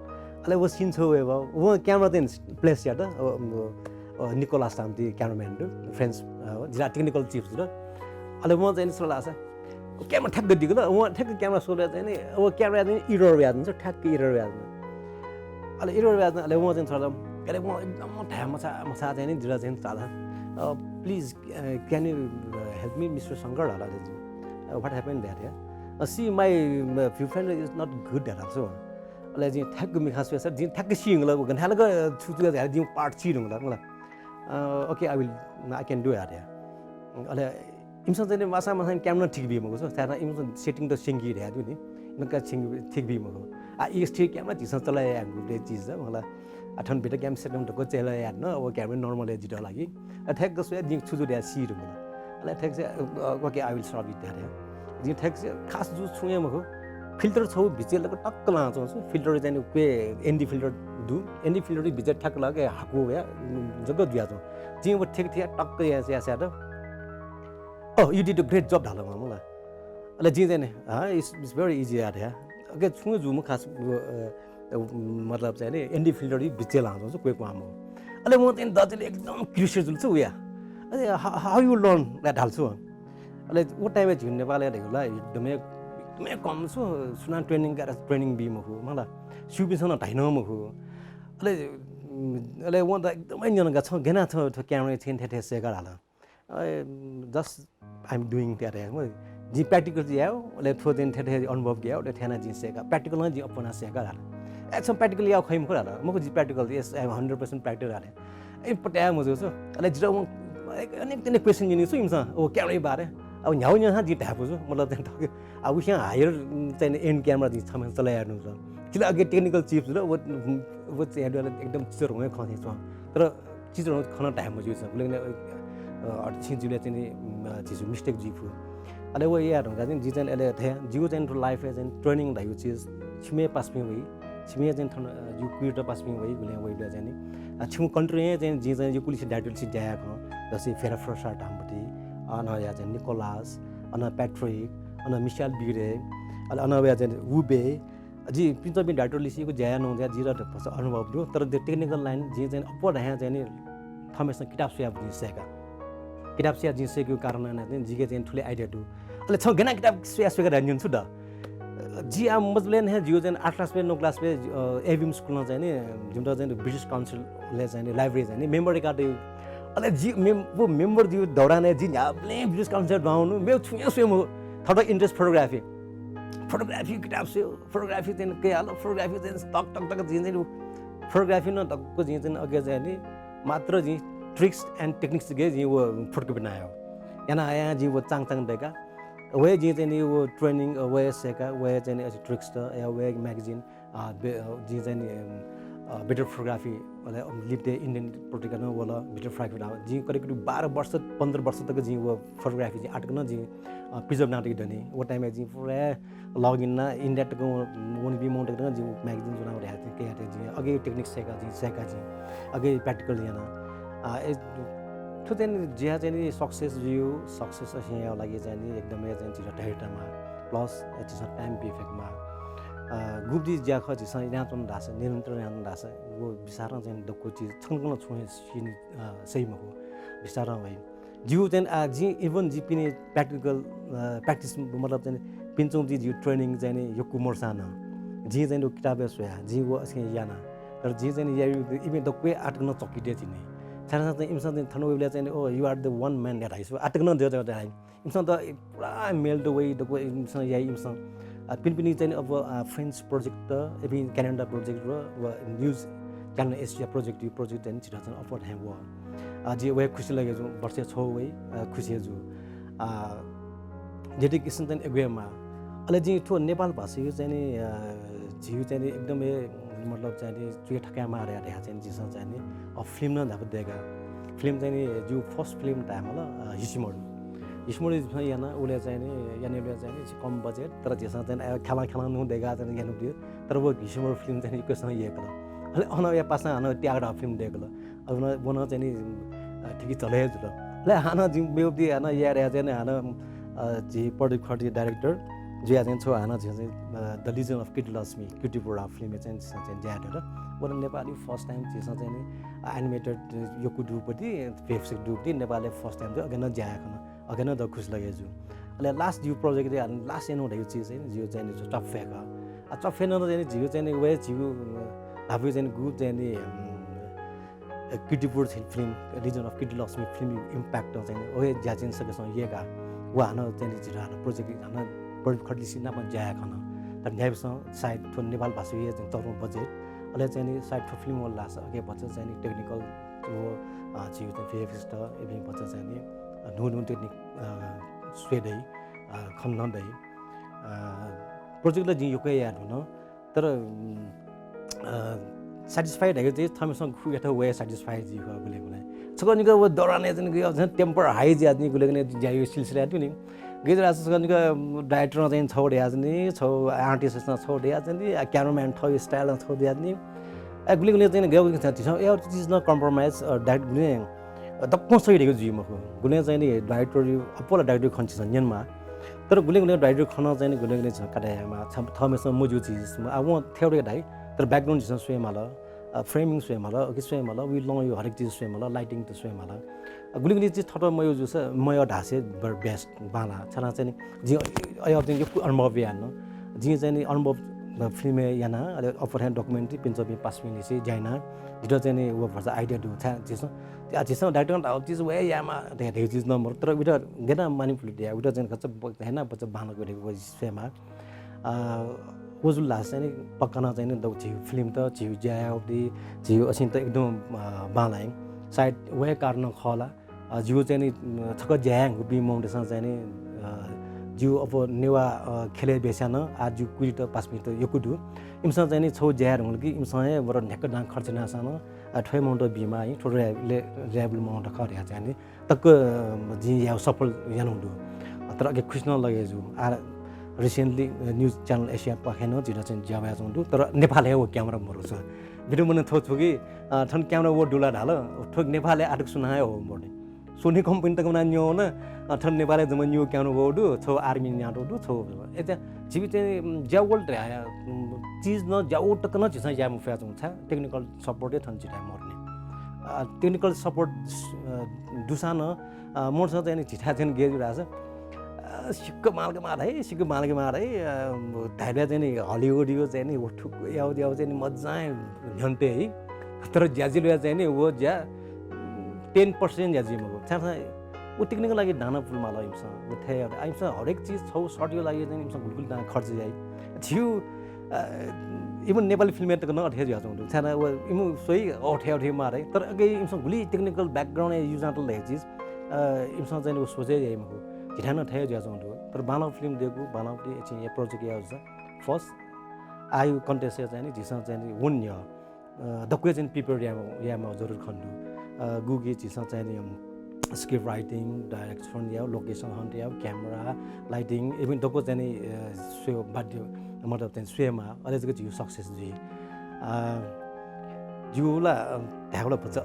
अले व scene छगू वयेमाः। वं camera चाहिँ नि place यात, अ, अ, अ, निकोलास धाःम्ह cameraman दु, French, अ, जिला technical chief जुल। अले वं चाहिँ नि छु धाःसा, camera ठ्याक्क दिकल, वं ठ्याक्क camera स्वःबलय् चाहिँ नि, व camera चाहिँ नि error वयाच्वन, ठ्याक्क error वयाच्वन। अले error वयाच्वन, अले वं चाहिँ छु धाल, अले वं एकदम थाय् मछाः, मछाः चाहिँ नि जितः चाहिँ नि धाल, अ, "Please, अ, can you, a, help me, Mister Shankar?" धाल अले जिं। अ, "What happened?" धया धया। अ, "See, my, a, viewfinder is not good," धया धाल छु। अले जिं ठ्याक्क मिखा स्वया, जिं ठ्याक्क सी धुंकल, गन थाय् लाक छु छु धया जिं part सी धुंकल मला। अ, "OK, I will, I can do," धया। अले इमिसं चाहिँ नि मासा मासा camera ठीक बी मखु छु, छाय् धाःसा इमिसं setting त स्यंकी धया दु नि, नका ठीक बी मखु। आ, E X three camera झीसं चलाय् यायेगु चिज द मला। आ, थन भित्र camera setting दक्व चलाय् याये न, व camera normal हे जितः लागि। आ, ठ्याक्क स्वया जिं छु जू धया सी धुंकल। अले ठ्याक्क स्वया, अ, "OK, I will solve it," धया। जिं ठ्याक्क स्वया खास जू छुं हे मखु। Filter छगू बिचय् लाक टक्क लानाच्वंगु छु। Filter चाहिँ नि क्वय् ND filter दु। ND filter बिचय् ठ्याक्क लाक हाकु वया, उम्, जक जुयाच्वं। जिं व ठीक ठीक टक्क या, या, यात। "Oh, you did a great job," धाल मला। अले जिं चाहिँ नि, "हाँ, it's, it's very easy यार या।" OK, छुं जू मखु खास, अ, अ, मतलब चाहिँ नि ND filter बिचय् लानाच्वंगु छु, क्वय् क्वहां मखु। अले वं चाहिँ नि दजिले एकदम curious जुल छु वया। अले, "How, how you learn?" धाल छु। अले व time य् झीगु नेपालय् धइगु ला एकदमै, एकदमै कम छु, सुनां training काय् training बी मखु मला, स्यूपिन्सं नं धाइ नं मखु। अले, अले वं त एकदमै न्यन का, "छं गय् याना थ्व, थ्व camera छेँ थथे सय्‌का?" धाल। अ, "Just I'm doing that," याये। जिं practical याये, अले थ्व चाहिँ थथे अनुभव याये, अले थथे याना जिं सय्‌का, practical नं जिं अप्वना सय्‌का धाल। "ए, छं practical याये खइ मखु?" धाल। "मखु, जि practical, yes, I am hundred percent practical," धाल। ए, पत्याः मजू छु। अले जितः वं अनेक, अनेक question यनी छु इमिसं, व camera बारे। अब न्ह्याउ न्ह्याउ जिं धाये फु छु, मतलब चाहिँ थःके, अब उसियां higher चाहिँ end camera जिं छम्ह चलाय् याये नु छु। जिला अगे technical chief जुल, व, व चाहिँ एकदम चिज ह्वंगु खँ चाहिँ च्वं। तर चिज ह्वंगु खँ नं धाये मजू छु। उलेकने, अ, अ, छिं जुले चाहिँ नि, अ, झीसु mistake जुइ फु। अले व याये धुंकाः चाहिँ जिं चाहिँ अले धया, जिगु चाहिँ थ्व life-य् चाहिँ training धाइगु चिज छिमय् पासापिं वइ, छिमय् चाहिँ थन, अ, जिगु कुइर्त पासापिं वइ, गुलें वइबलय् चाहिँ नि, अ, छिगु country-य् चाहिँ जिं चाहिँ यक्व लिसे director लिसे ज्या याये खन, जस्तै भेरा फोर्सा धामपति, अन या चाहिँ निकोलास, अन प्याट्रिक, अन मिशेल बिरे, अले अन वया चाहिँ वुबे, जि पिन्चबी director लिसे यक्व ज्या यानागु ज्या जितः भचा अनुभव दु, तर त्यो technical line जिं चाहिँ अप्वः धाये चाहिँ नि थःम्हेसिनं किताब स्वयाः जिं सय्‌का। किताब स्वयाः जिं सय्‌केगु कारणं यानाः चाहिँ जिके चाहिँ थुलि idea दु। अले छं गन किताब स्वयाः सय्‌का धाये न्यन छु द? जि आ मजबुत हे जिगु चाहिँ आठ class-य्, नौ class-य्, अ, एभिएम स्कुलं चाहिँ नि जिमित चाहिँ British Council-य् चाहिँ नि library-य् चाहिँ नि member याकातयागु। अले जि मेम-, व member जूगु दौरानय् जि न्ह्याबलें British Council-य् दुहां वनु, मेगु छुं हे स्वये मखु। थःत interest photography। Photography किताब स्वये, photography चाहिँ नि कयाः, photography चाहिँ नि तक तक तक जिं चाहिँ नि photography नं दक्व जिं चाहिँ नि अगे चाहिँ नि मात्र जिं tricks and techniques गे जिं व photography याना हया। याना हया जिं व चाङ चाङ दय्‌का। व हे जिं चाहिँ नि व training, अ, व हे सय्‌का, व हे चाहिँ नि अझ tricks त, या व हे magazine, अ, बे-, अ, जिं चाहिँ नि, अ, Better Photography, अले, अ, लिपदे Indian पत्रिका नं वल, Better Photography नं। जिं करिब करिब बाह्र वर्ष, पन्ध्र वर्ष तक जिं व photography जिं आःतक नं जिं, अ, preserve यानातयागु दनि। व time-य् जिं पुरा log in याना India तक व-, वनेबी मौका तक नं जिं magazine ज्वना वया, कयातया जिं अगे technique सय्‌का जिं, सय्‌का जिं, अगे practical याना। अ, ए, थ्व चाहिँ नि ज्या चाहिँ नि success जुइगु, success असिंया लागि चाहिँ नि एकदमै चाहिँ झीसं धैर्यता माः, plus झीसं time बी फयेक माः। अ, गुबुति ज्या खः झीसं यानाच्वन धाःसा, निरन्तर यानाच्वन धाःसा, व बिचारं चाहिँ दक्व चिज छकः नं छुं हे सिनि, अ, सइ मखु, बिचारं वइ। जिगु चाहिँ, आ, जिं even जिपिनि practical, अ, practice मतलब चाहिँ पिन्चुं जि जिगु training चाहिँ नि यक्व मरुसां नं जिं चाहिँ नि किताबय् स्वया, जिं व असिं याना। तर जिं चाहिँ नि या इपिं दक्व हे आःतक नं चकित हे जिनि। छाय्‌धाःसा चाहिँ इमिसं चाहिँ थन वइबलय् चाहिँ नि, "Oh, you are the one man" धाइ। आःतक नं दे धाइ। इमिसं त पुरा मेल त वइ दक्व इमिसं याइ इमिसं। अ, पिनपिनि चाहिँ नि अब, अ, French project त, एपिं Canada project र व News Channel Asia project, यो project चाहिँ नि झीत चाहिँ अप्वः धाये वः। अ, जि वहे खुसी लगे जु, वर्षय् छौ वइ, अ, खुसी जु। अ, जेटिक इसन चाहिँ नि एग्वे मा। अले जि थ्व नेपाल भाषा यो चाहिँ नि, अ, झिउ चाहिँ नि एकदम हे मतलब चाहिँ नि चुया ठकाय मारे यात चाहिँ नि जिसं चाहिँ नि, अ, film नं धाप देगा। Film चाहिँ नि जिउ first film time हला, अ, हिसिमोड। हिसिमोड याना उले चाहिँ नि, याने उले चाहिँ नि कम budget, तर जिसं चाहिँ नि, अ, खेला खेला नु देगा चाहिँ नि यानु दियो। तर वो हिसिमोड film चाहिँ नि कसं ये कल। अले अन या पासा अन त्याग film देगल। अब न, वन चाहिँ नि, अ, ठिकी चले जुल। ले हाना जिं मेउ दि हाना यार या चाहिँ नि हाना, अ, जि प्रदीप खड्गी director जुया चाहिँ छो हाना जि चाहिँ, अ, The Legend of Kirti Lakshmi, Kirtipur film चाहिँ, चाहिँ ज्या दर। वन नेपाली first time जिसं चाहिँ नि, अ, animated यक्व दुपति, वेबसाइट दुपति नेपाली first time चाहिँ अगेन ज्या खन। अगेन द खुसी लगे जु। अले last जिउ project दे हाना last एनो धयो चिज चाहिँ नि जिउ चाहिँ नि चप फेक। आ, चप फेन चाहिँ नि जिउ चाहिँ नि वे जिउ, अ, धाबु चाहिँ नि गु चाहिँ नि, अम, Kirtipur film, Legend of Kirti Lakshmi film impact चाहिँ नि ओहे ज्या चाहिँ सकेसं येगा। व हानं चाहिँ नि झिरा हानं project हानं project खड्लिसी नाप ज्या खन। तर न्यायसं सायद थ्व नेपाल भाषा ये चाहिँ चौधौँ budget। अले चाहिँ नि सायद थ्व film वाला लास अगे बच्चा चाहिँ नि technical वो, अ, झिउ चाहिँ VFX त एबी बच्चा चाहिँ नि, अ, न्हू न्हू technique, अ, स्वेदै, अ, खन्न दै। अ, project ला जिं यक्व याये धुन। तर, उम्, अ, satisfy धाइगु चाहिँ थःम्हेसिनं खु यात वया satisfy जि खः गुले गुले। छकः निक व दौरानय् चाहिँ निक झन् temper high ज्या चाहिँ गुले गुले ज्या यो सिलसिला दु नि। गय् जुल धाःसा छकः निक director चाहिँ छौ ढया चाहिँ नि, छौ artist छौ ढया चाहिँ नि, आ, cameraman थौ style छौ ढया चाहिँ नि। आ, गुले गुले चाहिँ गय् गुले चाहिँ झीसं ए चिज न compromise, अ, direct गुले दक्वं सही धइगु जुइ मखु। गुले चाहिँ नि director अप्वला director खन झीसं न्यनमा। तर गुले गुले director खन चाहिँ नि गुले गुले झीसं काटा यायेमा, छ-, थःम्हेसिनं मज्यू चिज म, आ, वं थेउडे धाइ, तर background झीसं स्वये माल, अ, framing स्वये माल, अ, कि स्वये माल, वी लं यो हरेक चिज स्वये माल, lighting त स्वये माल। अ, गुले गुले चिज थःत मयू जुस, मयू धासे बर best बांला। छना चाहिँ नि, जि अ-, अ-, अ-, चाहिँ यक्व अनुभव यान। जि चाहिँ नि अनुभव film याना, अले अप्वः थाय् documentary पिन्चबी पासपिं लिसे ज्या याना, जित चाहिँ नि व भचा idea दु, छा, झीसं, आ, झीसं director धाउ चिज वया यामा, धे, धे चिज नम्बर, तर उत गेना manipulate या, उत चाहिँ खच ब-, हेना बच्चा बांला गरे व स्वयेमा। अ, व जुल धाःसा चाहिँ नि पक्का नं चाहिँ नि दौ झिउ film त, झिउ ज्या याउ दि, झिउ असिन त एकदम, अ, बांलाइ। सायद वहे कारण खला। अ, जिउ चाहिँ नि, अ, छक ज्या याउ बी मौंदेसं चाहिँ नि, अ, जिउ अप्वः नेवा, अ, खेले बेस्यान, आ, जिउ कुइर्त पासपिं त यक्व दु। इमिसं चाहिँ नि छौ ज्या याउ धुंगल कि इमिसं हे वर न्ह्याक दां खर्च नासां, अ, थ्वय् मौंत बीमा, थ्व रे-, ले-, reliable मौंत खः रे चाहिँ नि। तक, अ, जिं याउ सफल यानु दु। अ, तर अके खुसी नं लगे जू। आ recently news channel Asia पाखें नं जितः चाहिँ ज्या वयाच्वंगु दु, तर नेपालय् हे व camera मरु छ। भिडियो मने थ्व छु कि, अ, थन camera व दु ला धाल, थ्व नेपालय् आटक सुनां हे हो मरु नि। Sony company तक मना न्यू न, अ, थन नेपालय् जम्मा न्यू camera व दु, छौ army न्यादो दु, छौ। एते झीपिं चाहिँ, उम्, ज्या world रे आया, उम्, चीज न ज्या world तक न झीसं ज्या मफयाच्वंगु छ, technical support हे थन झीथाय् मरु नि। अ, technical support, अ, दुसां न अ, मोरसं चाहिँ नि झीथाय् चाहिँ नि गय् जुइ धाःसा, अ, सिक्क मालके मार है, सिक्क मालके मार है, अ, धाइबलय् चाहिँ नि Hollywood यो चाहिँ नि व थुक्क याउ याउ चाहिँ नि मज्जां न्ह्यन्ते है। तर ज्या जुइ ला चाहिँ नि व ज्या ten percent ज्या जुइ मखु। छाय् व technical लागि दाना पुल माल इमिसं। व थय् याउ, इमिसं हरेक चीज छौ shot यो लागि चाहिँ इमिसं गुलगुल दाना खर्च याइ। झीउ, अ, even नेपाली film तक न अथे जुयाच्वंगु दु। छाय् व इमु सोइ अथे अथे मार है। तर अगे इमिसं गुलि technical background use यानातल हे चीज अ, इमिसं चाहिँ व सोचे याइ मखु। झीथाय् नं थय् जुयाच्वंगु दु। तर बांलाःगु film दयेकु, बांलाःगु film एछि ए project याउ जूसा first आयु contest या चाहिँ नि झीसं चाहिँ नि वन न्ह्यः, अ, दक्व चाहिँ prepare यायेमाः, यायेमाः जरुर खने दु। अ, गुकी झीसं चाहिँ नि, अम, script writing, direction याउ, location hunt याउ, camera, lighting, even दक्व चाहिँ नि, अ, स्वये बाध्य, मतलब चाहिँ स्वयेमाः, अले जक झीउ success जुइ। अ, जिउ ला, अ, धायेबलय् भचा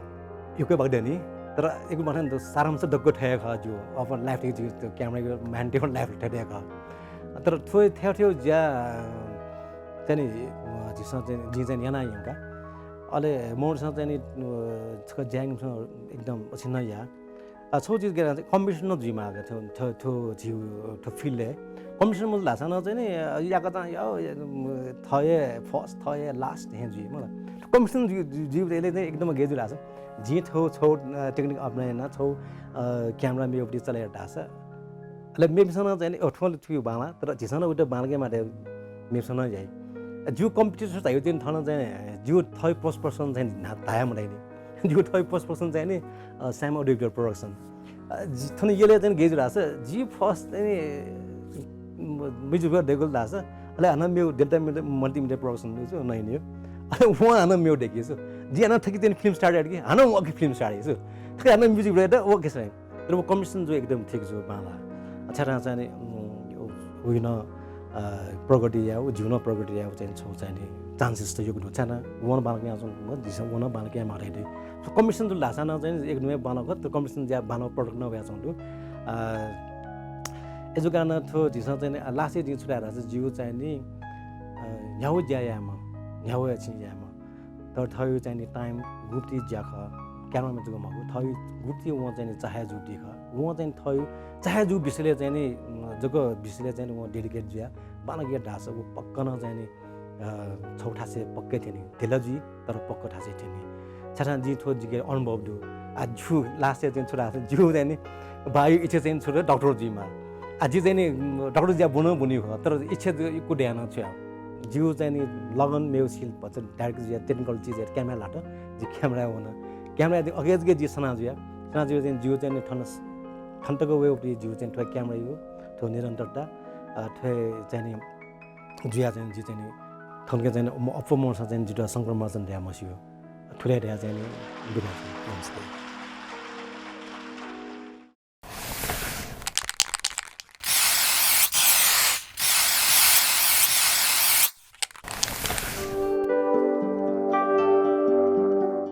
यक्व बाकि दनि, तर यक्व बाकि दनि, सारांश दक्व थय् खः जिउ। अब life जिउ camera को maintain life थय् खः। तर थ्व थय् थ्व ज्या, अ, चाहिँ नि, अ, झीसं चाहिँ, जिं चाहिँ याना यंका। अले मोरसं चाहिँ नि, अ, छक ज्या इमिसं एकदम असिनं या। अ, छौ चीज गय् याना चाहिँ competition नं जुइमाः का, थ्व, थ्व, थ्व झीउ, थ्व field य्। Competition मजू धाःसा नं चाहिँ नि, अ, याकःचां याउ, या, म, थय् first, थय् last हे जुइ, मतलब। Competition जु-, जु-, जुइ, अले चाहिँ एकदम गय् जुइ धाःसा। जिं थ्व छौ, अ, technique अपनायेना, छौ, अ, camera मेगु पट्टि चले धाःसा। अले मेपिसं नं चाहिँ नि, अ, थ्व ला थुइ बांला, तर झीसं नं उत बांलाके माटे मेपिसं नं याइ। जिउ competition धाइउ चाहिँ थन चाहिँ, जिउ थय् first person चाहिँ नि ना-, धाया मताइ नि। जिउ थय् first person चाहिँ नि, अ, Sam Audio Visual Production। अ, जि-, थन यलय् चाहिँ गय् जुइ धाःसा, जि first चाहिँ नि, म-, music video दयेकल धाःसा, अले हानं मेउ Delta Multi-, Multimedia Production दु छु, नैनियो। अले वं हानं मेउ दयेकि छु। जि हानं थकि चाहिँ film start यात कि, हानं वं अकि film start याइ छु। थकि हानं music video यात, वं अकि start याइ। तर व competition जु एकदम ठीक जु बांला। अच्छा, रा चाहिँ नि, उम्, उइन, अ, प्रगति याउ, जिउन प्रगति याउ चाहिँ छौ चाहिँ नि chances त यक्व दु। छाय् ना, वं बांलाक याउ चाहिँ, म, जिसं वं बांलाक याये मारे दे। Competition जु धाःसा नं चाहिँ एकदमै बांलाक, तर competition ज्या बांलाक product नं वया चाहिँ दु। अ, एजु कारण थ्व झीसं चाहिँ नि, अ, last य् जिं छु धाये धाःसा जिउ चाहिँ नि, अ, न्ह्याउ ज्या यायेमाः, न्ह्याउ याचिं यायेमाः। तर थय् चाहिँ नि time गुप्ति ज्या खः, cameraman जक मखु, थय् गुप्ति वं चाहिँ नि चाहे जूगु खः। वं चाहिँ नि थय् चाहे जूगु विषयले चाहिँ नि, अ, जक विषयले चाहिँ नि वं dedicate जुया, बांलाक यात धाःसा व पक्क नं चाहिँ नि, अ, छौ थासय् पक्कै थ्यनी, ढिला जुइ, तर पक्क थासय् थ्यनी। छाय् धाःसा जिं थ्व जिके अनुभव दु। आ, जिउ last य् चाहिँ छु धाःसा, जिउ चाहिँ नि बायु इच्छा चाहिँ छु doctor जुइमाः। आ, जि चाहिँ नि, उम्, doctor ज्या ब्वनं ब्वनी खः, तर इच्छा जु-, यक्व दयाः नं छु याउ। जिउ चाहिँ नि लगन मेउ सिल भचा direct जुया technical चीज यात camera लात, जि camera वन। Camera यात अगे जगे जि सना जुया। सना जुया चाहिँ जिउ चाहिँ नि थन, थन तक वयेउ पट्टि जिउ चाहिँ थ्व camera यु, थ्व निरन्तरता, अ, थ्व चाहिँ नि जुया चाहिँ जि चाहिँ नि थनके चाहिँ नि म अप्वः मोरसं चाहिँ जितः संक्रमण चाहिँ दया मस्यू। थुले दया चाहिँ नि बिदा चाहिँ नमस्ते।